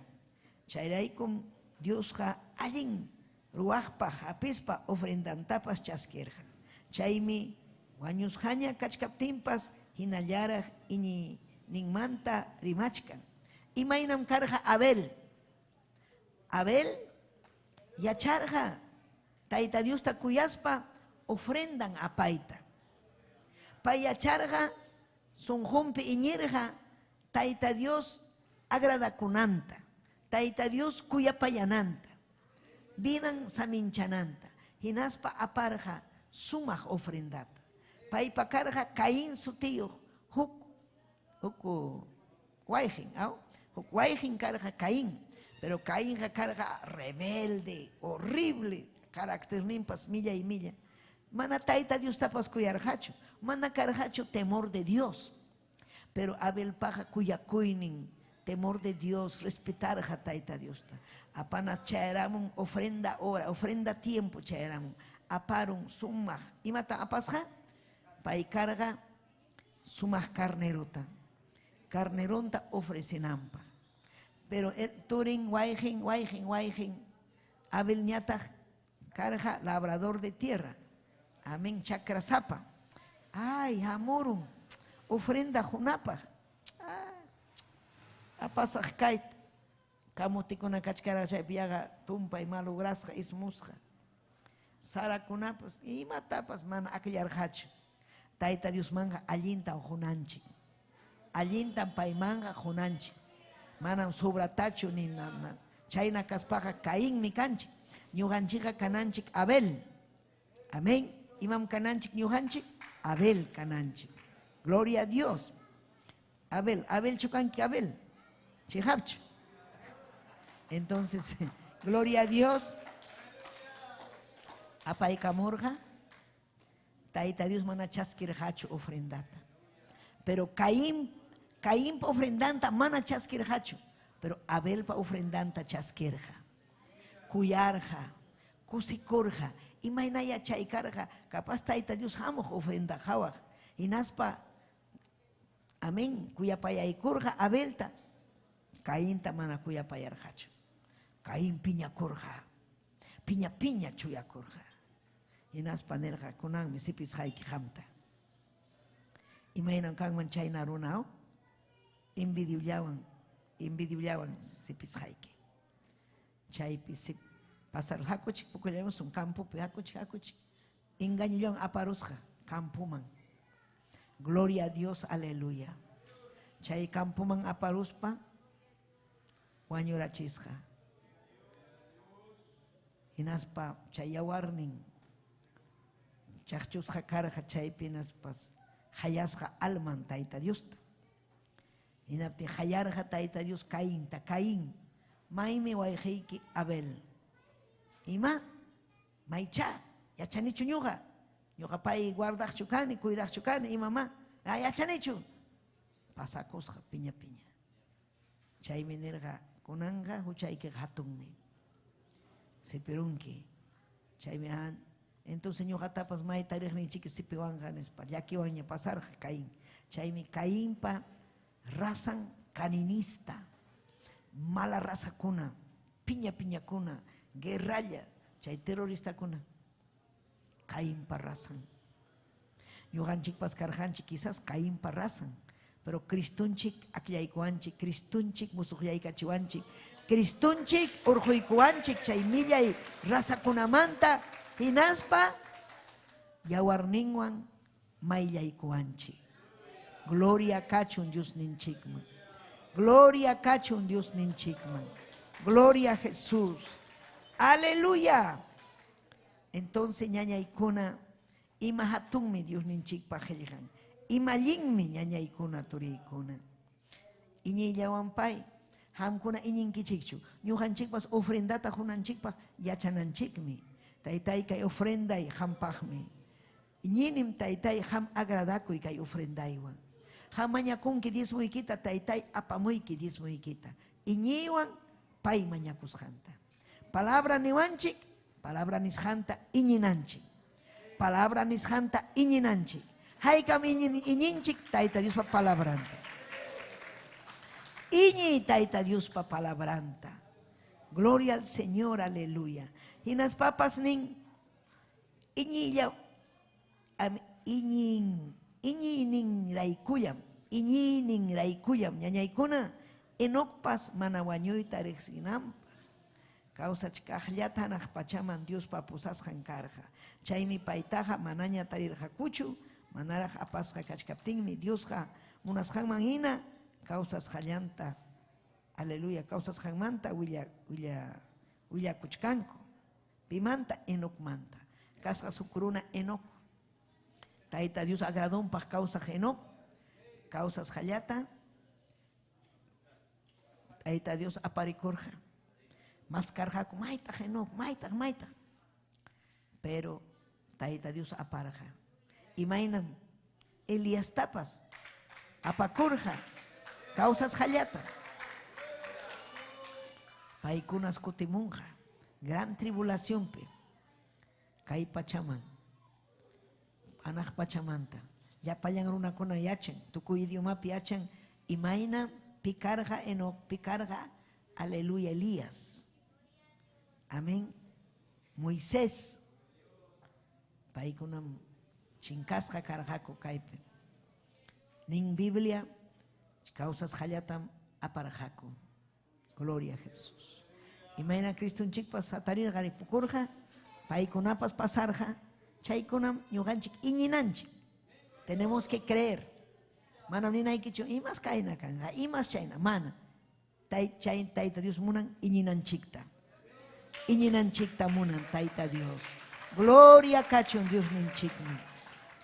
H: Chayraykum Diosqa allin ruwaqpaq hapispa ofrendantapas chaskirqa. Chaymi wañusqaña kachkaptinpas hinallaraq iñiyninmanta rimachkan. Imaynam karqa Abel? Abel yacharqa Tayta Diosta kuyaspa ofrendan apayta. Pay yacharqa sunqunpi iñirqa Tayta Dios agradakunanta, Tayta Dios kuyapayananta, vidan saminchananta, hinaspa aparqa sumaq ofrendata. Paypa karqa Caín sutiyuq huk huk wayqin, aw? Huk wayqin karqa Caín, pero Cainqa karqa rebelde, horrible, carácterninpas millay milla. Mana Tayta Diostapas kuyarqachu, mana karqachu temor de Dios. Pero Abelpaqa kuyakuynin, temor de Dios, respetarqa Tayta Diosta. Apana chayaramun ofrenda hora, ofrenda tiempo chayaramun. Aparun sumaq, imata apasqa? Pay karqa sumaq carnerota. Carneronta ofrecenanpaq. Pero turin wayqin, wayqin, wayqin, Abel ñataq karqa labrador de tierra. Amén, chakrasapa. Ay, hamurun ofrenda hunapaq. Apasaq kayta. Kamutikuna kachkarqa chaypi yaqa tumpay malograsqa, ismusqa. Sarakunapas imatapas mana akllarqachu. Tayta Diosmanqa allintam qunanchik. Allintam paymanqa qunanchik. Manam sobratachu ni chayna kaspaqa Cainmi kanchik. Ñuqanchikqa kananchik Abel. Amén. Imam kananchik ñuqanchik? Abel kananchik. Gloria a Dios. Abel, Abel chukanki Abel. Chihapchu. Entonces, gloria a Dios. Apaykamurqa Tayta Dios mana chaskirqachu ofrendata. Pero Caín, Caínpa ofrendanta mana chaskirqachu, pero Abelpa ofrendanta chaskirqa. Kuyarqa, kusikurqa, imayna yachay karqa, capaz Tayta Dios hamuq ofrenda hawaq. Hinaspa, amén, kuyapayaykurqa Abelta, Cainta mana kuyapayarqachu. Caín piñakurqa, piña piña chuyakurqa. Hinaspa nirqa, kunanmi sipisqayki qamta. Imaynam kanman chayna runa, envidiollawan, envidiollawan sipisqayki. Chaypi pasar hakuchik pukullamusun campopi hakuchik hakuchik. Engañollawan aparusqa campoman. Gloria a Dios, aleluya. Chay campoman aparuspa wañurachisqa. Hinaspa chay yawarnin chaqchusqa karqa chaypi hinaspas hayasqa alman Tayta Diosta. Hinaptin hayarqa Tayta Dios Cainta, Caín, maymi wayqiyki Abel. Ima? Maycha, yachanichu ñuqa? Ñuqa pay guardaqchu kani, cuidaqchu kani, imamá? Ah, yachanichu. Pasakusqa piña piña. Chaymi nirqa, kunanqa huchaykiqa hatunmi. Sipirunki. Chaymi entonces ñuqatapas may tariqninchiki sipiwanqa nispa llakiwanña pasarqa Caín. Chaymi Cainpa razan caninista, mala razakuna, piña piñakuna, guerralla, chay terroristakuna. Cainpa razan. Ñuqanchikpas karqanchik quizás Cainpa razan, pero Cristonchik akllaykuwanchik, Cristonchik musuqllaykachiwanchik, Cristonchik urquykuwanchik chay millay razakunamanta hinaspa yawarninwan Mayllaykuwanchik. Gloria kachun Diosninchikman. Gloria kachun Diosninchikman. Gloria a Jesús. Aleluya. Entonces ñañaykuna ima hatunmi Diosninchikpa qillqan. Ima allinmi ñañaykuna turiykuna. Iñiyllawanpay qamkuna iñinkichikchu. Ñuqanchikpas ofrendata qunanchikpaq yachananchikmi. Taytay kay ofrenday qampaqmi. Iñinim taytay qam agradakuy kay ofrendaywan. Qam mañakunki diezmoykita taytay apamuyki diezmoykita. Iñiywan pay mañakusqanta. Palabra niwanchik, palabra nisqanta iñinanchik. Palabra nisqanta iñinanchik. Haykam iñinchik Tayta Diospa palabranta. Iñiy Tayta Diospa palabranta. Gloria al Señor, aleluya. Hinaspapas nin iñiylla iñin iñiyninraykullam, iñiyninraykullam ñañaykuna Enocpas mana wañuyta riqsinanpaq kawsachkaqllata hanaq pachaman Diospa pusasqan karqa. Chaymi paytaqa manaña tarirqakuchu, manaraq apasqa kachkaptinmi Diosqa munasqanman hina kawsasqallanta, aleluya, kawsasqanmanta willa willa willakuchkanku. Pimanta? Enocmanta. Kasqa huk runa Enoc. Tayta Dios agradonpaq kawsaq Enoc, kawsasqallata Tayta Dios aparikurqa. Maskarqaku, maytaq Enoc, maytaq, maytaq. Pero Tayta Dios aparqa. Imaynam Eliastapas apakurqa kawsasqallata. Paykunas kutimunqa gran tribulacionpi kay pachaman, anaq pachamanta. Llapallan runakuna yachan, tukuy idiomapi yachan imayna pi karqa Enoc, pi karqa, aleluya, Elías. Amén. Moisés. Paykunam chinkasqa karqaku kaypi. Nin Biblia, kawsasqallatam aparqaku. Gloria a Jesús. Imayna Cristonchikpas hatarirqa ripukurqa, paykunapas pasarqa, chaykunam ñuqanchik iñinanchik. Tenemos que creer. Manam ninaykichu imas kayna kanqa, imas chayna, mana. Chay Tayta Dios munan iñinanchikta. Iñinanchikta munan Tayta Dios. Gloria kachun Diosninchikman.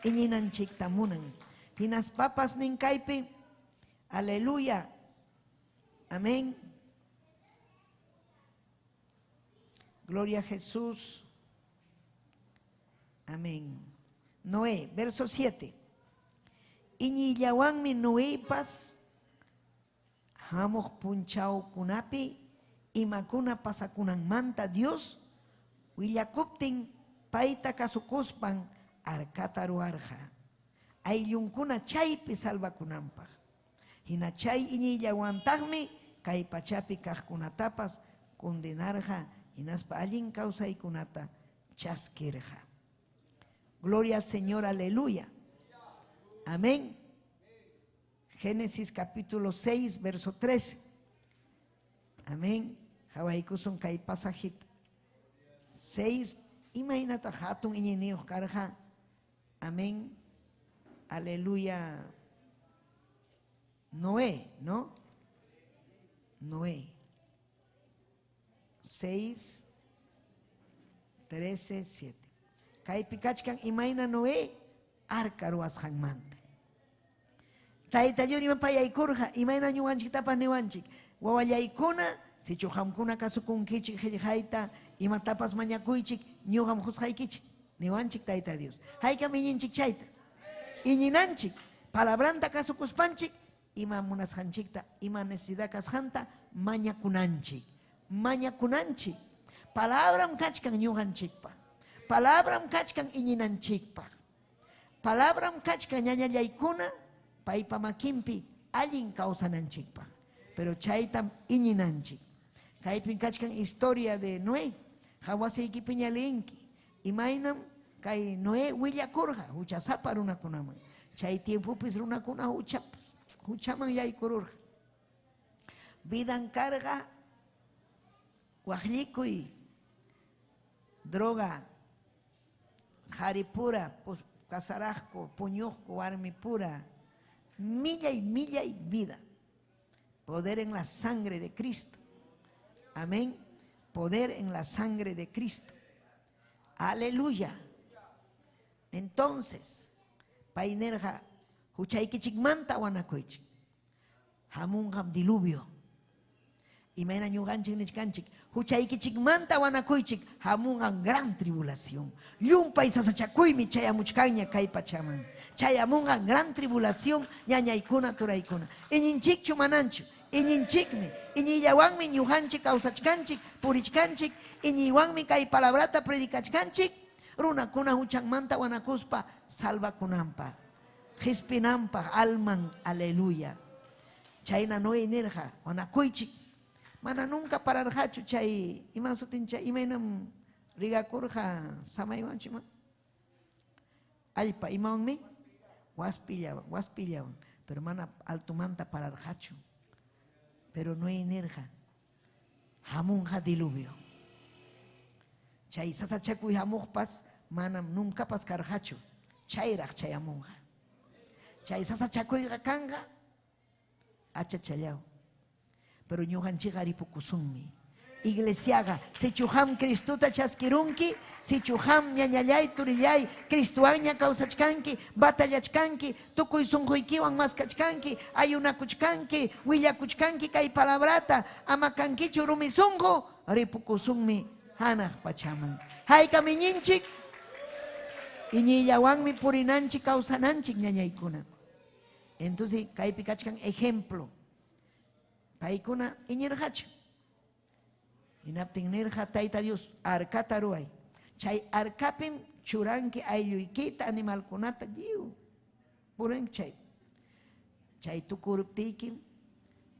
H: Iñinanchikta munan. Hinaspapas nin kaypi, aleluya. Amén. Gloria a Jesús. Amén. Noé, verso 7. Iñiyllawanmi Noépas hamuq punchawkunapi imakuna pasakunanmanta Dios willakuptin payta kasukuspan arcata ruwarqa, ayllunkuna chaypi salvakunanpaq. Hina chay iñiyllawantaqmi kay pachapi kaqkunatapas condenarqa hinaspa allin kawsaykunata chaskirqa. Gloria al Señor, aleluya. Amén. Génesis capítulo 6, verso 13. Amén. Hawaykusun kay pasajita. 6. Imaynataq hatun iñiyniyuq karqa. Amén. Aleluya. Noé, ¿no? Noé. 6, 13, 7. Kaypi kachkan imayna Noé arca ruwasqanmanta. Tayta Dios rimapayaykurqa, imayna ñuqanchiktapas niwanchik. Wawallaykuna, sichu qamkuna kasukunkichik qillqayta, imatapas mañakuychik, ñuqam qusqaykichik. Niwanchik Tayta Dios. Haykam iñinchik chayta. Iñinanchik, palabranta kasukuspanchik, ima munasqanchikta, ima necesidad kasqanta mañakunanchik. Mañakunanchik. Palabram kachkan ñuqanchikpaq. Palabram kachkan iñinanchikpaq. Palabram kachkan ñañallaykuna paypa makinpi allin kawsananchikpaq. Pero chaytam iñinanchik. Kaypin kachkan historia de Noé. Hawasiykipiña leenki. Imaynam kay Noé willakurqa huchasapa runakunaman. Chay tiempopis runakuna huchaman yaykururqa. Vidan karqa waqllikuy, droga, qaripura, Casaraqku, puñuqku, warmipura. Millay, millay vida. Poder en la sangre de Cristo. Amén. Poder en la sangre de Cristo. Aleluya. Entonces, pay nirqa huchaykichikmanta wanakuychik. Hamunqam diluvio. Imayna ñuqanchik nichkanchik, huchaykichikmanta wanakuychik, hamunqam gran tribulación. Llumpay sasachakuymi chayamuchkanña kay pachaman. Chayamunqam gran tribulación, ñañaykuna turaykuna. Iñinchikchu mananchu, iñinchikmi, iñiyllawanmi ñuqanchik kawsachkanchik, purichkanchik, iñiywanmi kay palabrata predicachkanchik, runakuna huchanmanta wanakuspa salvakunanpaq, qispinanpaq alman, aleluya. Chayna Noé nirqa, wanakuychik. Mana nunca pararqachu chay iman sutin chay imaynam rigakurqa samaywanchu ima? Allpa imawanmi? Waspillawan, waspillawan, pero mana altumanta pararqachu. Pero Noé nirqa, hamunqa diluvio. Chay sasachakuy hamuqpas manam nuncapas karqachu, chayraq chayamunqa. Chay sasachakuyqa kanqa achachallaw. Pero ñuqanchikqa ripukusunmi. Iglesiaqa, sichu qam Cristuta chaskirunki, sichu qam ñañallay, turillay, Cristuwanña kawsachkanki, batallachkanki, tukuy sunquykiwan maskachkanki, ayunakuchkanki, willakuchkanki kay palabrata, ama kankichu rumi sunqu, ripukusunmi hanaq pachaman. Haykam iñinchik, iñiyllawanmi purinanchik kawsananchik ñañaykuna. Entonces, kaypi kachkan ejemplo. Paykuna iñirqachu. Hinaptin nirqa Tayta Dios, arcata ruway. Chay arcapim churanki aylluykita, animalkunata, lliw purinki chay. Chay tukuruptiykim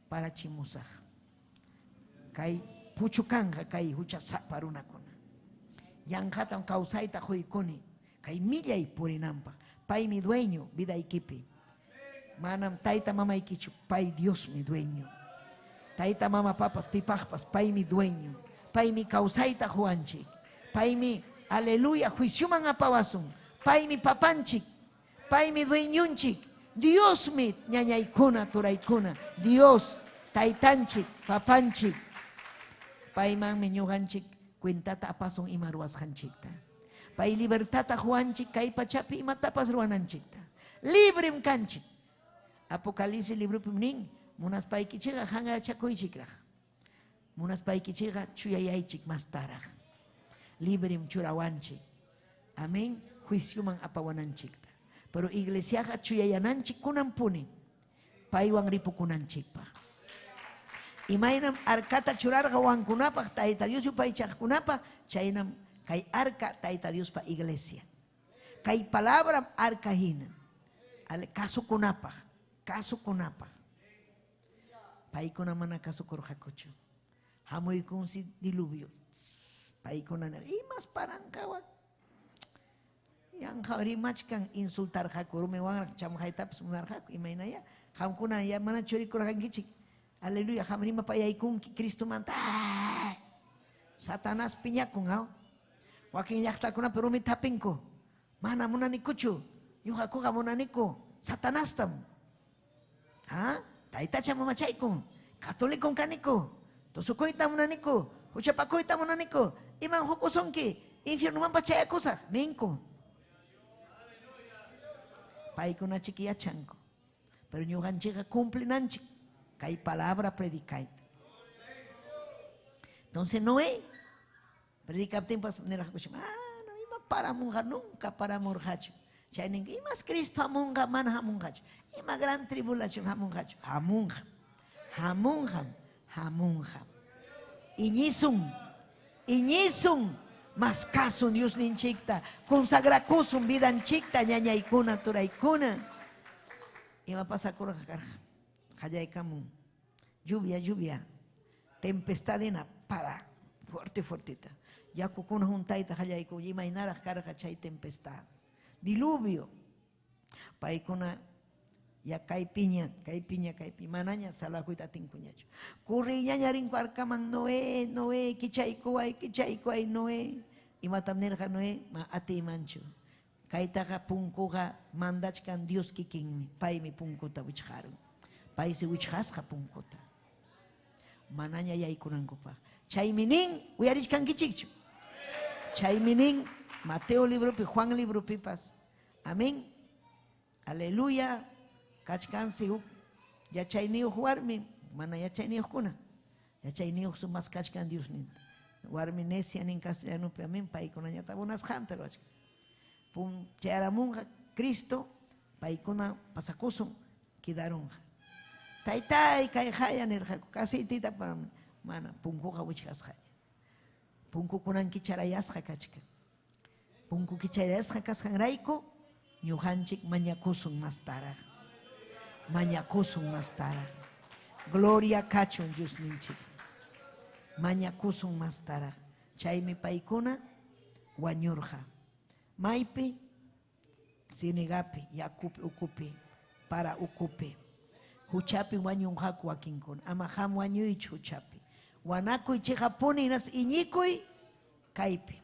H: parachimusaq. Kay puchukanqa kay huchasapa runakuna. Yanqatam kawsayta quykuni kay millay purinanpaq. Paymi dueño vidaykipi. Manam tayta mamaykichu, pay Diosmi dueño. Tayta mama papas, pipaqpas, paymi dueño. Paymi kawsayta quwanchik. Paymi, aleluya, juicioman apawasun. Paymi papanchik. Paymi dueñunchik. Diosmi ñañaykuna, turaykuna. Dios, taytanchik, papanchik. Paymanmi ñuqanchik cuentata apasun ima ruwasqanchikta. Pay libertata quwanchik kay pachapi imatapas ruwananchikta. Librem kanchik. Apocalipsis librupim nin, munaspaykichikqa hanqachakuychikraq. Munaspaykichikqa chuyayaychik mastaraq. Librem churawanchik. Amén. Juicioman apawananchikta. Pero iglesiaqa chuyayananchik kunanpuni. Paywan ripukunanchikpaq. Imaynam arcata churarqa wankunapaq, Tayta Dios yupaychaqkunapaq, chaynam kay arca Tayta Diospa iglesia. Kay palabra arca hina. Kasukunapaq, kasukunapaq. Paykuna mana kasukurqakuchu. Hamuykunsi diluvio. Paykuna nirqa, imas paranqawan. Yanqa rimachkan insultarqaku, rumiwanraq chamqaytapas munarqaku, imaynaya. Qamkuna ya mana churikurqankichik. Aleluya, qam rimapayaykunki Cristomanta. Satanás piñakun, ¿no? Wakin llaqtakunapi rumi tapinku. Mana munanikuchu. Ñuqakuqa munaniku Satanastam. ¿Ah? Taytacha mamachaykun. Católico kaniku. Tusukuyta munaniku. Huchapakuyta munaniku. Iman hukusunki. Infiernumanpas chayakusaq. Ninku. Paykunachik yachanku. Pero ñuqanchikqa cumplinanchik. Kay palabra predicayta. Entonces Noé predicaptinpas nirqakush, ah, no ima paramunqa, nunca paramurqachu. Chaynin imas Cristo hamunqa, mana hamunqachu. Ima gran tribulación hamunqachu. Hamunqa, hamunqam, hamunqa. Iñisun, iñisun, maskasun Diosninchikta, consagrakusun vidanchikta, ñañaykuna, turaykuna. Ima pasakurqa karqa. Qallaykamun, lluvia, lluvia, tempestadina, para, fuerte, fuertita. Yakukuna juntayta qallayku, imaynaraq karqa chay tempestad. Diluvio. Paykuna ya kay piña, kay piña, kay piña, manaña salakuyta atinkuñachu. Kurriñaña rinku arkaman, Noé, Noé, kichaykuway, kichaykuway, Noé. Imatam nirqa Noé, ma atiymanchu. Kaytaqa punkuqa mandachkan Dios kikinmi, paymi punkuta wichqarun. Paysi wichqasqa punkuta. Manaña yaykunankupaq. Chaymi nin, uyarichkankichikchu. Chaymi nin Mateo libropi, Juan libropipas. Amén. Aleluya. Kachkansi huk yachayniyuq warmi, mana yachayniyuqkuna. Yachayniyuq sumas kachkan Dios nin. Warmi necia nin castellanupi, amén, paykunañata munasqanta ruwachkan. Pum chayaramunqa Cristo, paykuna pasakusun, quedarunqa. Taytay, kayqaya nirqaku, kasitita mana punkuqa wichqasqaña. Punkukunan kicharayasqa kachkan. Punku kicharayasqa kasqanrayku, ñuqanchik mañakusun mastaraq. Mañakusun mastaraq. Gloria kachun Diosninchik. Mañakusun mastaraq. Chaymi paykuna wañurqa. Maypi, Sinigapi, yakupi, ukupi, para ukupi. Huchapi wañunqaku wakinkuna. Ama qam wañuychu huchapi. Wanakuy chiqapuni hinaspa iñikuy kaypi.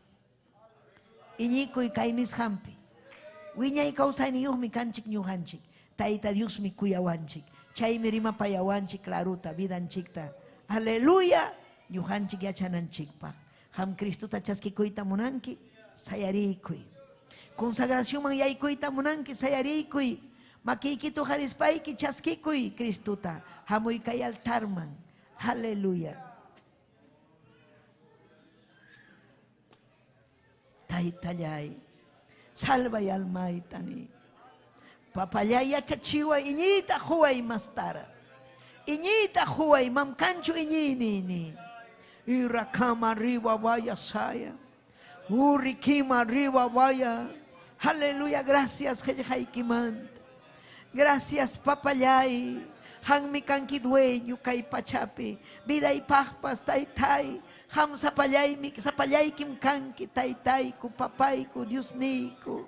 H: Iñikuy kay nisqanpi. Wiñay kawsayniyuqmi kanchik ñuqanchik. Tayta Diosmi kuyawanchik. Chaymi rimapayawanchik claruta vidanchikta. Aleluya. Ñuqanchik yachananchikpaq. Qam Cristota chaskikuyta munanki, sayarikuy. Consagracionman yaykuyta munanki, sayarikuy. Makiykita uqarispayki chaskikuy Cristota. Hamuy kay altarman. Aleluya. Taytallay, salvay almayta ni. Papallay yachachiway iñiyta huway mastara. Iñiyta huway mamkanchu iñiynini. Irakama riwa vaya saya. Urikima riwa vaya. Aleluya, gracias qillqaykimanta. Gracias papallay. Hanmi kanki dueño kay pachapi. Vidaypaqpas taytay. Ham sapallaymi sapallaykim kanki taytayku papayku Diosniyku.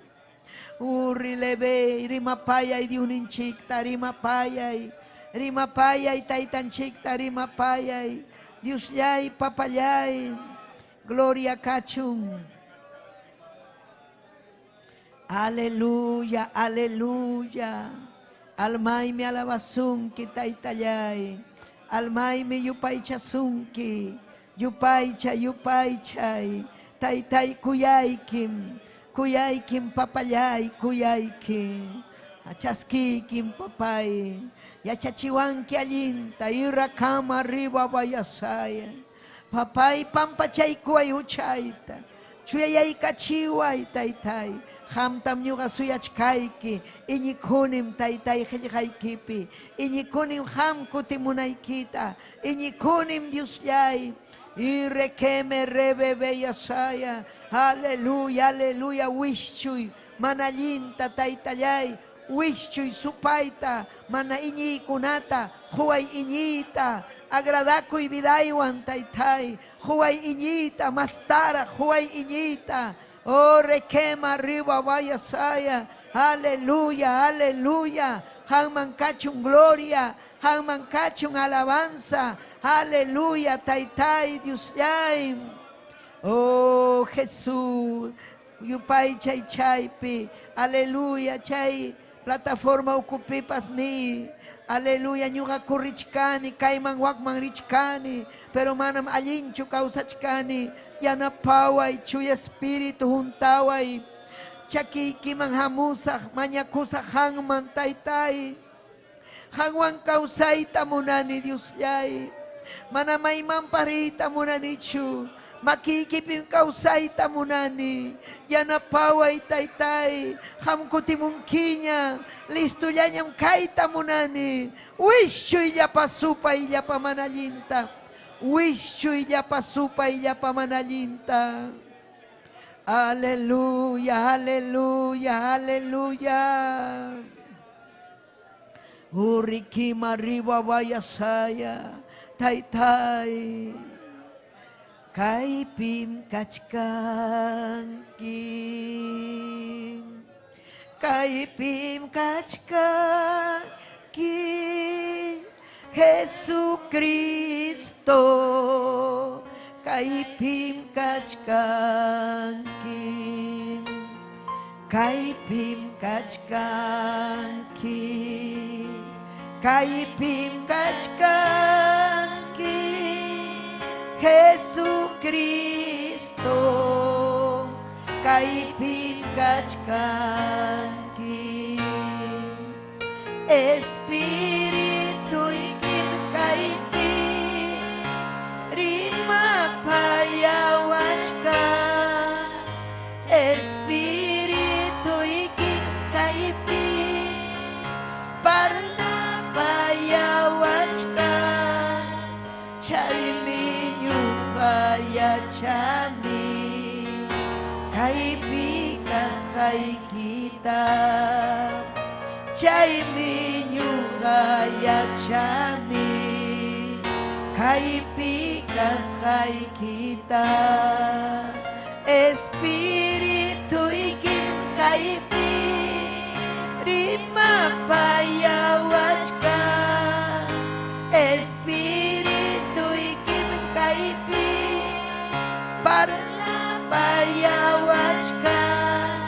H: Urri lebe rimapayay Diosninchikta rimapayay. Rimapayay taytanchikta rimapayay. Diosllay papallay. Gloria kachun. Aleluya, aleluya. Almaymi alabasunki taytallay. Almaymi yupaychasunki. Yupaycha, yupaychay. Taytay kuyaykim. Kuyaykim papallay, kuyaykim. Chaskikim papay. Yachachiwanki allinta. Irakama riba vayasaya. Papay pampachaykuway huchayta. Chuyayaykachiway taytay. Qamtam ñuqa suyachkayki. Iñikunim taytay qillqaykipi. Iñikunim qam kutimunaykita. Iñikunim Diosllay. Y requeme rebebe yasaya. Aleluya, aleluya. Wischuy manallinta taytallay. Wischuy supayta mana iñiykunata. Huway iñiyta. Agradakuy vidaywan taytay. Huway iñiyta mastara. Huway iñiyta. Oh, requema arriba vaya saya. Aleluya, aleluya. Hanman kachun gloria. Hanman kachun alabanza. Aleluya, taytay, Diosllay. Oh, Jesús. Yupay chay chaypi. Aleluya, chay plataforma ukupipas ni. Aleluya, ñuqa kurrichkani, kayman wakman richkani, pero manam allinchu kawsachkani. Yanapaway, chuya espíritu juntaway. Chakiykiman hamusaq, mañakusaq hanman taytay. Hanwan kawsayta munani Diosllay. Mana maymanpas riyta munanichu. Makiykipim kawsayta munani. Yanapaway taytay. Qam kutimunkiña. Listullañam kayta munani. Wischuy llapa supay llapa mana allinta. Wischuy llapa supay llapa mana allinta. Aleluya, aleluya, aleluya. Urikima riba vayasaya. Taytay. Kaypim kachkanki. Kaypim kachkanki. Jesucristo. Kaypim kachkanki. Kaypim kachkanki. Kaypim kachkanki. Jesucristo. Kaypim kachkanki. Espirituykim kaypi rimapayawachkan. Espirituykim kaypi parlapayawachkan. Chaymi ñuqa yachani kaypi kasqaykita. Chaymi ñuqa yachani kaypi kasqaykita. Espirituykim kaypi rimapayawachkan. Espirituykim kaypi parlapayawachkan.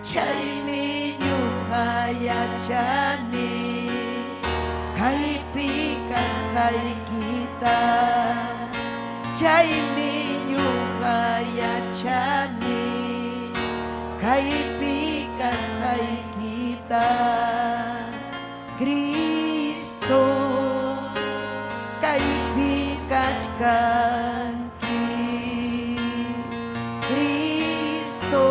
H: Chaymi ñuqa yachani kaypi kasqaykita. Chaymi ñuqa yachani kaypi kasqaykita. Cristo kaypi kachkanki. Cristo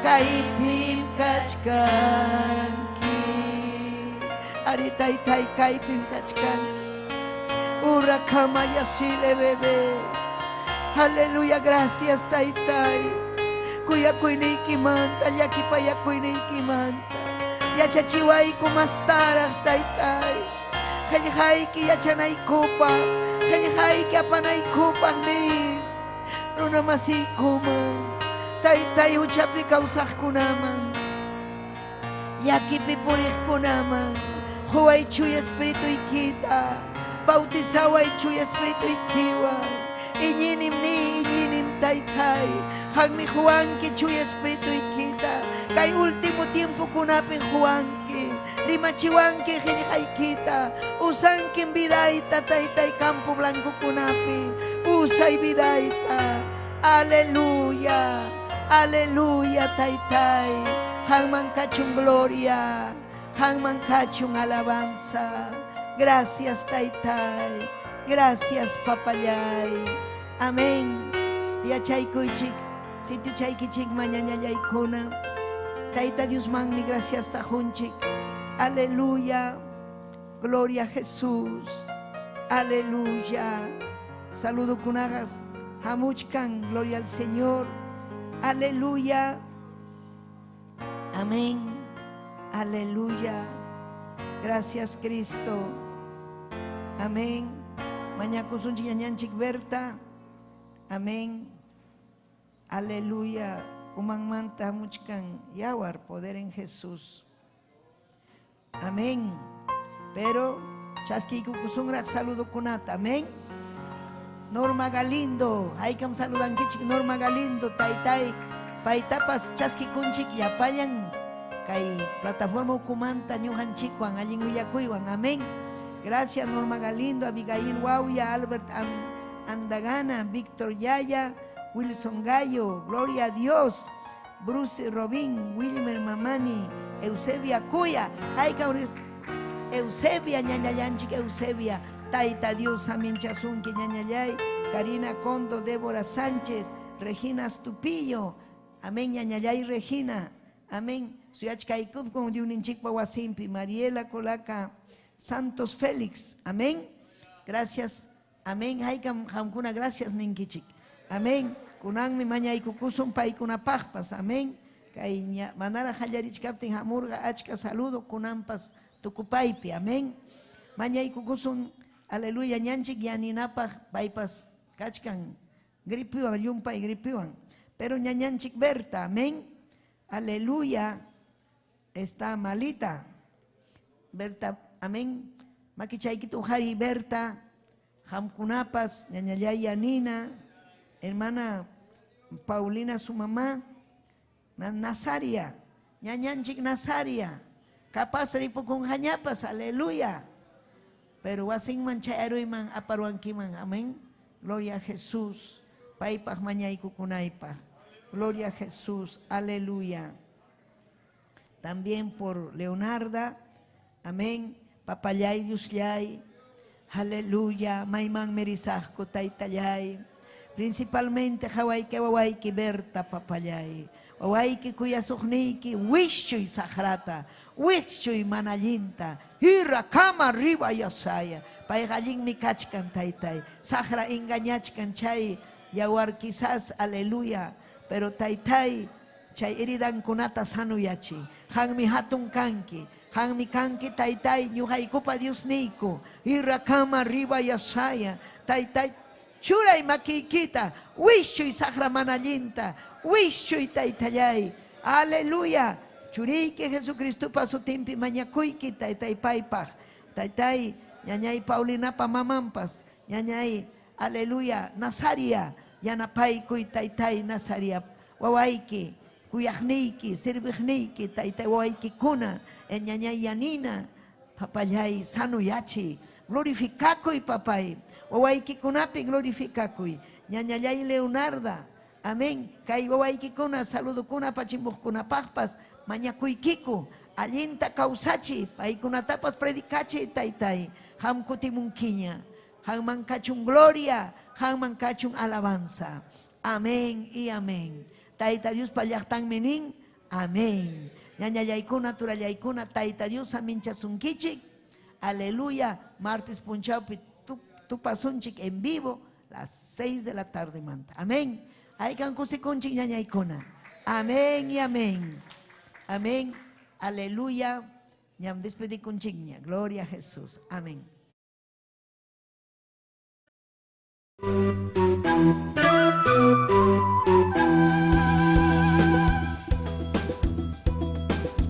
H: kaypim kachkanki. Ari taytay kaypim kachkanki. Urakamaya shile bebé. Aleluya, gracias taytay. Kuyakuyniykimanta, llakipayakuyniykimanta. Yachachiwayku mastaraq taytay. Qillqayki yachanaykupaq, qillqayki apanaykupaq nin. Runa masiykuman, taytay huchapi kawsaqkunaman, llakipi puriqkunaman, quway chuya espirituykita, bautizaway chuya espirituykiwan. Iñinim ni, iñinim taytay, qanmi quwanki chuya espirituykita, kay último tiempokunapin quwanki, rimachiwanki qillqaykita, usankim vidayta taytay campo blancokunapi, usay vidayta. Aleluya, aleluya taytay, qanman kachun gloria, qanman kachun alabanza. Gracias taytay, gracias papallay. Amén. Yachaykuychik, sitiuchaykichik mañañallaykuna. Tayta Diosmanmi gracias tajunchik. Aleluya. Gloria a Jesús. Aleluya. Saludo kunagas. Hamuchkan, gloria al Señor. Aleluya. Amén. Aleluya. Gracias Cristo. Amén. Mañakusunchik ñañanchik Berta. Amén. Aleluya. Umanmanta hamuchkan yawar, poder en Jesús. Amén. Pero chaskiykukusunraq saludo kunata. Amén. Norma Galindo, haykam saludankichik Norma Galindo, taytay, paytapas chaskikunchik llapallan kay plataforma ukumanta ñuqanchikwan allin willakuywan. Amén. Gracias Norma Galindo, Abigail Wauya, Albert Andagana, Víctor Yaya, Wilson Gallo, Gloria a Dios, Bruce Robin, Wilmer Mamani, Eusebia Cuya, haykam Eusebia, ñañallanchik Eusebia, Taita Dios, amén, chasunki, ñañallay, Karina Condo, Débora Sánchez, Regina Astupillo, amén, ñañallay Regina, amén, suyachkaykup con diuninchikpa wasimpi, Mariela Colaca, Santos Félix, amén, gracias, amén, haykam qamkuna gracias ninkichik, amén, kunanmi mañaykukusun paykunapaqpas, amén, kay manara qallarichkaptin hamurqa achka saludo kunanpas tukupaypi, amén, mañaykukusun, aleluya, ñanchik yaninapaq paypas kachkan gripiwan, llumpay gripiwan, pero ñañanchik Berta, amén, aleluya, está malita, Berta, amén, makichaykita ujari Berta, qamkunapas, ñañallay Yanina, hermana Paulina su mamá, Nazaria, ñañanchik Nazaria, capaz ripukunqañapas, aleluya. Pero wasinman chayaruyman aparwankiman, amén. Gloria a Jesús, paypaq mañaykukunaypaq. Gloria a Jesús, aleluya. También por Leonarda, amén. Papallay, Diosllay, aleluya. Mayman merisajku, taytallay. Principalmente hawayki wawayki Berta, papallay. Wawayki kuyasuqniyki wischuy saqrata, wischuy mana allinta, ira kama riba yasaya. Payqa allinmi kachkan, taytay. Saqra engañachkan chay yawar quizás, aleluya. Pero taytay, chay heridankunata sanuyachi. Qammi hatun kanki. Qammi kanki taytay, ñuqaykupa Diosniyku. Ira kama riba yasaya. Taytay, churay makiykita, wischuy saqra mana allinta, wischuy taytallay. Aleluya. Churiyki Jesucristopa sutinpi mañakuyki taytay paypaq. Taytay, ñañay Paulinapa mamanpas, ñañay, aleluya, Nazaria, yanapaykuy taytay Nazaria, wawayki, kuyaqniyki, serviqniyki, taytay wawaykikuna, ñañay Yanina, papallay sanuyachi, glorificakuy papay, wawaykikunapi glorificakuy, ñañallay Leonarda, amén, kay wawaykikuna, saludukuna apachimuqkunapaqpas, mañakuykiku, allinta kawsachi, paykunatapas predicachi taytay, qam kutimunkiña, qamman kachun gloria, qamman kachun alabanza. Amén y amén. Tayta Diospa llaqtanmi nin, amén. Ñañallaykuna, turallaykuna, Tayta Dios aminchasunkichik. Aleluya. Martes punchawpi tupasunchik en vivo, las 6 de la tarde manta. Amén. Haykan kusikunchik ñañaykuna. Amén y amén. Amén. Aleluya. Ñam despedikunchikña. Gloria a Jesús. Amén.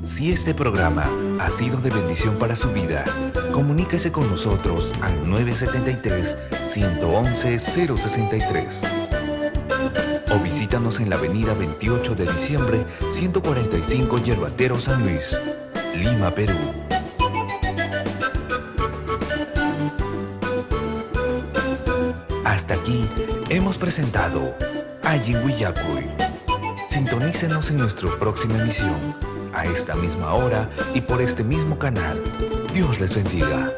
A: Si este programa ha sido de bendición para su vida, comuníquese con nosotros al 973-111-063. O visítanos en la avenida 28 de diciembre, 145 Yerbatero, San Luis, Lima, Perú. Hasta aquí hemos presentado Allin Willakuy. Sintonícenos en nuestra próxima emisión, a esta misma hora y por este mismo canal. Dios les bendiga.